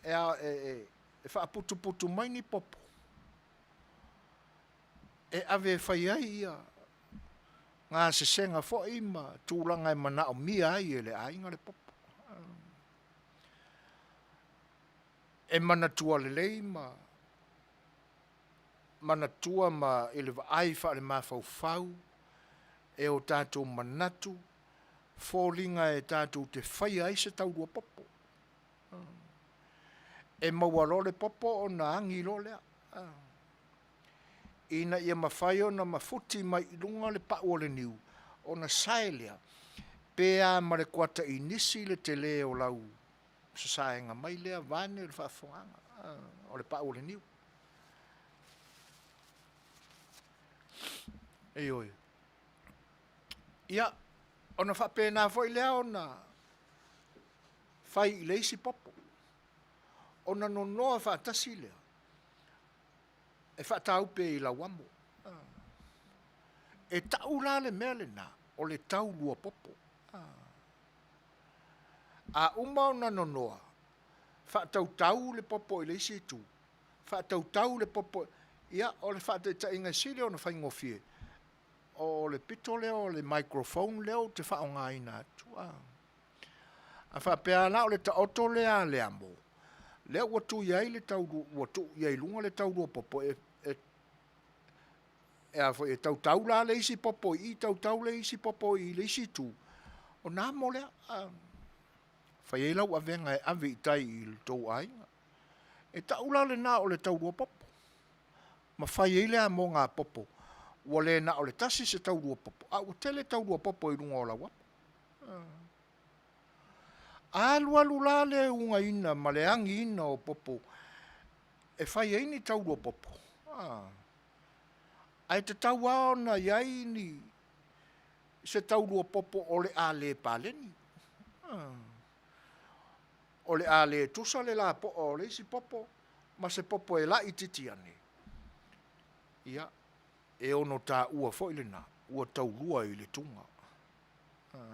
Speaker 1: e, e, e faaputuputu mai ni popo, e ave e fai ai ia gasesega foi ma tulaga e manaomia ai e le aiga le popo. E manatua lelei ma manatua ma i le vaai faalemafaufau e o tatou manatu foliga e tatou te faia ai se taulua popo. E maua loa le popo ona agi loa lea, ina ia mafai ona mafuti mai i luga le pau o le niu ona sae lea, pe a ma le kuata inisi le tele o lau sasaega mai lea vaeane le faafofogaaga o le pau o le niu. Ioe. Ia, ona faapena foi lea ona fai i le isi popo, ona nonoa faatasi lea e faataupe i lau amo. E tau la le mea lena, o le taulua popo. A uma ona nonoa, faatautau le popo i le isi itu, faatautau le popo, ia o le faataitaiga e sili ona faigofie, o le pito lea o le microphone lea ou te faaaogaina atu. A faapea la o le taoto lea a le amo, lea ua tui ai le tau, ua tuu i ai i luga le taulua popo e, e, e a foi, e tautau la le isi popo i i, tautau le isi popo i le isi itu, ona amo lea. A, fai ai lau avega e ave i tai i le tou aiga. E tau la lena o le taulua popo. Ma fai ai le amoga a popo, ua le na o le tasi se taulua popo, a ua tele taulua popo i luga o lau amo. Alualu la le ugaina ma le agiina o popo e fai ai ni taulua popo, ae tatau lava ona i ai ni se taulua popo o le a le paleni. O le a le tusa le lapoa o le isi popo ma se popo e laitiiti ane, ia, e ono taua foi lena ua taulua i le tuga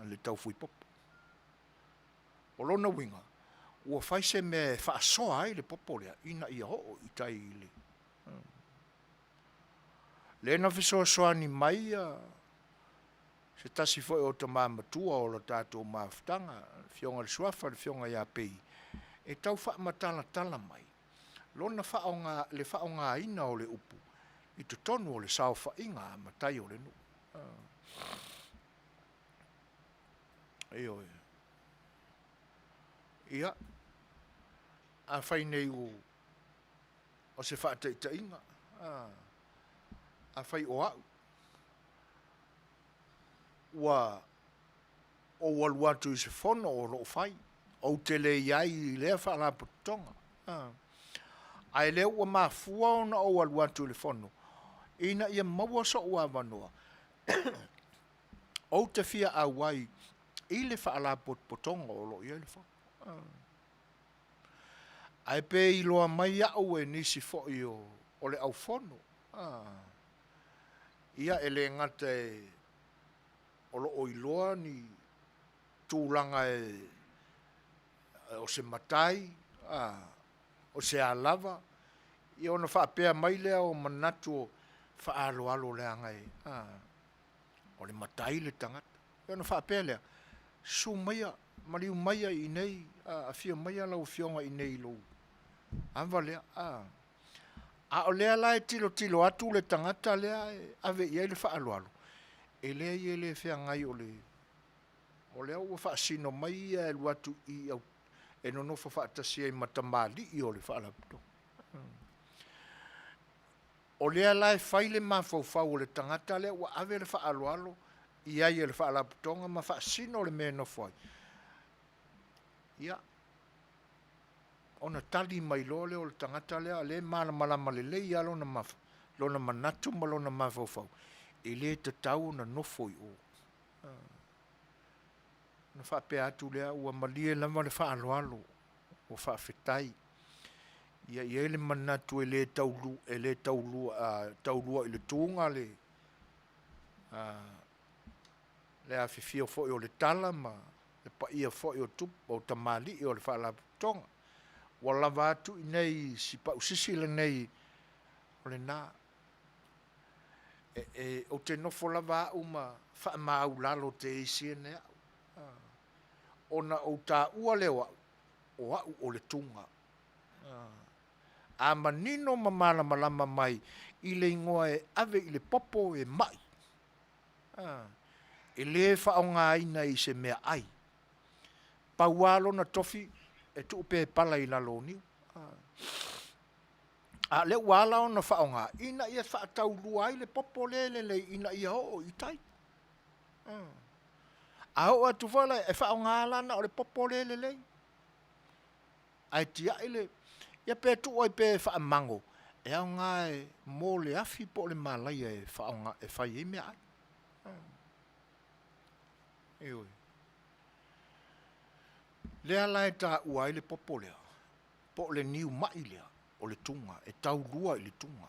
Speaker 1: le taufuipopo. O lona uiga, ua fai se mea e faasoa ai le popo lea ina ia oo i tai i le. Lea na fesoasoani mai se tasi foi o tama matua o le tatou mafutaga, le Afioga i le Suafa, le Afioga ia Pei, e tau faamatalatala mai lona faaaoga, le faaaogaina o le upu i totonu o le saofaiga a matai o le nuu. Ioe. Ia, afai nei o, o se faataitaiga, afai o au, ua ou alu atu i se fono o lo o fai, ou te le i ai i lea faalapotopotoga. Ae lea ua mafua ona ou alu atu i le fono, ina ia maua so'u avanoa ou te fia auai i le faalapotopotoga o lo o i ai le fono. Ae pe iloa mai au e nisi foi o le aufono, ia e le gata e o lo o iloa ni tulaga e o se matai, o se a lava, ia ona faapea mai lea o manatu o faaaloalo leaga e, o le matai le tagata. Ia ona faapea lea, susu maia, maliu maia i inei, afio maia lau Afioga i inei i lou ava lea. A o lea la e tilotilo atu le tagata lea e ave i ai le faaaloalo, e leai e le feagai o le o lea ua faasino mai ia e alu atu i e nonofo faatasi ai ma tamalii o le Faalapotopotoga. O lea la e fai le mafaufau o le tagata lea ua ave le faaaloalo i ai e le Faalapotopotoga ma faasino le mea e nofo ai. Ia, ona tali mai loa lea o le tagata lea, lea e malamalama lelei lava lona, lona manatu ma lona mafaufau, e le tatau ona nofo i o. Ona faapea atu lea, ua malie lava le faaaloalo, ua faafetai. Ia i ai le manatu e le tau e le taulua taulua i le tuga le le afifio foi o le tala ma le paia foi o tupu o tamalii o le Faalapotopotoga. Ua lava atu i inei si pausisi lenei o lena. E, e, ou te nofo lava au ma faamāulalo te isi ene au. Ona ou taua lea o au, o au o le tuga. A manino ma malamalama mai i le igoa e ave i le popo e mai, e le faaaogaina i se meaai. Pau lava lona tofi e tuu pepala i lalo o niu. A o lea ua ala ona faaaoga ina ia faataulua ai le popo lea e lelei ina ia oo i tai. A oo atu foi la, e faaaoga la na o le popo lea e lelei. Ae tiai le, ia pe tuu ai pea e faamago, e aoga e mo le afi po o le malaia e faaaoga e fai ai meaai. Ioe. Lea la e taua ai le popo lea, po o le niu mai lea, o le tuga, e taulua i le tuga.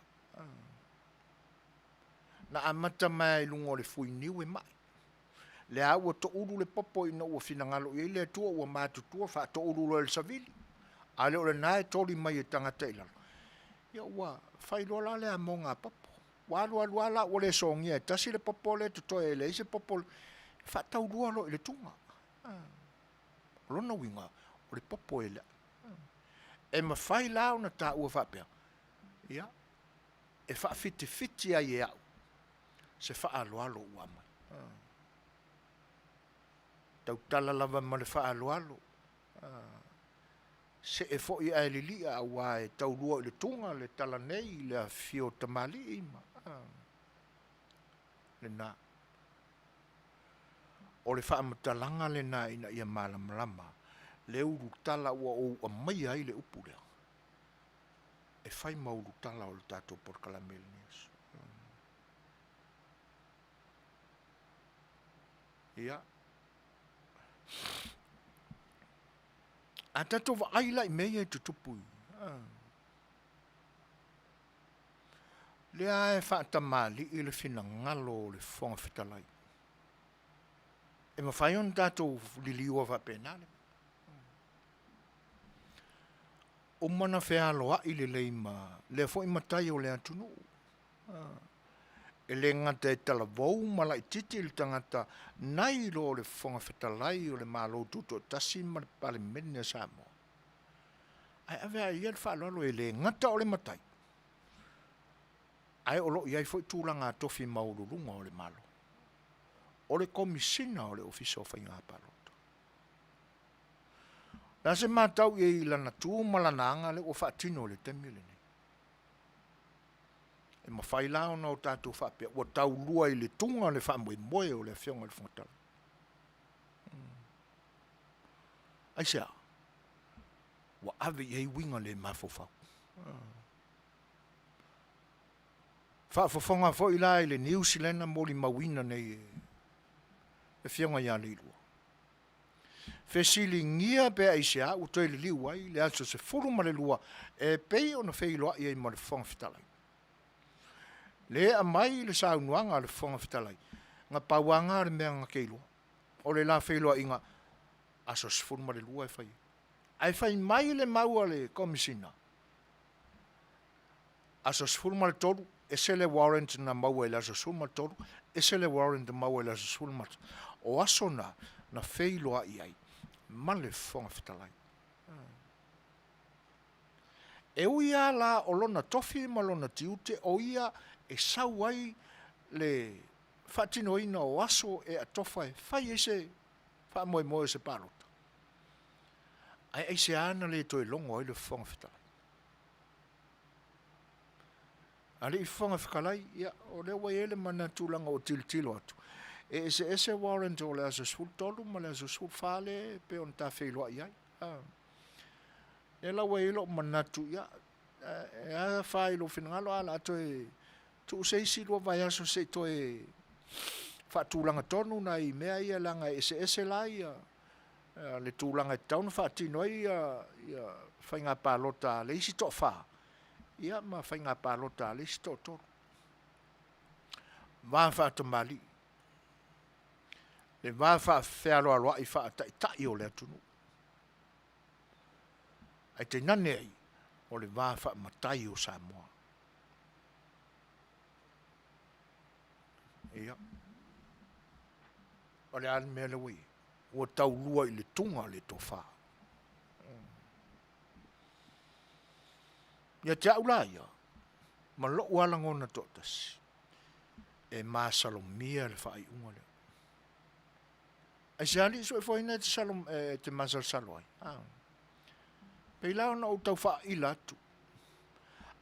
Speaker 1: Na amata mai i luga o le fuiniu e mai. Lea ua toulu le popo ina ua finagalo i ai le Atua ua matutua faatoulu loa e le savili, a le o lena e toli mai e tagata i lalo, ia ua fai loa la le amoga a popo. Ua alu alu lava la ua le sogia e tasi le popo lea e totoe e leai se popo, faataulua loa i le tuga. O lona uiga, o le popo e E mafai la ona taua faapea, ia, e faafitifiti ai e au se faaaloalo ua aumai. Tautala lava ma le faaaloalo, see foi ae lilia aua e taulua i le tuga le tala nei i le afifio o tamalii ma lena. O le faamatalaga lena ina ia malamalama le ulutala ua ou aumaia ai le upu lea e fai ma ulutala o le tatou polokalame i lenei aso. Ia. A tatou vaai la i mea ia e tutupu i, lea e faatamalii le finagalo o le Fofoga Fetalai. E mafai ona tatou liliua faapena le uma na fealoai lelei ma lea foi matai o le atunuu. E le gata e talavou ma laitiiti le tagata nai lo le Fofoga Fetalai o le Malo Tutoatasi ma le Palemene a Samoa, ae ave lava i ia le faaaloalo e le gata o le matai, ae o lo o i ai foi tulaga tofi maualuluga o le Malo, o le Komesina o le Ofisa o Faiga Palota. O le a se matau i ai i lana tu ma lana aga lea ua faatino i le taimi lenei? E mafai la ona o tatou faapea ua taulua i le tuga le faamoemoe o le Afioga i le Fofoga Fetalai. Aisea? Ua ave i ai uiga le mafaufau. Faafofoga foi la i le news lea na molimauina nei e le Afioga ia Leilua. Fesiligia pe aisea ua toe liliu ai le aso 12 e pei ona feiloai ai ma le Fofoga Fetalai. Le aumai le saunoaga a le Fofoga Fetalai, na pau lava na o le mea na te iloa, o le la feiloaiga aso 12 e fai ai. Ae fai mai le mau a le Komesina, aso 13, ese le warrant na maua i le aso 13, ese le warrant na maua i le aso 14. O aso na, na feiloai ai ma le Fofoga Fetalai. E ui lava la o lona tofi ma lona tiute o ia e sau ai le faatinoina o aso e atofa e fai ai se faamoemoe o se palota, ae aisea na le toe logo ai le Fofoga Fetalai? Alii Fofoga Fetalai, ia, o lea ua i ai le manatu leaga ua tilotilo atu, e eseese warrant o le aso 13 ma le aso 14 lea e pei ona ta feiloai ai. Lea la ua i ai lou manatu, ia, e a fa i lou finagalo, a o le a toe tuu se isi lua vaiaso se i toe faatulaga tonu nai mea ia leaga e eseese la ia. Le tulaga e tatau ona faatino ai ia faiga palota a le isi toafa ia ma faiga palota a le isi toatolu. Va faatamalii, le va faafealoaloai faataitai o le atunuu. Ae tainane ai, o le va faamatai o Samoa. Ia. O le a le mea lea ua i ai? Ua taulua i le tuga le tofa. Ia te au la ia, ma lou lava lagona toatasi, e masalomia le faaiuga lea. Aisea alii soifuaina e te, salom, e te masalosalo ai? Ah. Pei la ona ou tau faaila atu.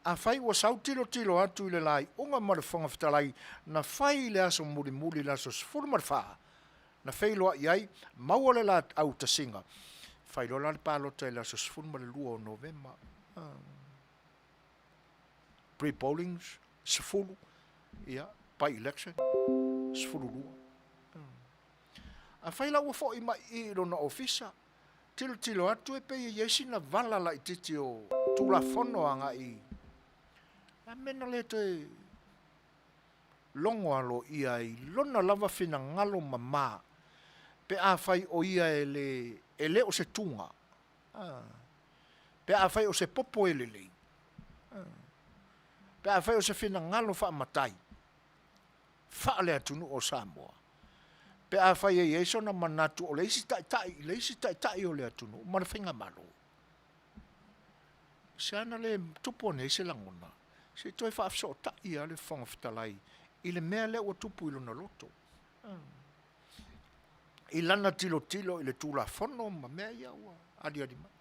Speaker 1: Afai ua sau tilotilo atu i le laiuga ma le Fofoga Fetalai na fai i le aso mulimuli i le aso 14, na feiloai ai, maua le la autasiga, fai loa la le palota i le aso 12 o Novema. Pre-pollings, 10, ia, by-election, 12. Afai la ua foi mai i i lona ofisa, tilotilo atu e pei e i ai sina vala laitiiti o Tulafono agai i a mea na le toe logo aloaia ai i lona lava finagalo mamā pe afai o ia e le e le o se tuga, pe afai o se popo e lelei, pe afai o se finagalo faamatai faale-atunuu o Samoa, pe afai e i ai sona manatu o le isi taitai i le isi taitai o le atunuu ma le faigamalo. Se ana le tupu ane ai se lagona, se i toe faafesootai lava le Fofoga Fetalai i le mea lea ua tupu i lona loto, i lana tilotilo i le Tulafono ma mea ia ua aliali mai.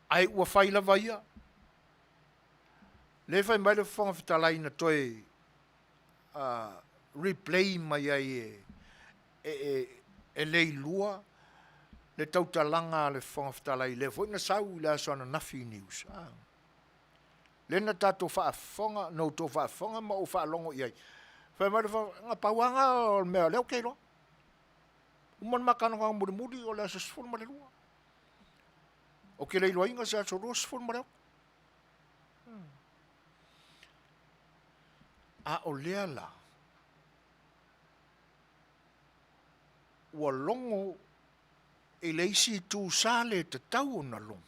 Speaker 1: Ae ua fai lava ia. Lea e fai mai le Fofoga Fetalai na toe replay mai ai e Leilua le tautalaga a le Fofoga Fetalai lea foi na sau i le aso ananafi i news. Lea na tatou faafofoga, na outou faafofoga ma ou faalogo i ai. Fai mai le Fofoga, na pau lava lena o le mea o lea ou te iloa. Uma le ma talanoaga mulimuli o le aso 12. Ou te le iloaina se aso 26. A o lea la, ua logo i le isi itu sa le tatau ona logo.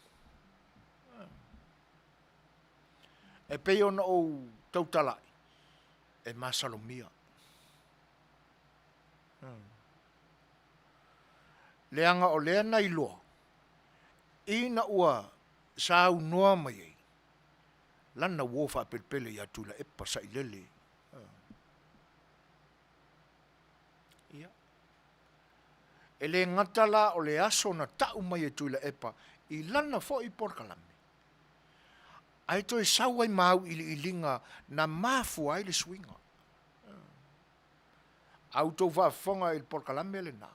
Speaker 1: E pei ona ou tautalai, e masalomia. Leaga o lea na iloa, ina ua saunoa mai ai lana uo faapelepele ia Tuilaepa Sailele. Ia. E le gata la o le aso na tau mai e Tuilaepa i lana foi polokalame, ae toe sau ai ma auiliiliga na mafua ai le suiga. A outou faafofoga i le polokalame lena,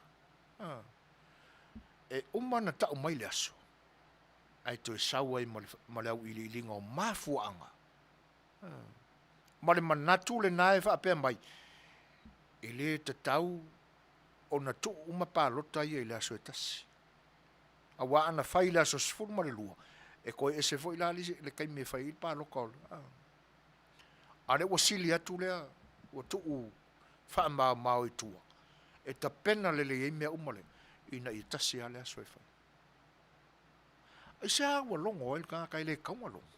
Speaker 1: e uma ona tau mai le aso, ae toe sau ai ma le auiliiliga o mafuaaga ma le manatu lena e faapea mai, e le tatau ona tuu uma palota ia i le aso e tasi. Aua ana fai i le aso 12, e toe ese foi la le taimi e fai ai le palota o le... A o lea ua sili atu lea, ua tuu faamaomao i tua, e tapena lelei ai mea uma lea, ina ia tasi lava le aso e fai. Aisea ua logo ai le tagata e le tatau ona logo?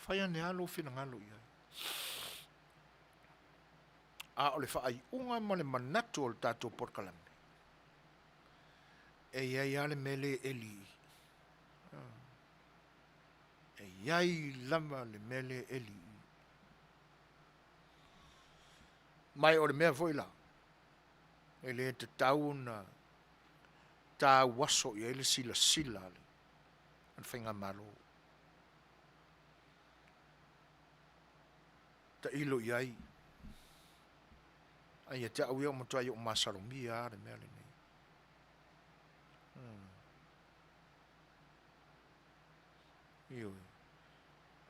Speaker 1: Fai ane lava lou finagalo i ai. A o le faaiuga ma le manatu o le tatou polokalame, e i ai lava le mea le eli i i. E i ai lava le mea le eli i i. Ma o le mea foi la, e le tatau ona tauaso i ai le silasila a le Faigamalo. Tailo i ai, a ia te au ia ua matuai ou masalomia lava le mea lenei. Ioe.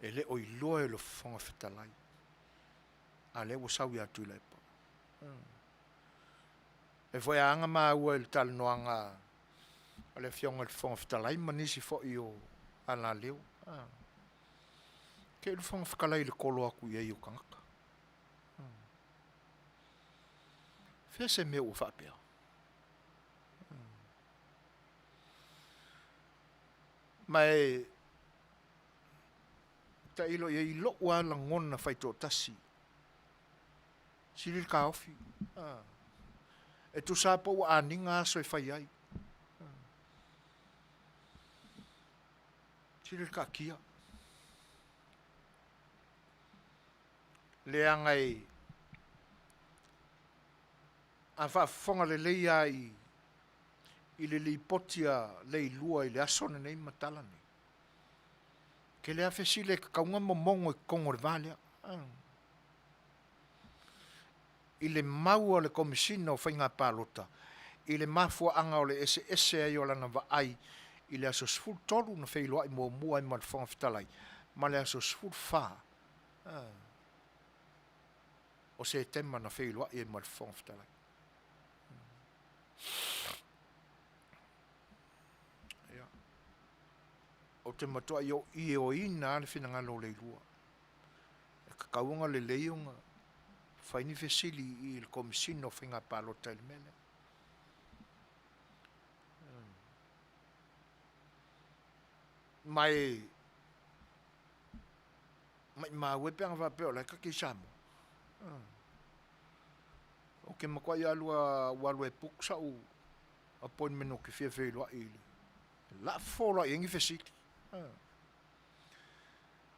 Speaker 1: E le o iloa e le Fofoga Fetalai, a lea ua sau ia Tuilaepa. E foi a aga maua i le talanoaga a le Afioga i le Fofoga Fetalai ma nisi foi o alaleo. Ke i le Fofoga Fetalai i le tolo atu i ai o tagata. Fea se mea ua faapea? Ma e tailo i ai i lou lava lagona faitoatasi, sili le taofi. E tusa lava po ua aniga aso e fai ai. Sili le taatia. Leaga e a faafofoga lelei lava i i le lipoti a Leilua i le aso lenei ma tala nei, tele lava fesili e tatau ona momono i totonu o le va lea. I le mau a le Komesina o Faiga Palota i le mafuaaga o le eseese ai o lana vaai i le aso 13 na feiloai muamua ai ma le Fofoga Fetalai ma le aso 14 o Setema na feiloai ai ma le Fofoga Fetalai. Ia. Ou te matuai ioina lava le finagalo o Leilua. E tatau ona lelei ona fai ni fesili i le Komesina o Faiga Palota i le mea lea. Ma e maimau e pe ana faapea o la e ta te i Samoa. Ou te matuai alu a ua alu e book sa'u appointment ou te fia feiloai i le lafo loa i ai ni fesili.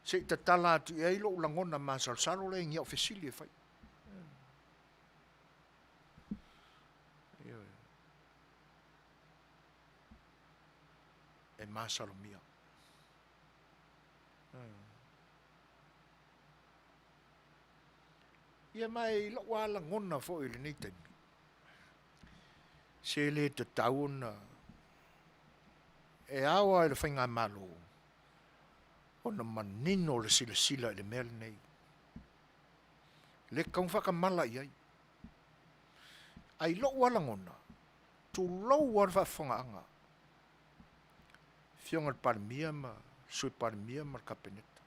Speaker 1: Se i tatala atu i ai lo'u lagona masalosalo lea i ni au fesili e fai. Ioe. E masalomia. Ia ma i lou lava lagona foi i lenei taimi, se le tatau ona e ao lava i le Faigamalo ona manino le silasila i le mea lenei. E le tatau ona faatamala i ai. Ae i lou lava lagona, tulou lava le faafofogaaga, Afioga i le Palemia ma le Sui Palemia ma le Kapeneta.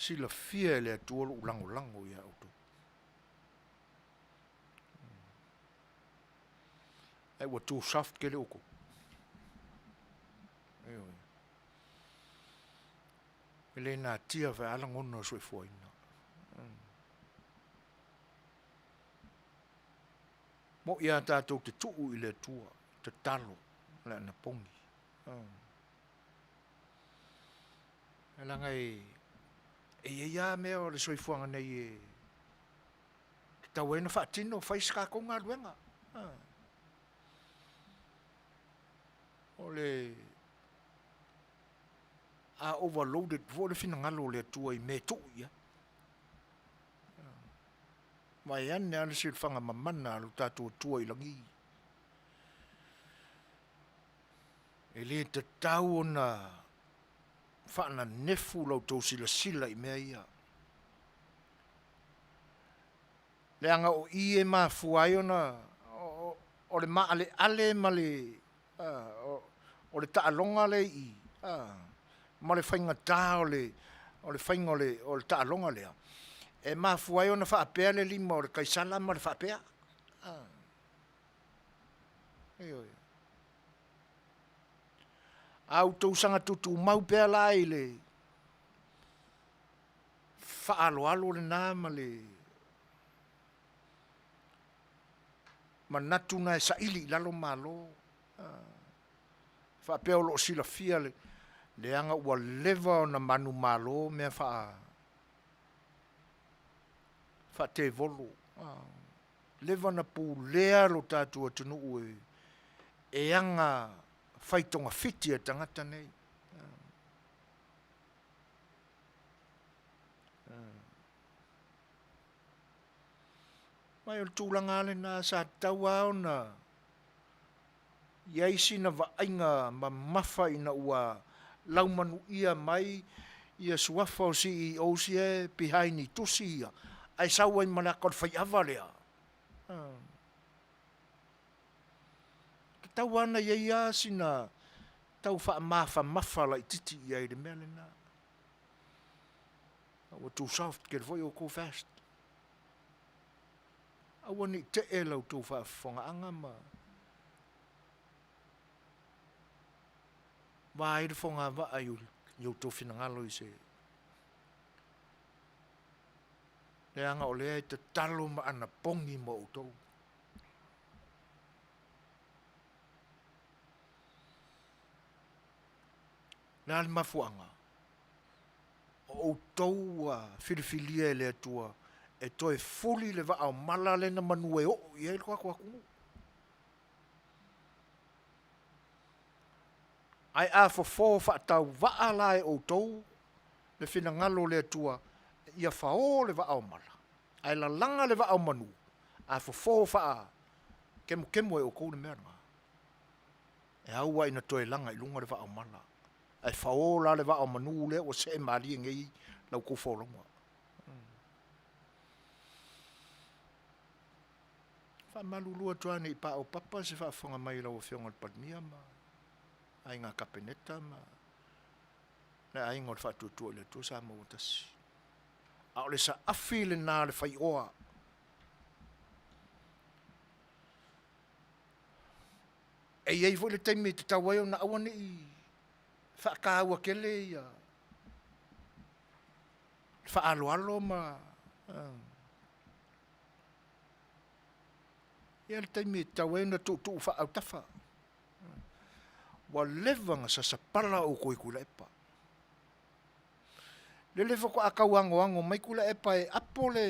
Speaker 1: Silafia e le Atua lou lagolago ia outou. Ae ua too soft tele outou. Ioe. E le natia faia lagona o soifuaina. Mo'i a tatou te tuu i le Atua, tatalo le anapogi. Leaga e i ai lava mea o le soifuaga nei e tatau ai ona faatino, fai se tatou galuega. O le a overloaded foi le finagalo o le Atua i mea e tuu i ai. Vaeane lava le silafaga mamana a lo tatou Atua i lagi. E le tatau ona faananefu la outou silasila i mea ia. Leaga o i e mafua ai ona o le maaleale ma le o le taaloga lea i i, ma le faigata o le o le faiga o le o le taaloga lea, e mafua ai ona faapea le lima o le taisala ma le faapea. Ioe. A outou saga tutumau pea la i le faaaloalo lena ma le manatu na e saili i lalo Malo, faapea o lo o silafia le leaga ua leva ona manumalo mea faa faatevolo. Leva ona pulea lo tatou atunuu e aga fai togafiti a tagata nei. Ma o le tulaga lava lena sa tatau lava ona i ai sina vaaiga mamafa ina ua laumanuia mai ia suafa o CEOs ia e behind i tusi ia, ae sau ai ma le ata o le faiava lea. Tatau lava ona i ai lava sina tau faamafamafa laitiiti i ai i le mea lena. Ua too soft tele foi outou fast. Aua ne i tee la outou faafofogaaga ma va ai le fogavaa i outou finagalo i se leaga o lea e tatalo ma anapogi mo outou. Le a le mafuaaga? O outou ua filifilia e le Atua e toe fuli le vaa o mala lea na manu e oo i ai le tatou atunuu. Ae a fofo faatauvaa la e outou le finagalo o le Atua ia fao le vaa o mala, ae lalaga le vaa o manu, a fofo faakemokemo e outou le mea lena, e au lava ina toe laga i luga le vaa o mala, ae fao la le vaa o manu lea ua see malie nei la outou folauga. Faamalulu atu lava ne i paopapa se faafofoga mai a lau Afioga i le Palemia ma Aiga Kapeneta ma le Aiga o le Faatuatua i le Atua Samoa ua Tasi. A o le saafi lena a le faioa. E i ai foi le taimi e tatau ai ona aua ne i faataua tele ia le faaaloalo ma ia le taimi e tatau ai ona tuutuu faaautafa. Ua leva ona sasapala outou e Tuilaepa. Lele faatoa tau anoano mai Tuilaepa e apo le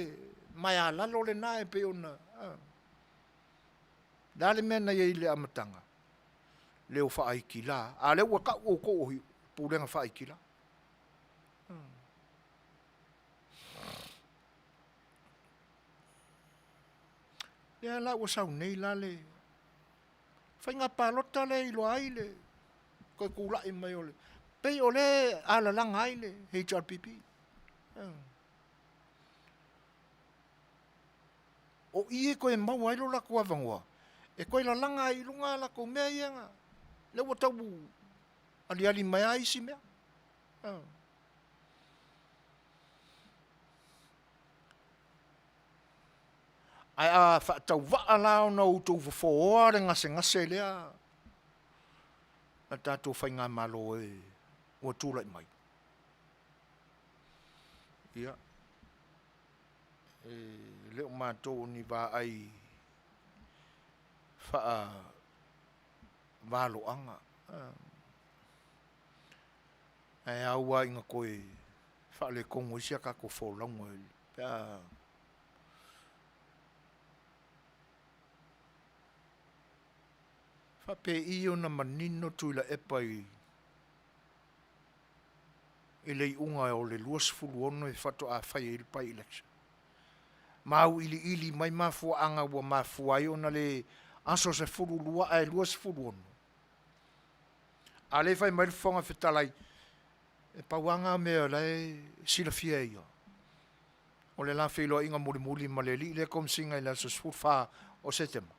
Speaker 1: maea lalo lena e pei ona... Le a le mea na i ai i le amataga? Leo faaitila. A lea ua tau outou o Pulega faaitila. Lea la ua sau nei la le faiga palota lea e iloa ai le toe tulai mai o le... pei o lea e alalaga ai le HRPP. O i e toe maua ai lo latou avanoa e toe lalaga ai i luga a latou mea ia na, lea ua tau aliali mai lava isi mea. Ae a faatauvaa la ona outou fofooa le gasegase lea a le tatou faigamalo e ua tulai mai, ia, e le o matou o ni vaai faavaloaga, ae ao lava ina toe faaletonu ai si a tatou folauga pe a faapei ona manino Tuilaepa i le iuga o le 26 e faatoa fai ai le by-election. Ma auiliili mai mafuaaga ua mafua ai ona le aso 12 ae 26. A o lea e fai mai le Fofoga Fetalai, e pau lava na o mea o la e silafia e ia, o le la feiloaiga mulimuli ma le alii lea Komesina i le aso 14 o Setema.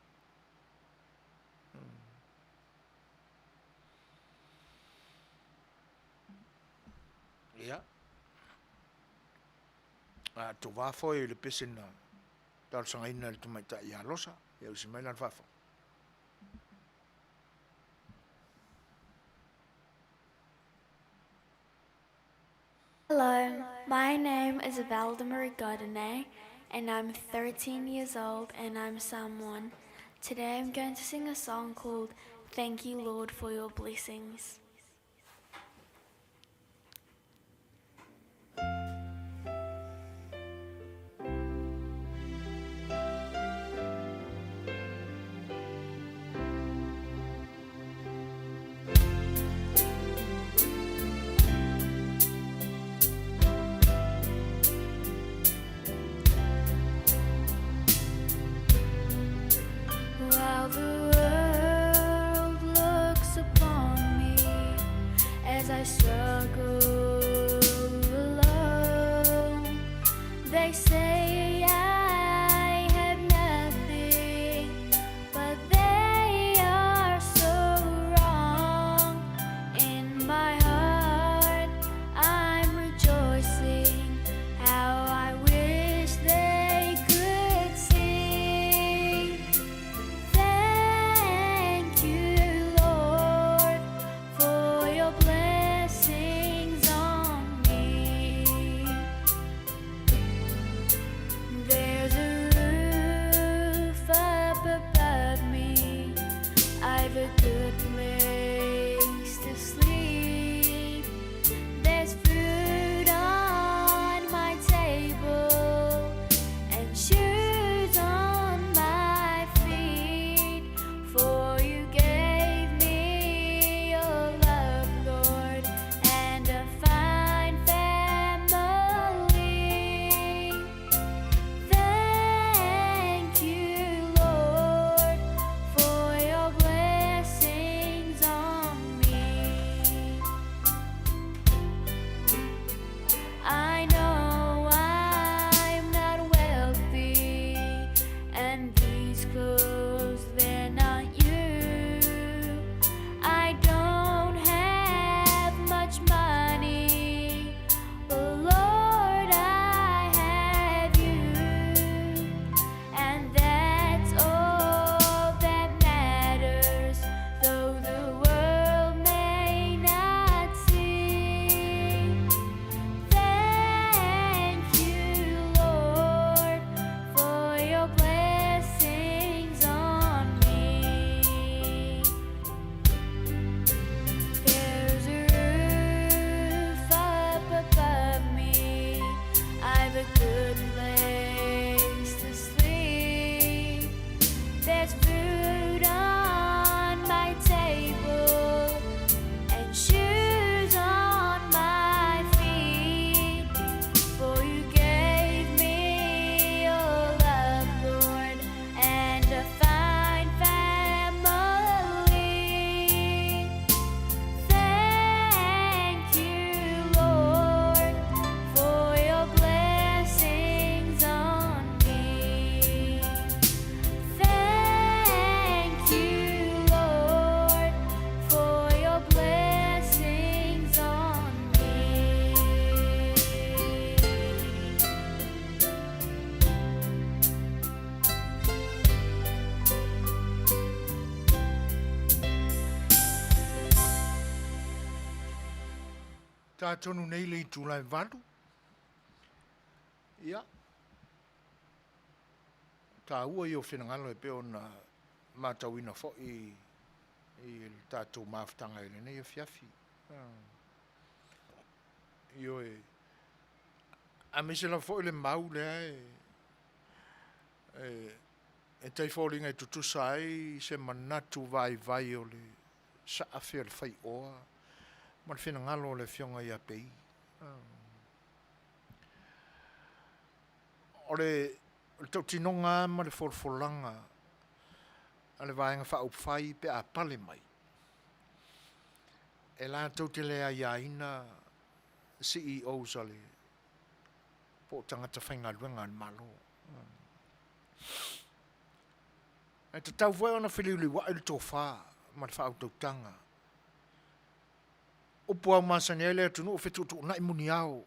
Speaker 1: Ia, a tovā foi i le pese na talosagaina e le tamaitai ia Losa, ia usi mai lana faafofoga.
Speaker 16: Hello, my name is Valdemarie Godinet and I'm 13 years old and I'm Samoan. Today I'm going to sing a song called Thank You Lord for Your Blessings. While the world looks upon me. As I struggle alone, they say I have nothing, but they are so wrong. In my heart, I'm rejoicing. How I wish they could see. Thank you, Lord, for your blessings on me. There's a roof up above me. I've a good place to sleep. There's food on my table and shoes on my feet. For you gave me your love, Lord, and a fine family. Thank you, Lord, for your blessings on me. I know I'm not wealthy, and these clothes, they're not you. I don't have much money, but Lord, I have you. And that's all that matters, though the world may not see. Thank you, Lord, for your blessings on me. There's a roof up above me. I've a good place to sleep. There's food on my table and shoes on my feet. For you gave me your love, Lord, and a fine family. Thank you, Lord, for your blessings on me. Thank you, Lord, for your blessings on me.
Speaker 1: Tā tonu nei le itula e valu. Ia, taua ia o finagalo e pei ona matauina foi i le tatou mafutaga i lenei afiafi. Ioe, aemaise lava foi le mau lea e, e, e tai foliga e tutusa ai se manatu vaivai o le saafi o le faioa ma le finagalo o le Afioga ia Pei. O le tautinoga lava ma le folafolaga a le Vaega Faaupufai pe a pale mai, e latou te le aiaina CEOs a le po o tagata faigaluega a le Malo. E tatau foi ona feliuliuai le tofa ma le faautautaga. Upu lava ua masani ai le atunuu, fetuutuunai muniao.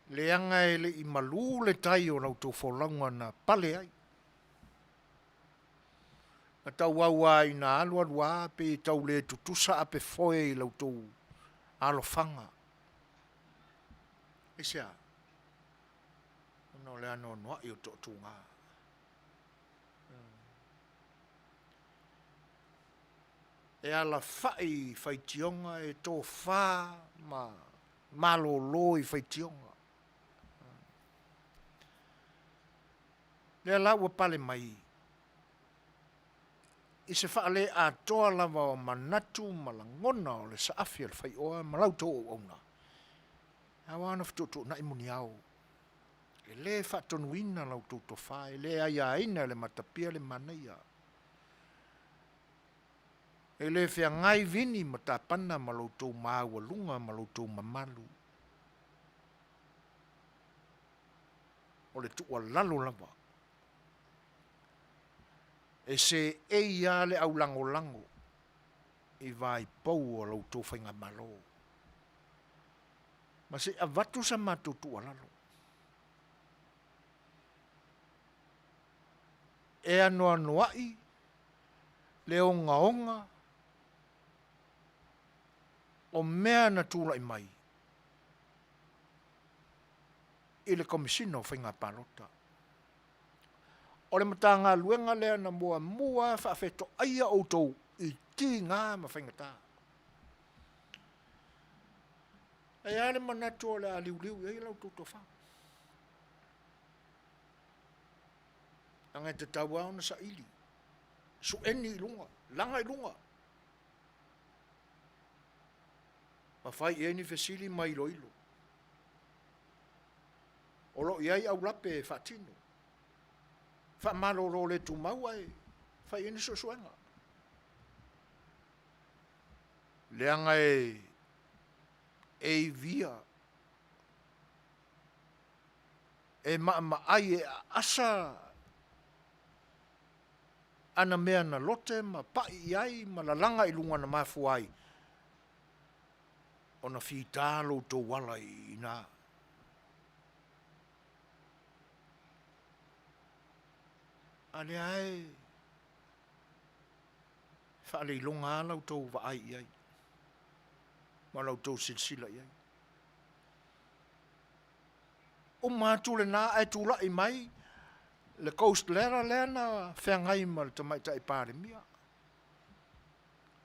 Speaker 1: Leaga e le i malu le tai o la outou folauga na pale ai. Na tauau lava ina alu alu lava pei e tau le tutusa ape foe i la outou alofaga. Aisea? Ona o le anoanoai o toatuga. E alafai i faitioga, e tofa ma malolo i faitioga. Lea la ua pale mai i se faaleatoa lava o manatu ma lagona o le saafi a le faioa ma la outou auauna, e ao lava ona fetuutuunai muniao. E le faatonuina la outou tofa, e le aiaina e le matapia le manaia. E le feagai vini ma tapana ma lo outou maualuga ma lo outou mamalu. O le tuualalo lava, e seei lava le aulagolago i vaipou o la outou Faigamalo, ma se i avatu sa matou tuualalo. E anoanoai le ogaoga o mea na tulai mai i le Komesina o Faiga Palota. O le Matagaluega lea na muamua faafetoaia outou i tiga ma faigata. E a le manatu o le a liuliu i ai la outou tofa? Leaga e tatau lava ona saili, sueni i luga, laga i luga, ma fai i ai ni fesili ma iloilo. O lo o i ai aulape e faatino, faamalolo le tumau ae fai i ai ni suesuega. Leaga e ivia e maamaai e aasa ana mea na lote ma pai i ai ma lalaga i luga na mafua ai ona fita lo outou ala i ina. A lea e faaleiloga lava la outou vaai i ai ma la outou silasila i ai. Uma atu lena ae tulai mai le ghost letter lea na feagai ma le Tamaitai Palemia.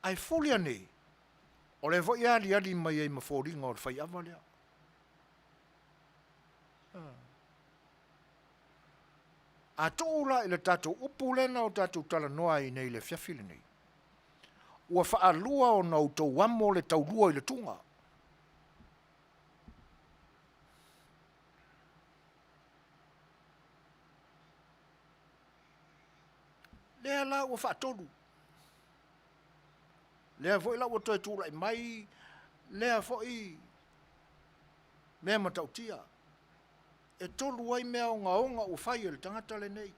Speaker 1: Ae fuli ane, o lea foi e aliali mai ai ma foliga o le faiava lea. A tuu la i le tatou upu lea na o tatou talanoa ai nei i le afiafi lenei, ua faalua ona outou amo le taulua i le tuga. Lea la ua faatolu. Lea foi la ua toe tulai mai lea foi mea matautia. E tolu ai mea ogaoga ua fai e le tagata lenei.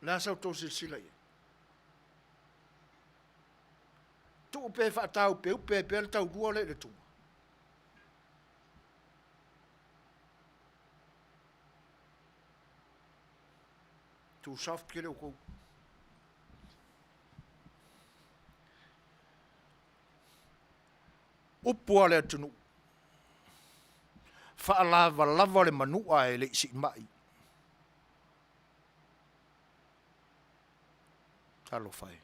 Speaker 1: O le a sa outou silasila i ai? Tuu pe faataupeupe ai pea le taulua lea i le tuga. Too soft tele outou. Upu a le atunuu, faalavalava le manua e le i siimai. Talofa e.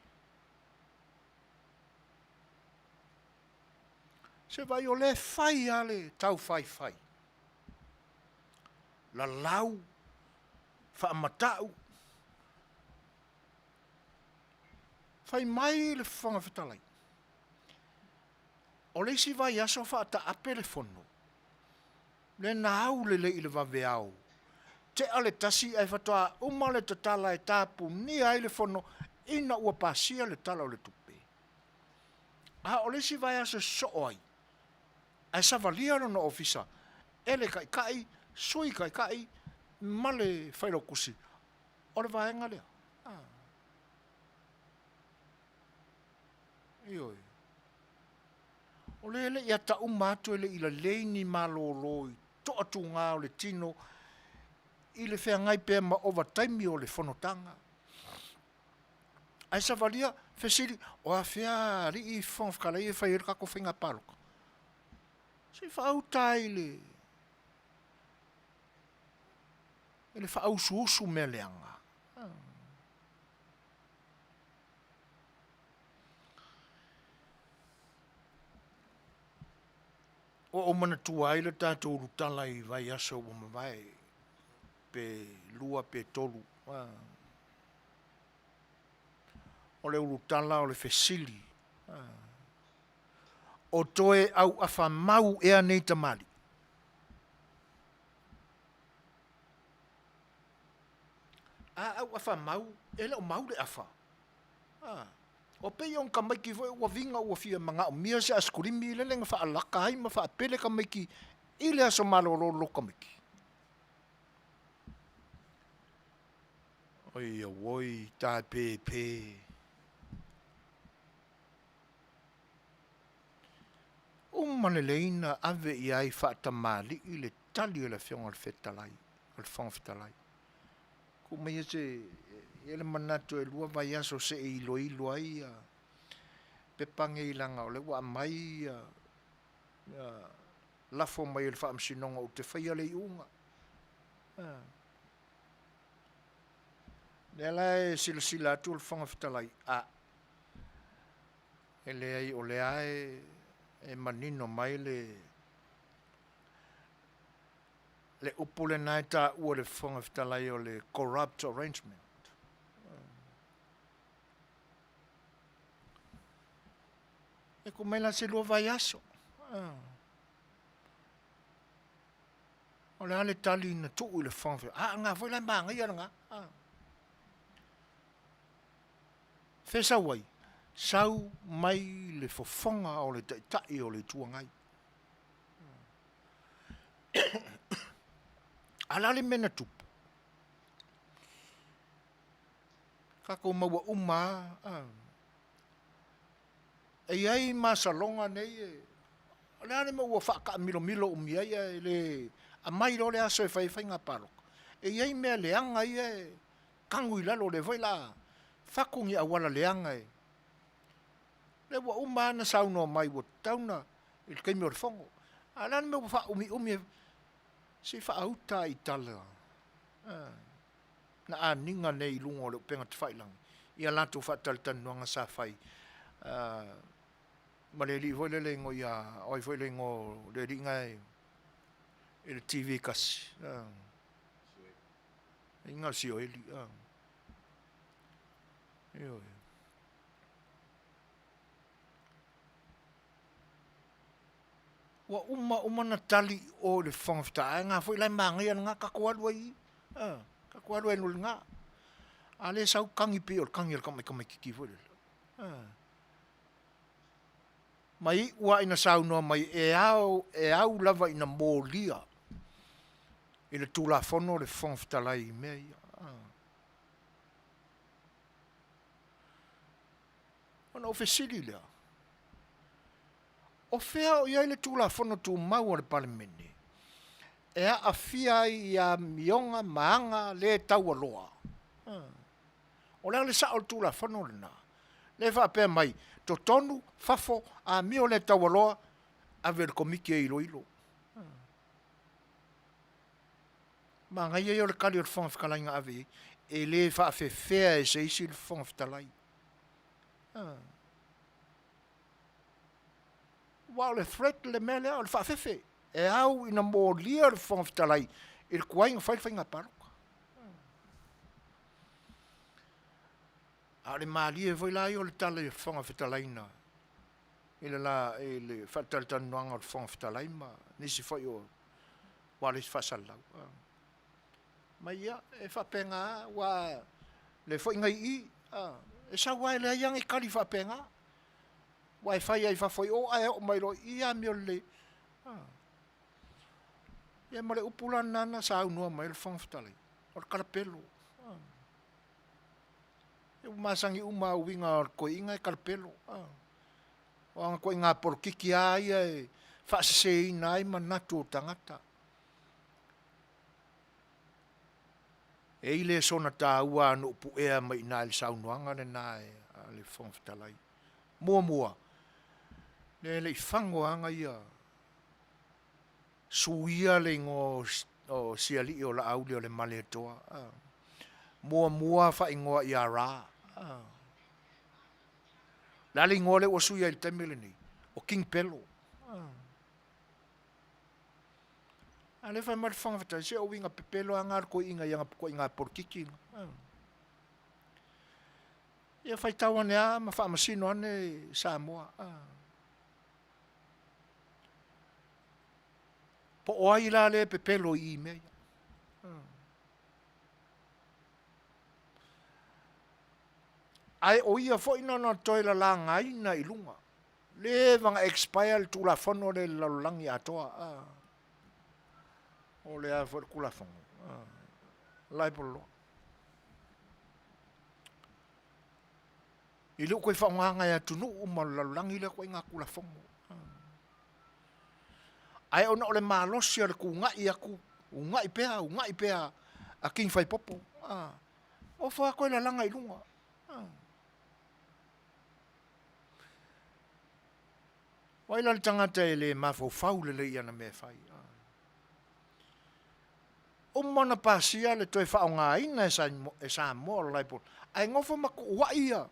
Speaker 1: Se vaai o lea e fai lava le taufaifai, lalau, faamatau, fai mai le Fofoga Fetalai, o le isi vaiaso faataape le fono, lea na aulelei i le vaveao, tea le 1 ae faatoa uma le tatala e tapunia ai le fono ina ua pasia le Tala o le Tupe. A o le isi vaiaso e sosoo ai, ae savalia lona ofisa e le Taitai, Sui Taitai ma le Failautusi o le vaega lea. Ioe. O lea e le i atauma atu e le i lalei ni malolo i toatuga o le tino i le feagai pea ma ovataimi o le fonotaga. Ae savalia, fesili, o afea alii Fofoga Fetalai e fai ai le tatou faiga palota? Se i faauta ai le i le faausuusu mea leaga. Ua ou manatua ai le tatou ulutala i vaiaso ua mavae, pe 2 pe 3. O le ulutala o le fesili, o toe auafa mau ea nei tamalii? A auafa mau, e le o mau le afa. O pei o tamaiti foi ua viga ua fia manaomia se asekulimi lele na faalaka ai ma faapele tamaiti i le aso malolo lo tamaiti. Oi auoi tapepe. Uma lelei na ave i ai faatamalii le tali a le Afioga i le Fetalai, o le Fofoga Fetalai. Tuu maia se, e i ai le manatu e lua vaiaso se i iloilo ai ia pepa nei leaga o lea ua aumai ia lafo mai e le Faamasinoga ou te faia le iuga. Lea la e silasila atu le Fofoga Fetalai, a, e leai o lea e, e manino mai le, le upu lena e taua e le Fofoga Fetalai o le corrupt arrangement. E ku mai la se lua vaiaso. O le a le tali na tuu i le Fofoga Fetalai? A, lena foi la e manaia lena. Fea sau ai? Sau mai le fofoga o le Taitai o le Itu Agai. A o le a le mea na tupu? Tatou maua uma lava. E i ai masaloga nei e, o le a le mea ua faataamilomilo umi ai ae le aumai loa le aso e fai ai faiga palota. E i ai mea leaga ia e tanu i lalo, o lea foi o le a fatu ni auala leaga e, lea ua uma lava ona saunoa mai ua tatau ona, i le taimi o le fono. A o le a le mea ua faaumiumi ai? Se i faauta lava i tala na aniga nei i luga o le upega tafailagi i a latou faatalatalanoaga sa fai ma le alii foi lea le igoa ia, o ai foi le igoa o le alii na i le TV e tasi, le iga o Sioeli. Ioe. Ua uma uma ona tali i o i le Fofoga Fetalai, ae na foi la e manaia lena, tatou alu ai i i, tatou alu ai loa i lena. A o lea e sau tagi pei o le tagi a le tamaitiiti foi lele. Ma iu lava ina saunoa mai e ao, e au lava ina molia i le Tulafono le Fofoga Fetalai i mea ia. Ona ou fesili lea, o fea o i ai le Tulafono Tumau a le Palemene e aafia ai i amioga ma aga le taualoa? O le a le sao o le Tulafono lena? Lea e faapea mai, totonu, fafo, amio le taualoa, ave i le Komiti e iloilo. Manaia ia o le tali o le Fofoga Fetalai na ave i ai, e le faafefea e se isi le Fofoga Fetalai. Aua o le threat le mea lea, o le faafefe, e au ina molia le Fofoga Fetalai i le tuai ona fai le faiga palota. A o le malie foi la ia o le tala i le Fofoga Fetalai na i le la i le faatalatalanoaga o le Fofoga Fetalai ma nisi foi o aua o le isi faasalalau. Ma ia, e faapena, aua le foi na i i, e sau lava e leai lava ni tali faapena. Aua e fai lava i fafo i o ae oo mai loa i i amio lelei. Ia ma le upu la lena na saunoa mai ai le Fofoga Fetalai, o le kalapelo. Ia ua masani uma lava uiga o le toeaina e kalapelo. O ana ituaiga polokiki lava ia e faaseseina ai manatu o tagata. E i le sona taua na ou puea mai i ina i le saunoaga lena a le Fofoga Fetalai. Muamua, le le i fago aga ia suia le igoa o si alii o Laauli o le Malietoa. Muamua faaigoa ia Ra. O le a le igoa lea ua suia i le taimi lenei? O King Pelo. A lea fai mai le Fofoga Fetalai, se o uiga pepelo lava na o le toeaina i ana ituaiga polokiki. Ia faitau ane lava ma faamasino ane Samoa. Po o ai la lea e pepelo i i mea ia. Ae o ia foi na ona toe lalagaina i luga. Leva na expire le Tulafono lea i le lalolagi atoa. A. O le a foi le Tulafono? A. Libel Law. I le o toe faaaogaina e atunuu uma o le lalolagi lea ituaiga Tulafono. Ae ona o le malosi o le tuugai atu, uunai pea, uunai pea a King Faipopo, a, ofo lava toe lalaga i luga. A. Vaai la le tagata e le mafaufau lelei i ana mea e fai. A. Uma ona pasia le toe faaaogaina e Samoa o le Libel, ae nofo ma tuuai ia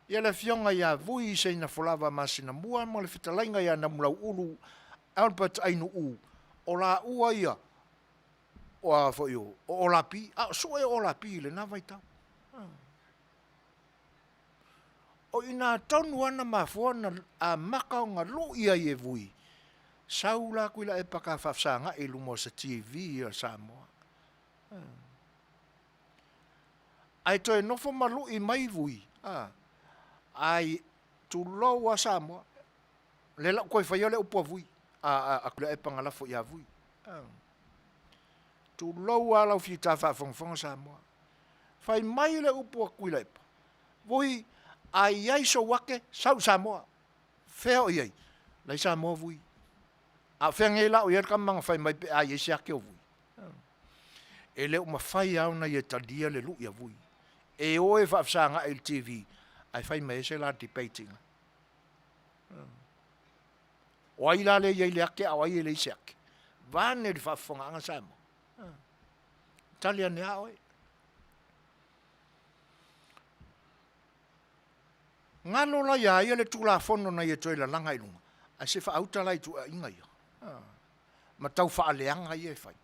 Speaker 1: ia le Afioga ia Vui Seinafolava Masinamua ma le fetalaiga ia Namulauulu Albert Ainuu, o laua ia o a foi o Olapi, a o sue o Olapi i lena vaitau. O i ina tonu lava na mafua ona amata ona lui ai e Vui, sau la Tuilaepa ta faafesagai i luma o se TV a Samoa. Ae toe nofo ma lui mai Vui, ai, tulou lava Samoa, lea la ua toe faia le upu a Vui, a Tuilaepa na lafo ia Vui. Tulou lava lau fita faafogafoga Samoa. Fai mai le upu a Tuilaepa, Vui, a i ai sou ake, sau i Samoa. Fea o i ai? La i Samoa Vui. A o fea nei la o i ai le tama na fai mai pe a i ai se ake o Vui? E le o mafai lava ona ia talia le lui a Vui. E o e faafesagai i le TV ae fai mai ai se la debate i ina. O ai la lea e i ai le ake a o ai e leai se ake? Vaeane le faafofogaaga Samoa. Tali ane lava oe. Galo la iā ia le Tulafono na ia toe lalaga i luga, ae se faauta la i tuuaiga ia, ma tau faaleaga ia e fai.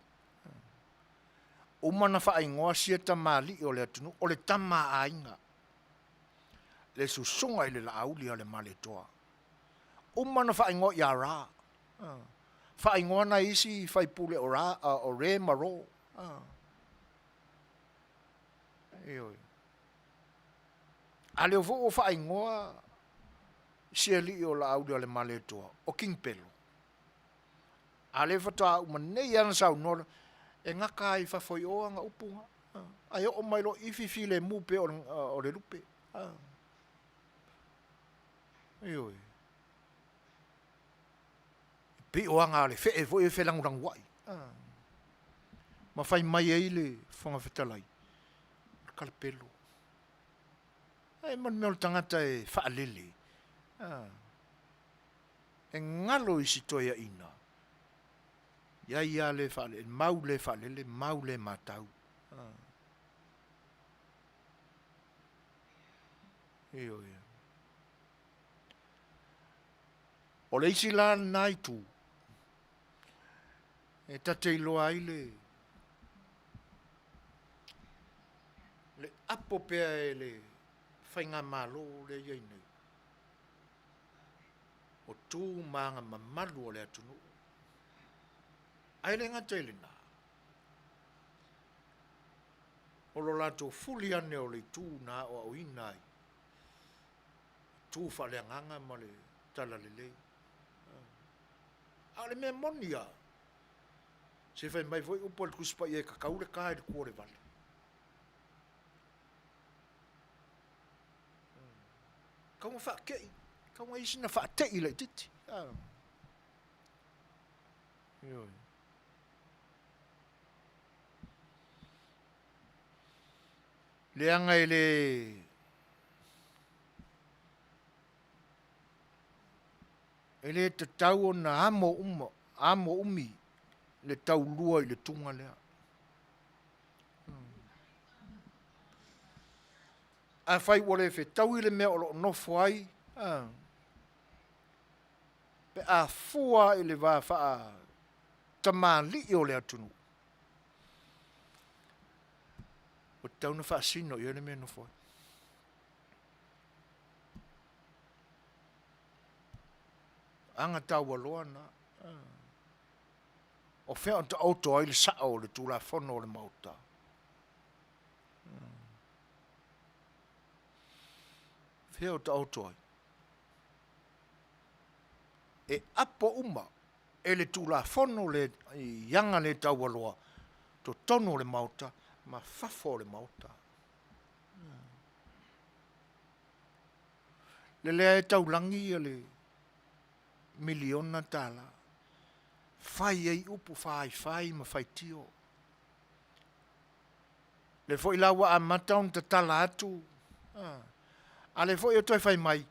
Speaker 1: Uma ona faaigoa sia tamalii o le atunuu, o le tama a aiga, le susuga i le Laauli a le Malietoa. Uma ona faaigoa ia Ra, faaigoa nai isi faipule o Ra, o Re ma Ro. Ioe. A lea foi ua faaigoa si alii o Laauli-a-le-Malietoa, o King Pelo. A lea faatoa uma nei lava ona saunoa, e gata lava i fafo i o ana upu na. Ae oo mai loa i i filemu pei o le lupe. Ioe. E pei o aga a le fee foi e felagulaguai. Ma fai mai ai le Fofoga Fetalai, o le kalapelo. Ae ma le mea o le tagata e faalele, e galo i si toeaina, iai lava le faalele, mau le faalele, mau le matau. Ioe. O le isi la lena itu, e ta te iloa ai le le apo pea e le faigamalo lea e i ai nei, o tu ma aga mamalu o le atunuu. Ae le gata i lena, o lo latou fuli ane o le itu na aoaoina ai, itu faaleagaga ma le talalelei. A o le mea moni lava, se fai mai foi upu a le Tusi Paia e tatau le ta i le tua o le vale. Tau na faatei, tau na i ai sina faatei laitiiti. Ioe. Leaga e le E le tatau ona amo uma, amo umi le taulua i le tuga lea. Afai ua le fetaui le mea o lo o nofo ai, pe a fua i le va faatamalii o le atunuu, ua tatau ona faasino i ai le mea e nofo ai. Aga taualoa na. O fea o taoto ai le sao o le Tulafono o le Maota? Fea o taoto ai? E apo uma e le Tulafono le i aga le taualoa totonu o le Maota ma fafo o le Maota. Le lea e taulagi ia le miliona tala, fai ai upu faifai ma faitio. Le foi la ua amata ona tatala atu, a le foi e toe fai mai,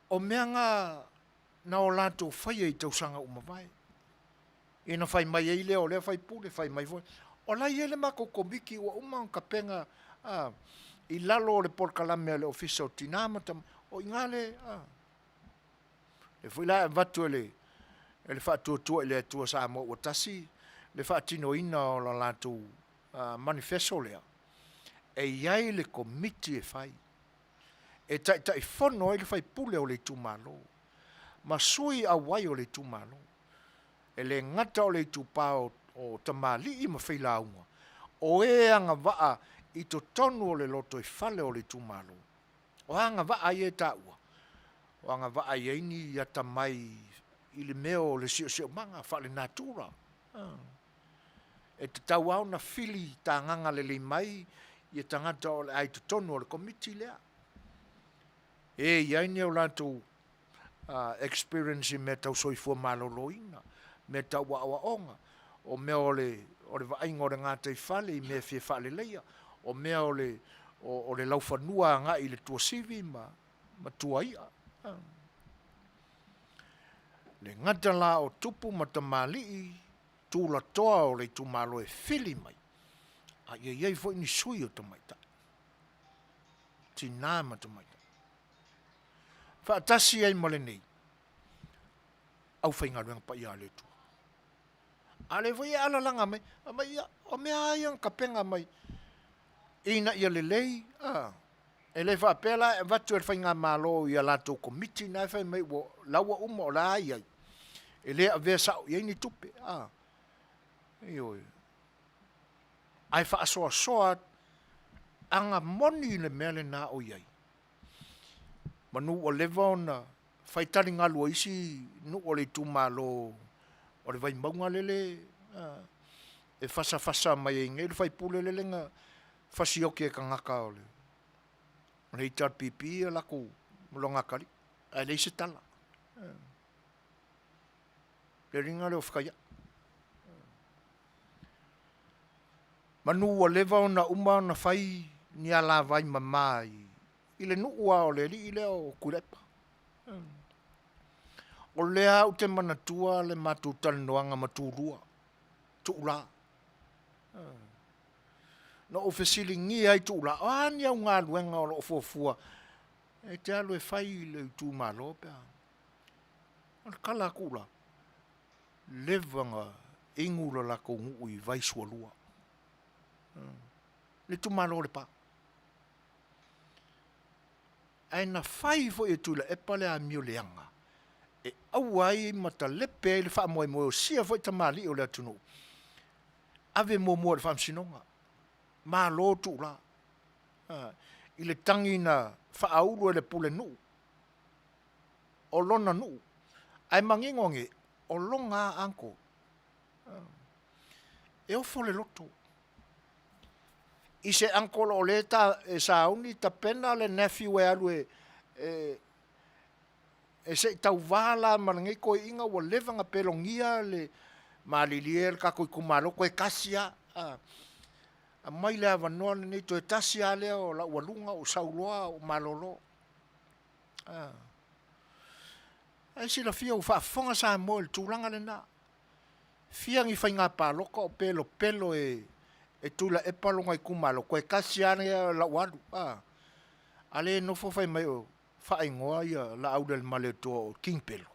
Speaker 1: o mea na na o latou faia i tausaga ua mavae. Ina fai mai ai lea o lea faipule, fai mai foi, o la e i ai le matou komiti ua uma ona tapena a, i lalo o le polokalame a le Ofisa o Tina ma Tama, o i ina le, a. Lea foi la e avatu e le, e le Faatuatua i le Atua Samoa ua Tasi le faatinoina o le latou manifeso lea, e i ai le komiti e fai, e taitaifono ai le faipule o le itumalo ma sui auai o le itumalo. E le gata o le itupa o, o tamalii ma failauga, o e agavaa i totonu o le lotoifale o le itumalo. O a agavaa ia e taua? O agavaa e i ai ni atamai i le mea o le siosiomaga faale-natura. E tatau lava ona fili tagaga lelei mai ia tagata o le a i totonu o le komiti lea. E i ai ni o latou experience i mea tau soifua maloloina, mea tau aoaoga, o mea o le, o le vaaiga o le gataifale i mea e fia faaleleia, o mea o le, o, o le laufanua agai i le tuasivi ma, ma tuai'a. Le gata la o tupu ma tamalii tulatoa o le itumalo e fili mai, a ia i ai foi ni sui o tamaitai, tinā ma tamaitai. Faatasi ai ma lenei aufaigaluega paia a le Atua. A lea foi e alalaga mai, mai ia, o mea lava ia na tapena mai ina ia lelei, a, e le faapea la e avatu e le faigamalo i a latou komiti na e fai mai ua la ua uma o la e i ai, e le avea sao i ai ni tupe, a, ioe. Ae faasoasoa atu, ana moni le mea lena o i ai, manu ua leva ona fai taligalu a isi nuu o le itumalo o le Vaimauga lele e fasafasa mai ai nei le faipule lele na fasioki e tagata o le HRPP ia latou lona atalii ae leai se tala. Le riga lea o fetaiai. Manu ua leva ona uma ona fai ni alavai mama i le nuu lava o le alii lea o Tuilaepa. O lea ou te manatua le matou talanoaga ma Tulua, Tuula. Na ou fesiligia ai Tuula, o a ni au galuega o lo o fuafua e te alu e fai i le itumalo pe a? O le tala a Tuula, leva na inu lo latou nuu i vai sualua. Le itumalo o Lepa. Ae na fai foi e Tuilaepa le amio leaga e aua ai ma talepe ai le faamoemoe o sia foi tamalii o le atunuu, ave muamua i le Faamasinoga. Malo Tuula i le tagi na faaulu e le pulenuu o lona nuu, ae manino ane, o lona lava uncle. E ofo le loto i se uncle o lea e sauni tapena le nephew e alu e e se i tauva la ma lenei toeaina ua leva ona pelogia le malilie le tatou itumalo toe tasi lava a. Aumai le avanoa lenei toe tasi lava lea o lau aluga ou sau loa ou malolo. Ae silafia ua faafofoga Samoa i le tulaga lena. Fia ni faiga palota o pelopelo e e Tuilaepa lona itumalo toe tasi lava lea o lau alu a. A lea e nofo fai mai o faaigoa ia Laaulialemalietoa o King Pelo.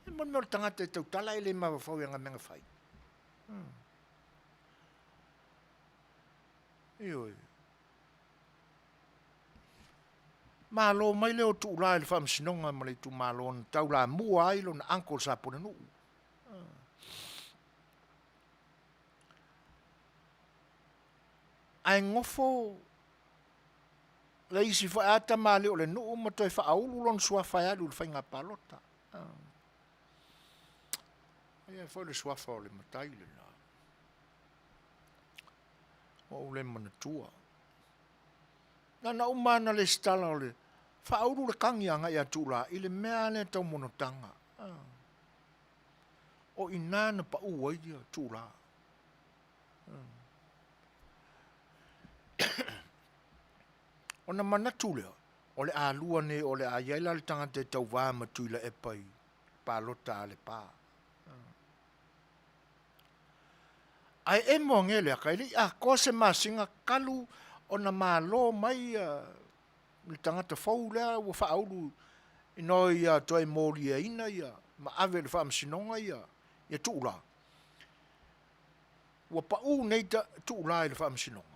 Speaker 1: E mo le mea o le tagata e tautala e le mafaufau i ana mea na fai. Ioe. Malo mai lea o Tuula i le Faamasinoga ma le itumalo na taulamua ai lona uncle sa Pulenuu. Ae nofo le isi foi a tamalii o le nuu ma toe faaulu lona suafa e alu i le faiga palota. Ia foi le suafa o le matai lena. Ua ou le manatua. Na ona uma lava ona lesitala o le faaulu le kagi agai ia Tuula i le mea lava lea tau monotaga. O i ina na pau ai ia Tuula. Ona manatu lea, o le a lua nei o le a i ai la le tagata e tauva ma Tuilaepa i palota a Lepa. Ae emo ange le aka, e le i atoa se masina talu ona malo mai le tagata fou lea ua faaulu ina ia toe moliaina ia ma ave i le faamasinoga ia ia Tuula. Ua pau nei Tuula i le faamasinoga,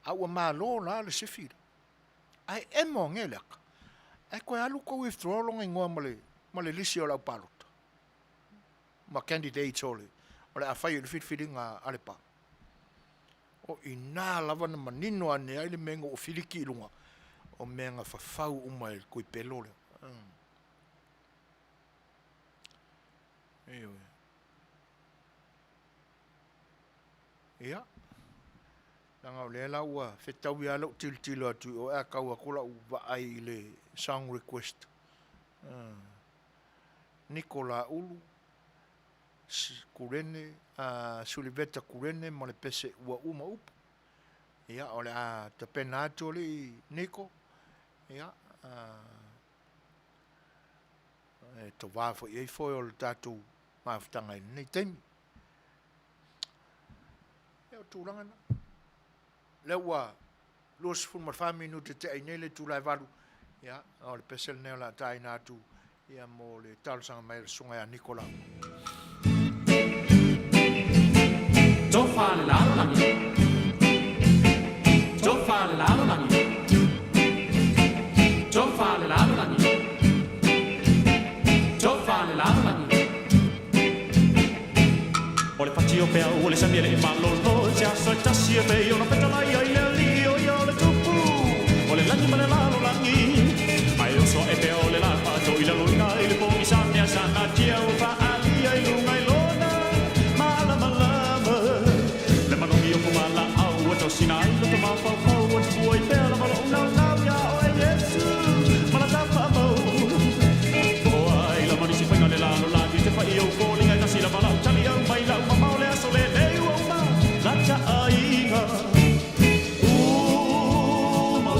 Speaker 1: a ua malo la le sifi lea. Ae emo ange le aka, ae toe alu toe withdraw lona igoa ma le ma le lisi o le aupalota ma candidates o le o le a fai i le filifiliga a Lepa. O i ina lava na manino ane ai le mea ina ua filiki i luga, o mea na fafau uma e le Tuipelo lea. Ioe. Ia, leaga o lea la ua fetaui lava lou tilotilo atu i o ae tau atu lau vaai i le song request. Niko Laulu, Kulene, Suliveta Kulene ma le pese ua uma upu. Ia, o le a tapena atu alii Niko, ia, e tovā foi i ai foe o le tatou mafutaga i lenei taimi. Ia, o tulaga na. Lea ua 24 minute tea ai nei le itula e 8, ia, o le pese lenei o le a taina atu ia mo le talosaga mai a le susuga ia Niko Lau.
Speaker 17: Tofa le lalolagi. Tofa le lalolagi. Tofa le lalolagi. Tofa le lalolagi. O le fati o peau o le sami e le malolo Se aso e tasi e pei ona fetalai ai le alii o ia o le tupu O le lagi ma le lalolagi Ae oso ae pea o le la faato i lalo ina i le pogisa mea sana tia ua faaalia i luga i lona malamalama Le manogi o fugalaau ua tosina ai loto mafaufau Ua tupu ai pea lava lou naunau ia oe Iesu ma la ta faamau Po o ai lava nisi faiga le lalolagi Te fai i ou foliga e tasi lava lau tali Au mai lau mamao le aso lenei ua uma la ta aiga Uma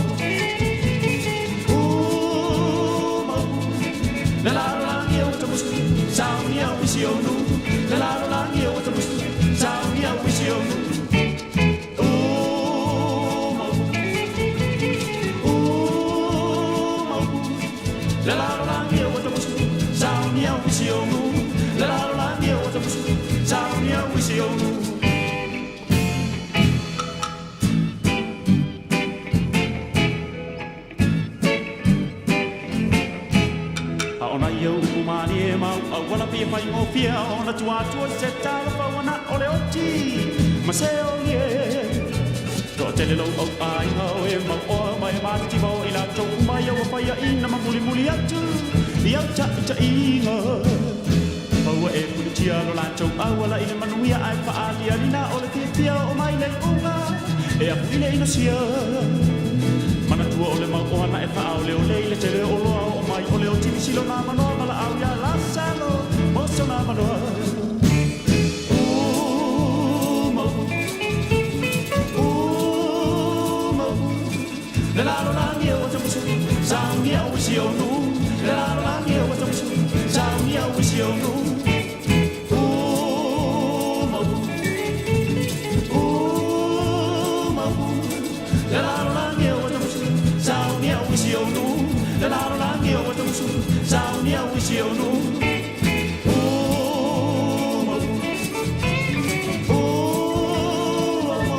Speaker 17: uma Le lalolagi e ua tamusu Saunia o isi ou nuu Le lalolagi e ua tamusu Saunia o isi ou nuu Uma uma Le lalolagi e ua tamusu Saunia o isi ou nuu Le lalolagi e ua tamusu Saunia o isi ou nuu A o nai au upu mālie ma ou auala fia faigofie ona tua atu o se talofa ua na o le oti ma se oli e. Toatele lou au aiga o e mau oa ma e matitiva o i latou uma ia ua faiaina ma mulimuli atu i au taitaiga. Paua e pulitia lo latou auala i le manuia ae faaalialina o le fiafia o mai le iuga e apu i le inosia. Manatua o le mau ohana e faaoleole i le tele o oloa oo mai o le oti nisi lona manoa ma laau ia Lasalo mo sona manoa. Uma uma le lalolagi e ua tamusu saunia o isi o nuu le lalolagi e ua tamusu saunia o isi o nuu Uma uma le lalolagi e ua tamusu saunia o isi o nuu le lalolagi e ua tamusu saunia o isi o nuu Uma uma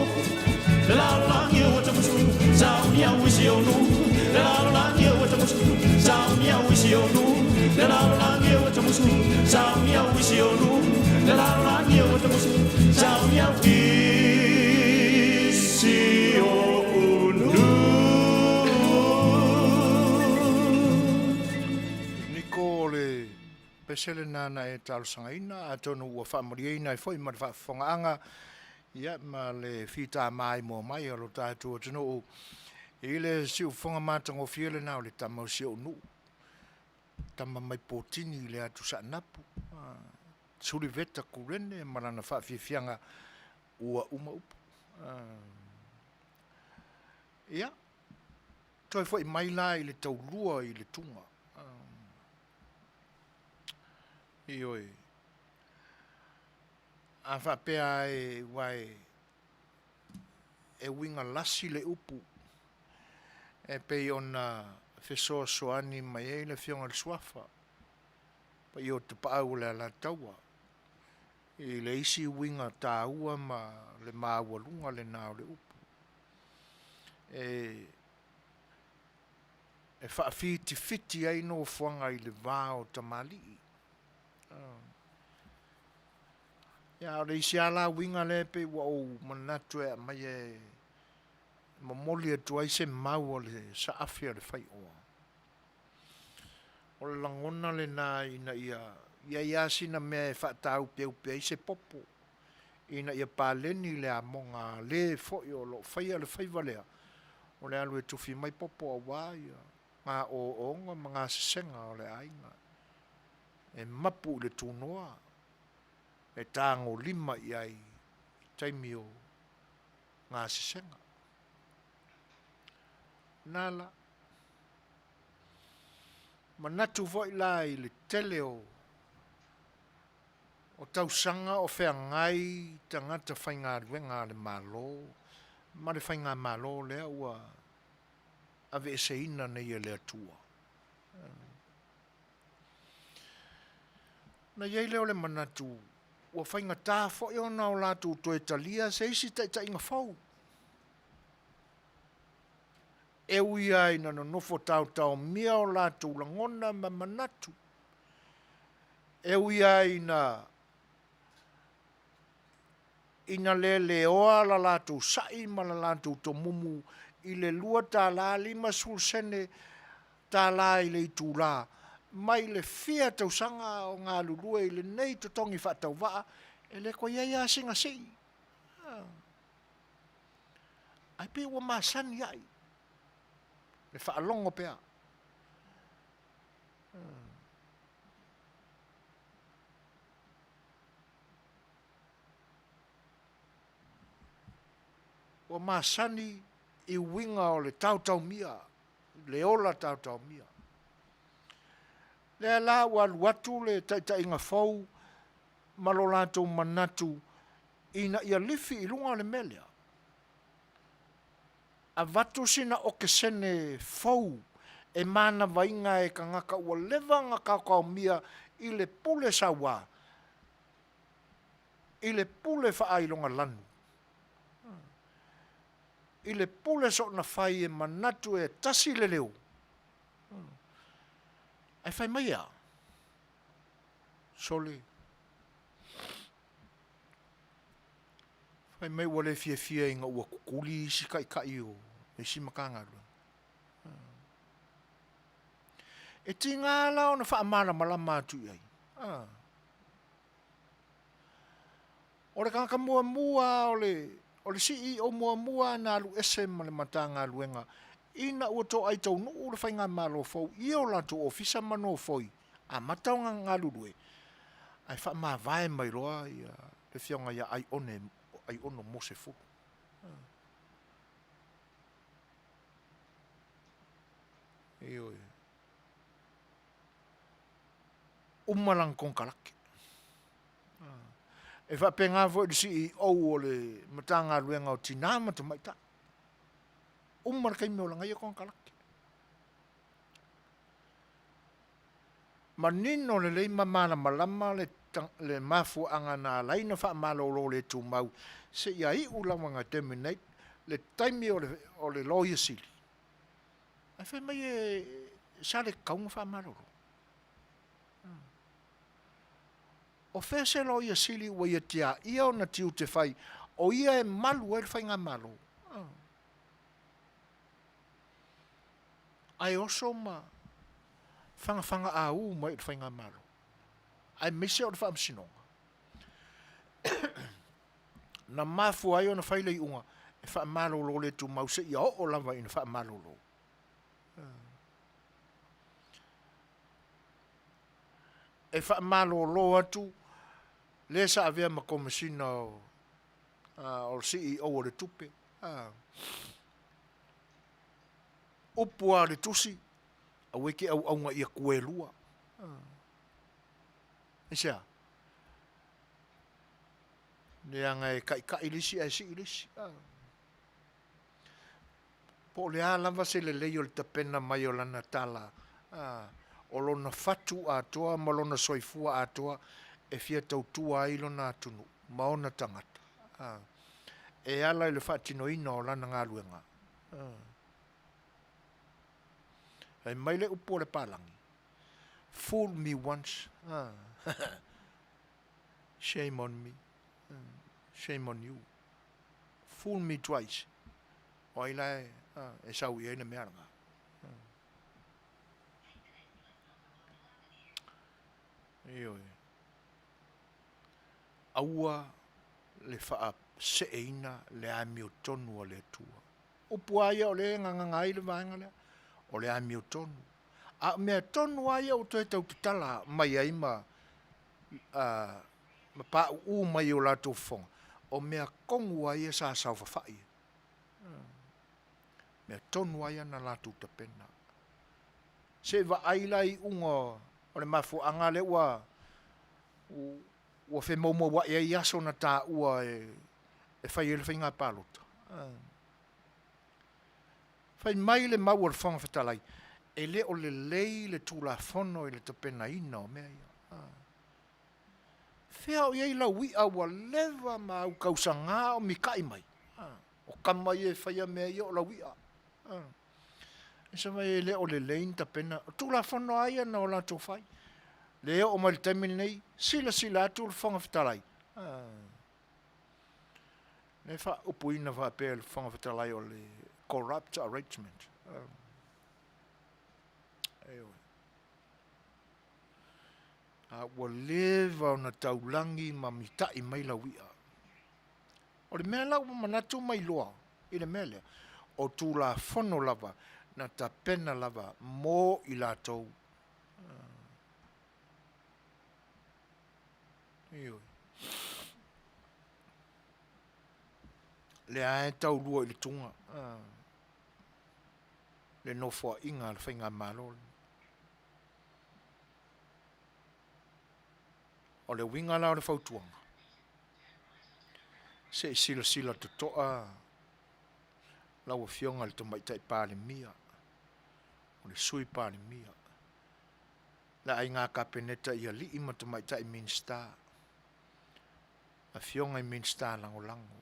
Speaker 17: le lalolagi e ua tamusu saunia o isi o nuu le lalolagi e ua tamusu saunia o isi o nuu le lalolagi e ua tamusu saunia o isi o nuu le lalolagi e ua tamusu saunia o isi o nuu.
Speaker 1: pese lena na e talosagaina, atonu ua faamalieina ai foi ma le faafofogaaga, ia, ma le fitamaimoa mai a lo tatou atunuu i le siufofoga matagofie lena o le tama o si ou nuu, tama mai Potini i le atu Saanapu, Suliveta Kurene ma lana faafiafiaga ua uma upu. Ia, toe foi mai la i le taulua i le tuga. Ioe. A faapea e ua e e uiga lasi le upu e pei ona fesoasoani mai ai le Afioga i le Suafa paia o Tapaau o le Alataua i le isi uiga taua ma le maualuga lena o le upu. E e faafitifiti ai nofoaga i le va o tamalii. Ia, o le isi lava la uiga lea e pei ua ou manatu e aumai e momoli atu ai se mau a le saafi a le faioa, o le lagona lena ina ia i ai lava sina mea e faataupeupe ai se popo ina ia paleni le amoga a le foi o lo o faia le faiva lea, o le alu e tufi mai popo aua gaoooga ma gasesega o le aiga e mapu i le tunoa e tagolima i ai i taimi o gasesega. Na la manatu foi la i le tele o o tausaga o feagai tagata faigaluega a le Malo ma le faigamalo lea ua aveeseina nei e le Atua. Ona i ai lea o le manatu, ua faigata foi ona o latou toe talia se isi taitaiga fou. E ui lava ina nonofo taotaomia o latou lagona ma manatu, e ui lava ina ina leleoa la latou sa'i ma la latou tomumu i le $2.50 sene tala i le itula, mai le fia tausaga o galulue i lenei totogi faatauvaa, e le toe i ai lava sina sii. Ae pei ua masani ai le faalogo pea. Ua masani i uiga o le taotaomia, le ola taotaomia. Lea la ua alu atu le taitaiga fou ma lo latou manatu ina ia lifi i luga o le mea lea. Avatu sina okesene fou e manavaina e tagata ua leva ona taotaomia i le pule sauā, i le pule faailoga lanu, i le pule soona fai e manatu e tasi le leo. Ae fai mai e a? Sole, fai mai ua le fiafia ina ua tutuli isi taitai o isi Matagaluega. E tiga la ona faamalamalama atu i ai. O le tagata muamua o le o le CEO muamua na alu ese ma le Matagaluega ina ua toai taunuu le faigamalo fou i o latou ofisa ma nofoi amata ona galulue, ae faamavae mai loa le Afioga ia Aione Aiono Mose Fulu. Ioe. Uma lana konekarate. E faapena foi i le CEO o le Matagaluega o Tina ma Tamaitai. Uma le taimi o lana ia konekarate. Manino lelei ma malamalama le, le mafuaaga na ala ai ona faamalolo le tumau seia iu lava na terminate le taimi o le, o le Loia Sili. Ae fai mai e, sa le tatau ona faamalolo. O fea se Loia Sili ua ia tiaia ona tiute fai o ia e malu ai le Faigamalo? Ae oso ma fagafagaau mai i le Faigamalo. Aemaise o le Faamasinoga. Na mafua ai ona fai le iuga e faamalolo le tumau seia oo lava ina faamalolo. E faamalolo atu le sa avea ma Komesina o o le CEO o le tupe. Upu lava o le tusi, aua e te auauna ia kuelua. Aisea? Leaga e taitai le isi ae sii le isi. Po o le a lava se lelei o le tapena mai o lana tala, o lona fatu atoa ma lona soifua atoa e fia tautua ai lona atunuu ma ona tagata, e ala i le faatinoina o lana galuega. Fai mai le upu a le palagi, Fool me once, shame on me, shame on you. Fool me twice, o ai la e sau i ai le mea lena? Ioe. Aua le faaseeina le amiotonu a le Atua. Upu lava ia o lea e gagaga ai le vaega lea, o le amiotonu. A o mea tonu lava ia ua toe tau tatala mai ai ma ma pauu mai i o latou fofoga, o mea tonu lava ia sa saofafai ai. Mea tonu lava ia na latou tapena. Se i vaai la i iuga o le mafuaaga lea ua ua femoumouai ai aso na taua e fai ai le faiga palota. Fai mai le mau a le Fofoga Fetalai, e le o lelei le Tulafono i le tapenaina o mea ia. Fea o i ai lau i'a ua leva ma au tausaga o mita'i mai? O tama ia e faia mea ia o lau i'a. E le o lelei ni tapena. O Tulafono lava ia na o latou fai. Lea e oo mai i le taimi lenei, silasila atu le Fofoga Fetalai, lea e faaupuina faapea e le Fofoga Fetalai o le corrupt arrangement. Ioe. A ua leva ona taulagi ma mita'i mai lau i'a. O le mea la ua manatu ma iloa i le mea lea, o Tulafono lava na tapena lava mo i latou. Ioe. Lea e taulua i le tuga le nofoaiga a le Faigamalo lenei. O le uiga la o le fautuaga, se i silasila totoa lau Afioga i le Tamaitai Palemia, o le Sui Palemia, le Aiga Kapeneta i alii ma tamaitai Minisita, afioga i Minisita Lagolago,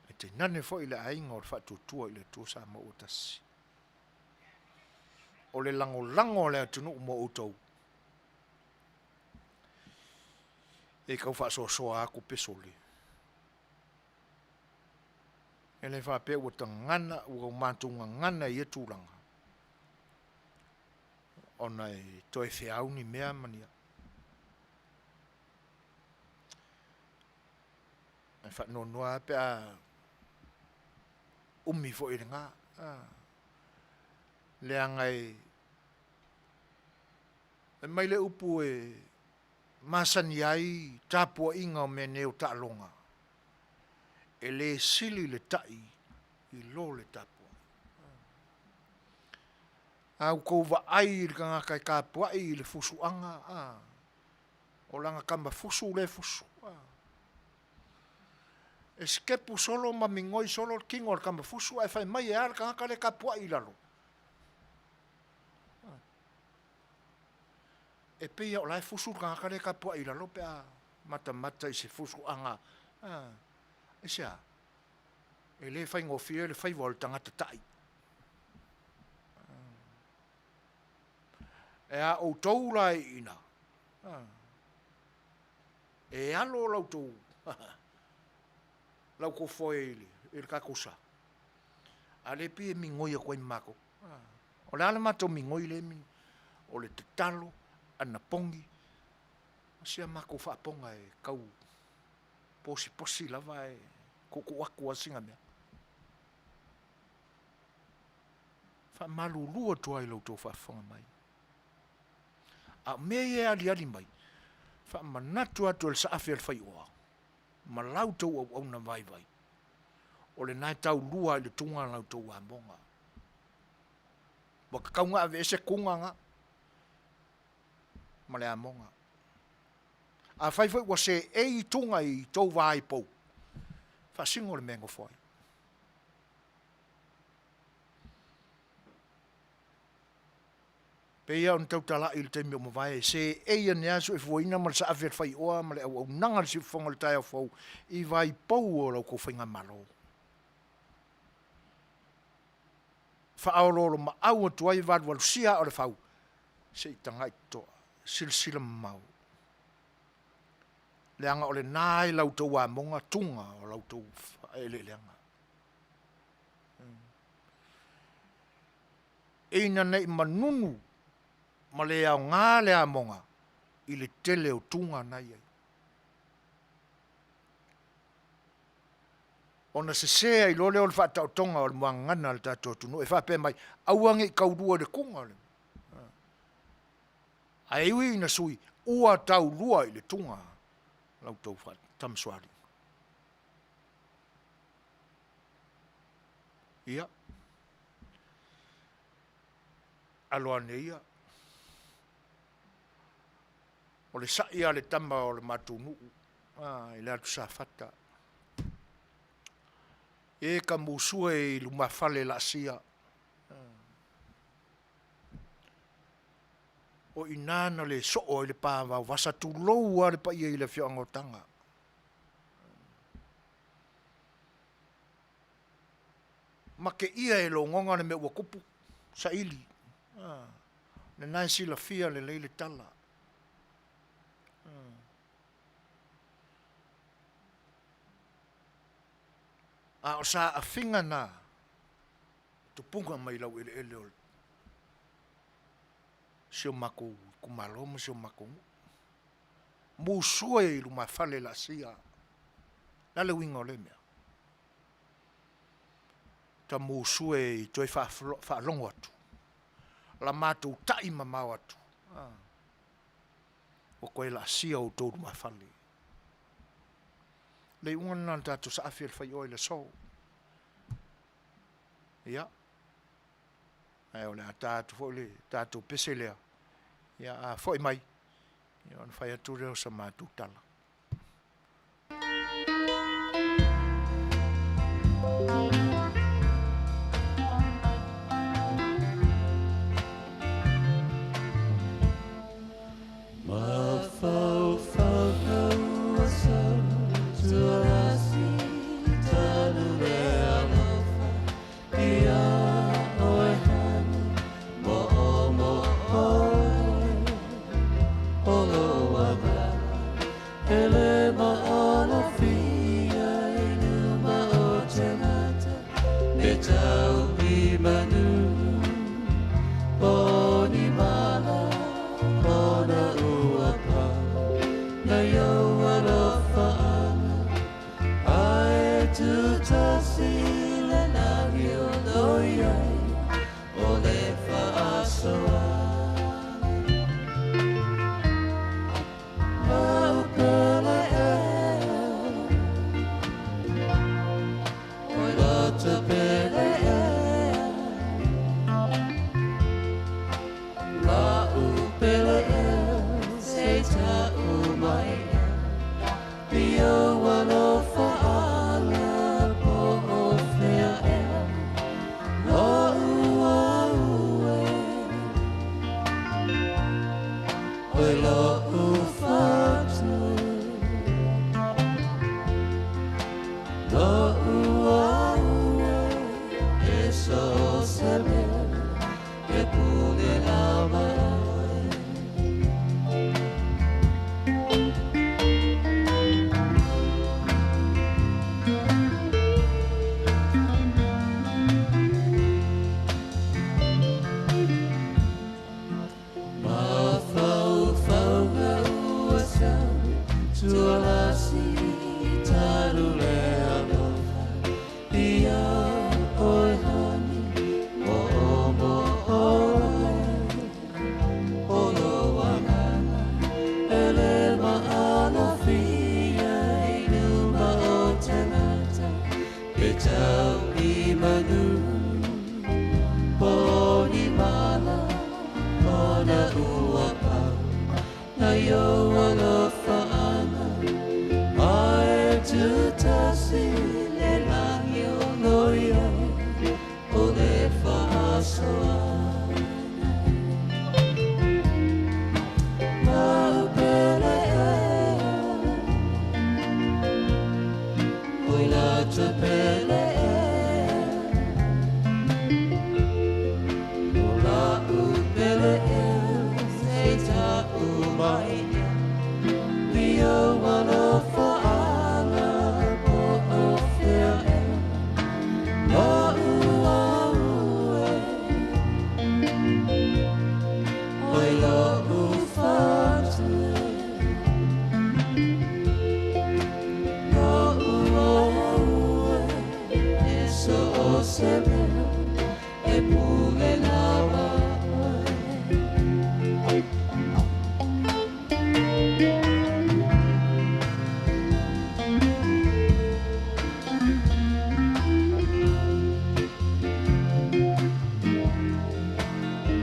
Speaker 1: ae tainane foi le aiga o le Faatuatua i le Atua Samoa ua Tasi. O le lagolago a le atunuu mo outou, e tau faasoasoa atu pe sole. E le faapea ua tagana, ua matou gagana i ia tulaga, ona e toe feau ni mea ma ni a. Ae faanoanoa lava pe a umi foi lena, leaga e fai mai le upu e masani ai tapuaiga o mea nei o taaloga, e le sili le tai i lo le tapuai. A outou vaai i le tagata e tapuai i le fusuaga, a, o lana tama fusu lea e fusu. E sitepu solo ma migoi solo le tino o le tama fusu ae fai mai e a le tagata lea e tapuai i lalo? E pei lava o la e fusu le tagata lea e tapuai i lalo pe a matamata i se fusuaga. Aisea? E le faigofie le faiva o le tagata ta'i. E a outou la i ina, e alo la outou la outou foe i le tatou sa, a o lea e pei e migoi atu ai ma matou. O le a le matou migoi lea e migoi? O le tatalo, anapogi. O si a makou faapoga e tau posiposi lava ae tuutuu atu lava sina mea. Faamalulu atu ai i la outou faafofoga mai. A o mea ia e aliali mai, faamanatu atu e le saafi a le faioa ma la outou auauna vaivai, o lena e taulua i le tuga la outou amoga. Ua tatau ona aveese tuga na ma le amoga. Afai foi ua seei tuga i tou vaipou, faasino le mea e nofo ai. Pei lava ona tautalai i le taimi ua mavae, e seei ane lava le soifuaina ma le saafi a le faioa ma le auaunaga a le siufofoga i le taeao fou i vaipou o la outou faigamalo. Faaoloolomaau atu ai valuvalusia aa o le fau, se i tagai totoa, silasila mamao, leaga o lena e i la outou amoga tuga o la outou faaeleeleaga. Ina ne i manunu ma le aoga le amoga i le tele o tuga na e i ai. Ona sese ai loa lea o le faataotoga o le muagagana a le tatou atunuu e faapea mai, aua ne i taulua i le tuga. Ae ui ina sui, ua taulua i le tuga la outou Tamasoalii. Ia, alo ane ia, o le sa'i lava o le tama o le matou nuu i le atu Safata, e ta musua e i lumafale laasia, o i ina na le soo ai le pa vaovasa, tulou lava le paia i le afioaga o Taga. Mateia e logoga le mea ua tupu, saili, lena e silafia lelei le tala. A o saafiga na tupuga mai laueleele o si o matou itumalo ma si o matou nuu. Musua i lumafale laasia. O le a le uiga o lea mea? Ta musue i toe faalogo atu, la matou tai mamao atu, ua toe laasia outou lumafale. Le iuga lena o le tatou saafi o le faioa i le aso. Ia, ae o le a ta atu foi le tatou pese lea, ia a foi mai, ia ona fai atu lea o sa matou tala.
Speaker 7: Nai ou alofaaga Ae tutasi le lagi o lo i ai O le faasoaga Lau pele ea Oi la te pele ea O la u pele ea Se ta u mai ea I ou alofaaga Po o fea ea Lo'u au e Oi lo'u fatu e Lo'u au e E so o se mea E pule lava oe.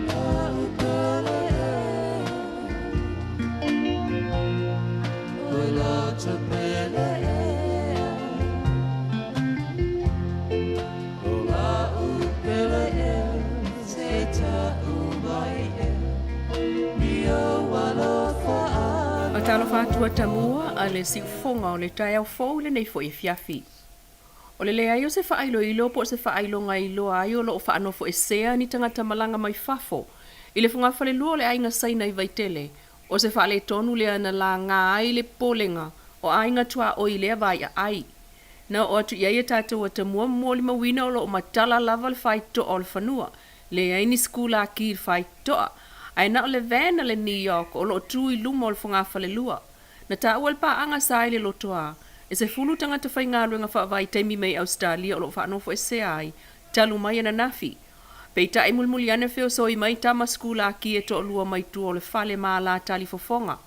Speaker 7: Lau pele ea Oi la te pele ea O la u pele ea Se ta u mai ea I ou alofaaga.
Speaker 13: Talofa atu a Tamua a le siufoga o le taeao fou i lenei foi afiafi. O le leai o se faailoilo po o se faailoga e iloa ai o lo o faanofoesea ni tagata malaga mai fafo i le fogafalelua o le Aiga Saina i Vaitele, o se faaletonu lea na laga ai le popolega o aiga tuaoi i lea vaiaai. Na oo atu i ai a tatou atamua ma molimauina o lo o matala lava le faitotoa o le fanua, leai ni sikulaki i le faitotoa, ae na o le van a le NEOC o lo o tu i luma o le fogafalelua. Na taua e le paaga sa i le lotoa, e 10 tagata faigaluega faavaitaimi mai Ausetalia o lo o faanofoesea ai talu mai ananafi. Peitai mulimuli ane feosoi mai tama sikulaki e toalua mai tua o le fale ma talifofoga.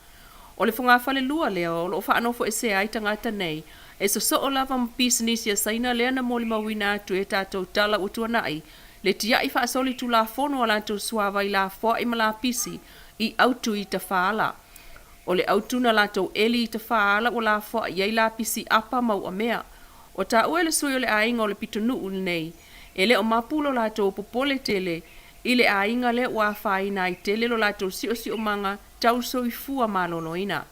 Speaker 13: O le fogafalelua lea o lo o faanofoesea ai tagata nei, e sosoo lava ma pisinisi a Saina lea na molimauina atu e tatou tala ua tuanai, le tiai faasolitulafono a latou suavai lafoai ma lapisi i autu i tafaala. O le autu na latou eli i tafaala ua lafoai i ai lapisi apa ma uamea. O taua e le sui o le aiga o le pitonuu lenei, e le o mapu lo latou popole tele i le aiga lea ua afaina ai tele lo latou siosiomaga tau soifua maloloina.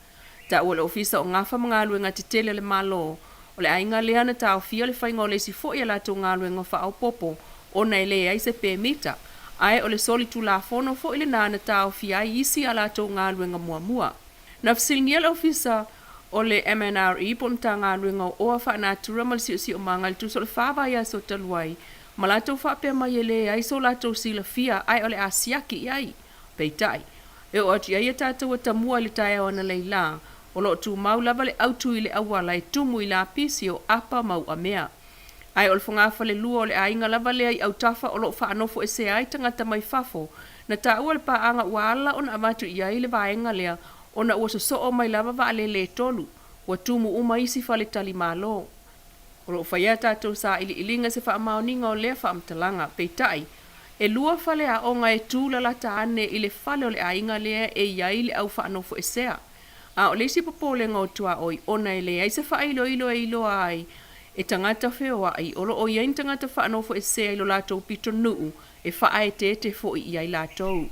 Speaker 13: Taua e le Ofisa o Gafa ma Galuega Tetele a le Malo, o le aiga lea na taofia le faiga o le isi foi a latou galuega faaopoopo ona e leai se pemita, ae o le solitulafono foi lena na taofia ai isi a latou galuega muamua. Na fesiligia le Ofisa o le MNRE po o le Matagaluega o Oa Faanatura ma le Siosiomaga i le tusa o le 4 vaiaso talu ai, ma latou faapea mai e leai so latou silafia ae o le a siaki i ai. Peitai, e oo atu i ai a tatou atamua i le taeao analeila, o lo o tumau lava le autu i le auala e tumu i lapisi o apa ma uamea. Ae o le fogafalelua o le aiga lava lea i autafa o lo o faanofoesea ai tagata mai fafo, na taua e le paaga ua ala ona avatu i ai le vaega lea ona ua sosoo mai lava vaalele e tolu, ua tumu uma isi faletalimalo. O lo o fai a tatou sailiiliga se faamaoniga o lea faamatalaga. Peitai, e 2 faleaoga e tu lalata ane i le fale o le aiga lea e i ai le au faanofoesea. A o le isi popolega o tuaoi ona e leai se faailoilo e iloa ai e tagata feoai o lo o i ai ni tagata faanofoesea i lo latou pitonuu e faaeteete foi i ai latou.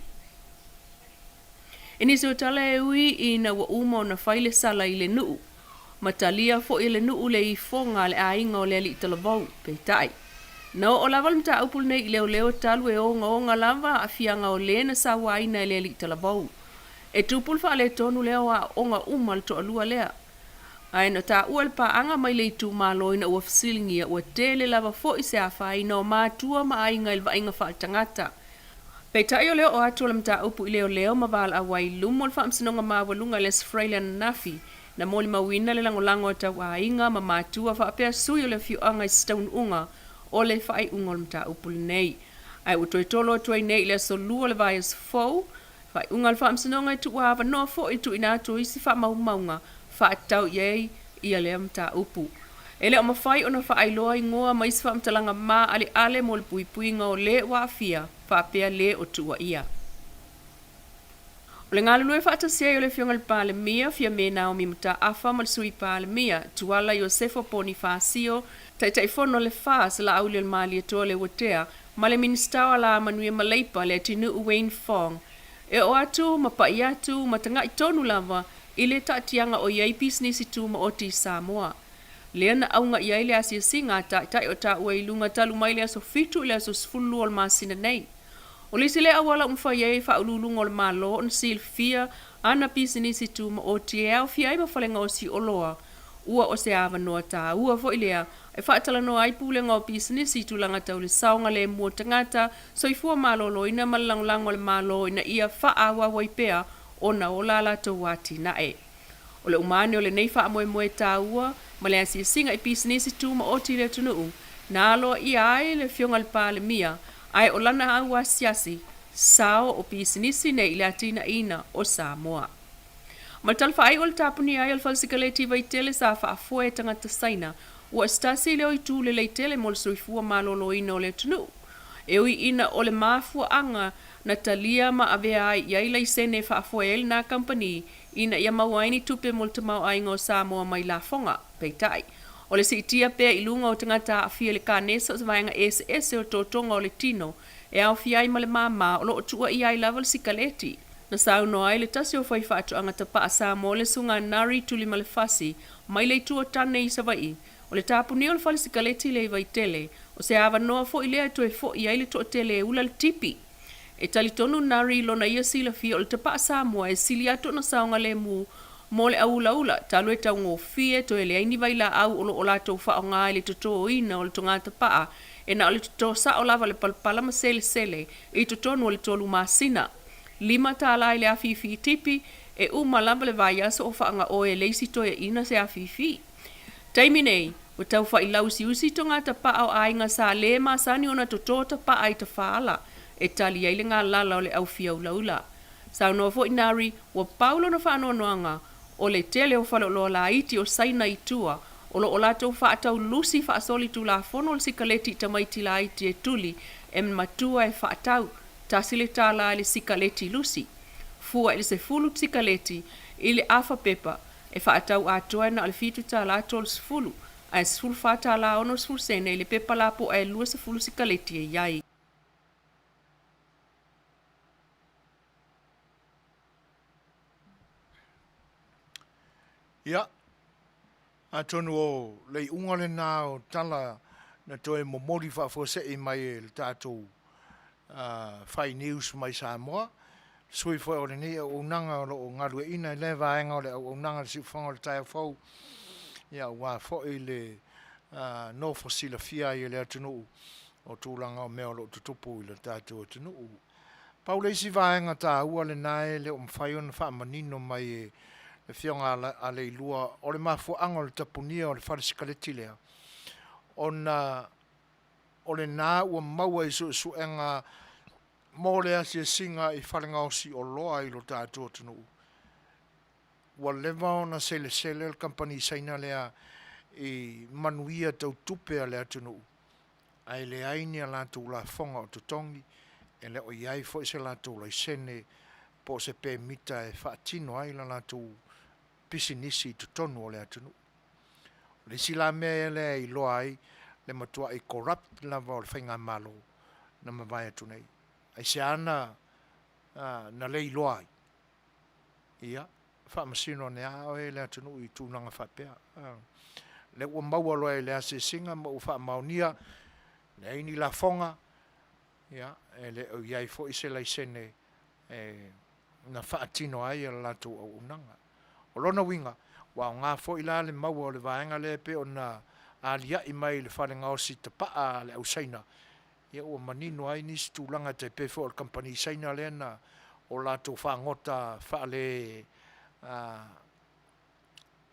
Speaker 13: I nisi o tala e ui ina ua uma ona fai le sala i le nuu, ma talia foi e le nuu le ifoga a le aiga o le alii talavou. Peitai, na oo lava le mataupu lenei i leoleo talu e ogaoga lava aafiaga o le na sauaina e le alii talavou. E tupu le faaletonu lea o aooga uma a le toalua lea. Ae na taua e le paaga mai le itumalo ina ua fesiligia ua tele lava foi se afaina o matua ma aiga i le vaaiga faaletagata. Peitai o le oo atu o le mataupu i leoleo ma valaau ai i luma o le Faamasinoga Maualuga i le Aso Faraile ananafi, na molimauina le lagolago a tauaiga ma matua faapea sui o le afioaga i se taunuuga o le faaiuga o le mataupu lenei. Ae ua toe tolo atu ai nei i le aso 2 o le vaiaso fou, faaiuga a le Faamasinoga e tuua avanoa foi i le tuuina atu o isi faamaumauga faatatau i ai ia lea mataupu. E le o mafai ona faailoa igoa ma isi faamatalaga maaleale mo le puipuiga o le ua aafia faapea le o tuuaia. O le galulue faatasi ai o le Afioga i le Palemia, Fiame Naomi Mataafa ma le Sui Palemia, Tuala Iosefo Ponifasio, Taitaifono o le FAS, Laaulialemalietoa Leuatea, ma le Minisita o Alamanuia ma Leipa, Leatinuu Wayne Fong, e oo atu ma pa'i atu ma taga'i tonu lava i le taatiaga o i ai pisinisi tumaoti i Samoa. Lea na auga i ai le asiasiga a taitai o taua i luga talu mai le aso 7 i le aso 12 o le masina nei. O le isi lea auala ua mafai ai e Faauluuluga o le Malo ona silafia ana pisinisi tumaoti e aofia ai ma fale gaosi oloa, ua o se avanoa taua foi lea e faatalanoa ai pulega o pisinisi i tulaga tau le saogalemu o tagata, soifua maloloina ma le lagolago a le Malo ina ia faaauau ai pea ona ola a latou atinae. O le uma ane o lenei faamoemoe taua ma le asiasiga i pisinisi tumaoti i le atunuu, na aloaia ai le Afioga i le Palemia, ae o lana auasiasi, sao o pisinisi nei i le atinaeina o Samoa. Ma le tala faaiu o le tapunia ai o le fale sikaleti i Vaitele sa faafoe e tagata Saina, ua se tasi lea o itu lelei tele mo le soifua maloloina o le atunuu. E ui ina o le mafuaaga na talia ma avea ai i ai laisene e faafoe ai lena kamupani ina ia maua ai ni tupe mo le tamaoaiga o Samoa mai lafoga. Peitai, o le siitia pea i luga o tagata aafia i le kanesa o se vaega eseese o totoga o le tino e aofia ai ma le māmā o lo o tuuaia ai lava le sikaleti. Na saunoa ai le tasi o faifaatoaga tapaa Samoa le Susuga Nari Tulimalefasi mai le itu o Tane i Savaii, o le tapunia o le fale sikaleti lea i Vaitele, o se avanoa foi lea e toe fo'i ai le toatele e ula le tipi. E talitonu Nari i lona ia silafia o le tapaa Samoa e sili atu ona saogalemu mo le auulaula, talu e taugofie, toe leai ni vailaau o lo o latou faaaoga i le totoina o le toga tapaa, e na o le toto sao lava le palapala ma selesele i totonu o le tolu masina. $5 i le afifi tipi, e uma lava le vaiaso o faagaoe e le isi toeaina se afifi. Taimi nei, ua tau failausiusi toga tapaa o aiga sa lē masani ona toto tapaa i tafaala e tali ai le galala o le au fia ulaula. Saunoa foi Nari, ua pau lona faanoanoaga, o le tele o faleoloa laiti o Saina i tua, o lo o latou faatau lusi faasolitulafono le sikaleti i tamaiti laiti e tuli e matua e faatau, $1 i le sikaleti lusi. Fua i le 10 sikaleti i le afa pepa, e faatau atoa e na o le $7.30, ae $14.60 i le pepa lapoa e 20 sikaleti e i ai.
Speaker 1: Ia, atonu o le iuga lena o tala na toe momoli faafuasei mai e le tatou Fai News mai Samoa, sui foi o lenei auaunaga o lo o galueaiina i lea vaega o le auaunaga i le siufofoga o le taeao fou, ia aua foi le nofo silafia ai e le atunuu o tulaga o mea o lo o tutupu i le tatou atunuu. Pau le isi vaega taua lena e le o mafai ona faamanino mai e le Afioga a Leilua o le mafuaaga o le tapunia o le fale sikaleti lea, ona o lena ua maua i suesuega mo le asiasiga i fale gaosi oloa i lo tatou atunuu, ua leva ona selesele le kamupani Saina lea i manuia tau tupe a le atunuu, ae leai ni a latou lafoga o totogi, e le o i ai foi se latou laisene po o se pemita e faatino ai la latou pisinisi i totonu o le atunuu. O le isi la mea lea e iloa ai le matuai corrupt lava o le faigamalo na mavae atu nei. Aisea na na le iloa ai? Ia, faamasino ane lava oe le atunuu i tulaga faapea. Lea ua maua loa i le asiasiga ma ua faamaonia, leai ni lafoga, ia, e le o i ai foi se laisene e na faatino ai a latou auaunaga. O lona uiga, ua aoga foi la le maua o le vaega lea e pei ona alia'i mai i le fale gaosi tapaa a le au Saina, ia ua manino ai nisi tulaga e tai pei foi o le kamupani Saina lea na o latou fagota faale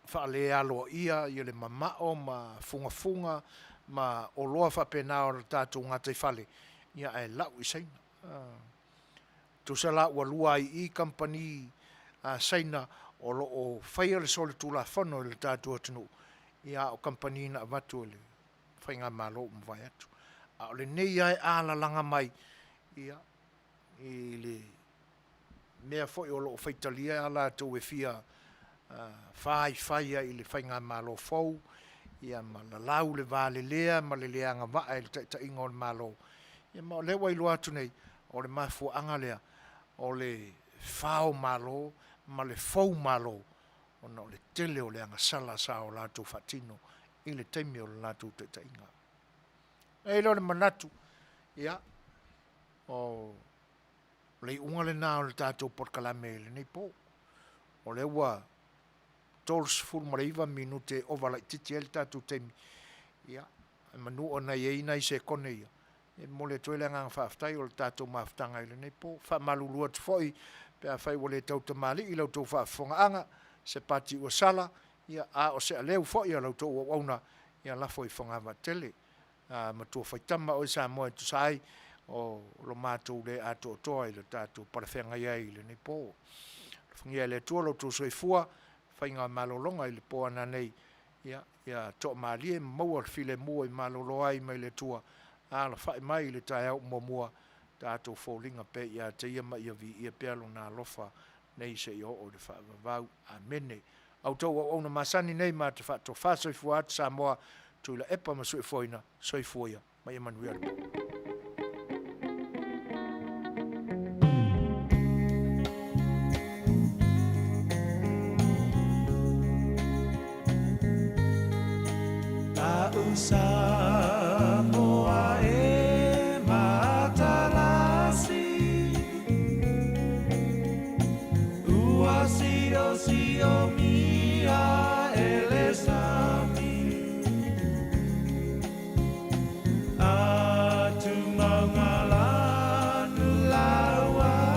Speaker 1: faalealoaia le mamao ma fugafuga ma oloa faapena o le tatou gataifale, ia ae lau i Saina. Tusa la ua lua ai i i kamupani Saina o lo o faia le solitulafono i le tatou atunuu, ia a o kamupani na avatu e le faigamalo ua mavae atu. A o lenei lava e alalaga mai, ia, i le mea foi o lo o faitalia a latou e fia faifai ai i le faigamalo fou, ia ma lalau le va lelea ma le le agavaa i le taitaiga o le Malo. Ia ma o lea ua iloa atu nei, o le mafuaaga lea o le fao malo ma le fou malo, ona o le tele o le agasala sa o latou faatino i le taimi o le latou taitaiga. Ona i ai lea o le manatu, ia, o le iuga lena o le tatou polokalame i lenei po. O lea ua 39 minute e ova laitiiti ai le tatou taimi, ia, manu o i ai nai sekone ia, e momoli atu ai le agaga faafetai o le tatou mafutaga i lenei po. E faamalulu atu foi pe afai ua le tautamalii i la outou faafofogaaga se pati ua sala, ia a o se aleu foi a la outou auauna, ia lafo i fogavaa tele. Matua faitama oe Samoa e tusa ai o lo matou le atoatoa i le tatou palafeagai ai i lenei po. Alofagia e le Atua lo outou soifua, faiga malologa i le po a nanei, ia toamalie ma maua le filemu e malolo ai mai le Atua, alafai mai i le taeao muamua, tatou foliga pea ia te Ia ma ia viia pea Lona alofa nei seia oo i le faavavau. Amene. A outou auauna masani nei ma te faatofa soifua atu Samoa, Tuilaepa ma Suefuaina, soifua ia ma ia manuia le po.
Speaker 7: Samoa e matalasi Ua siosiomia e le sami Atu maunga lauava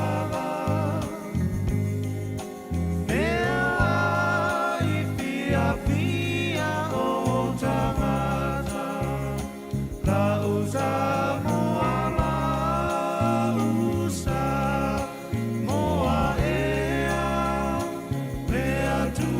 Speaker 7: Mea i fiafia o tagata Lau Samoa lau Samoa ea Mea tu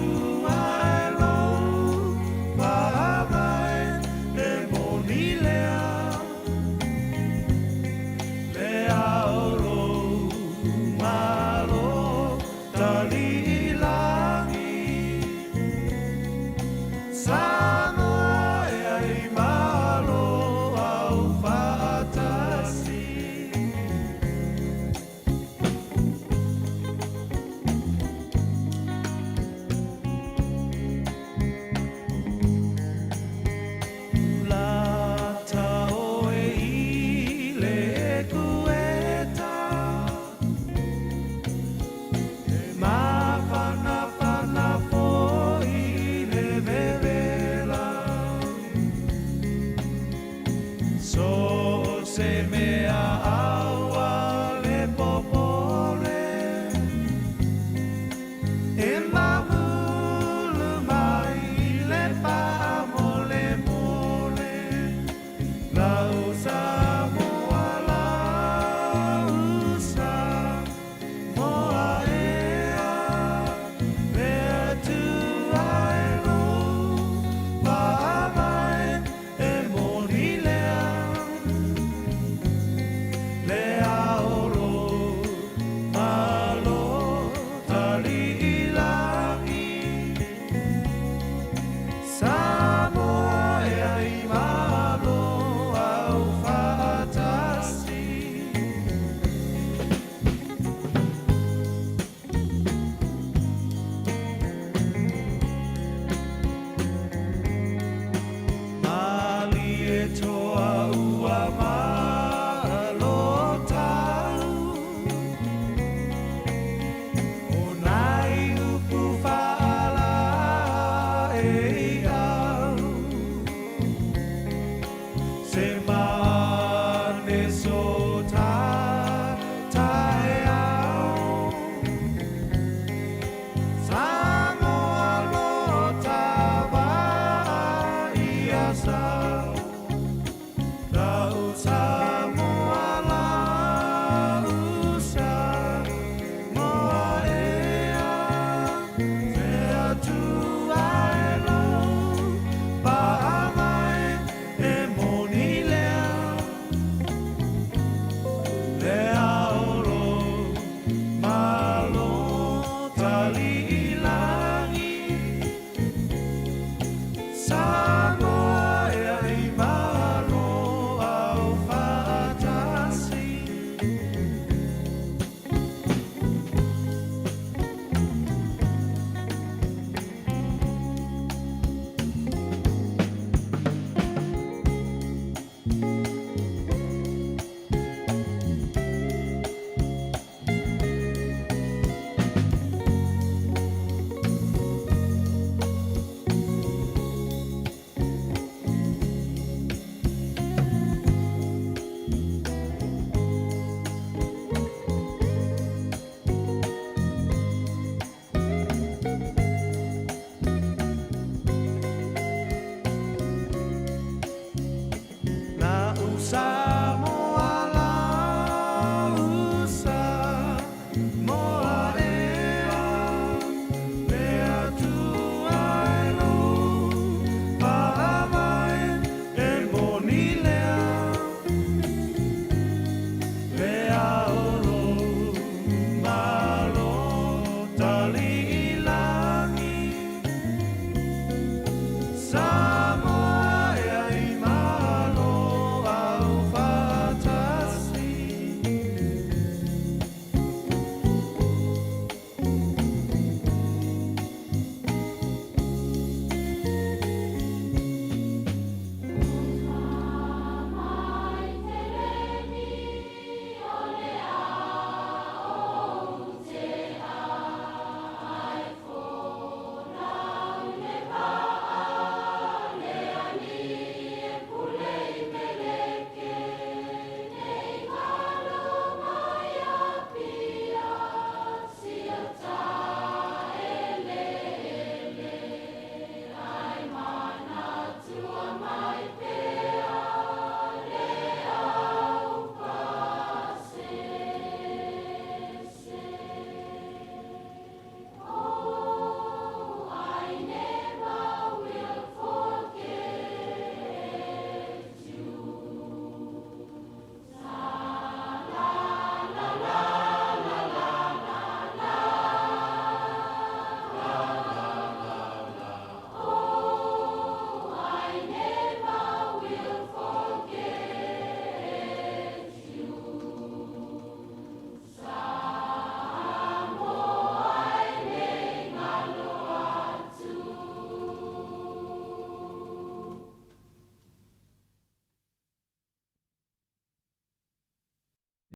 Speaker 18: Kalii.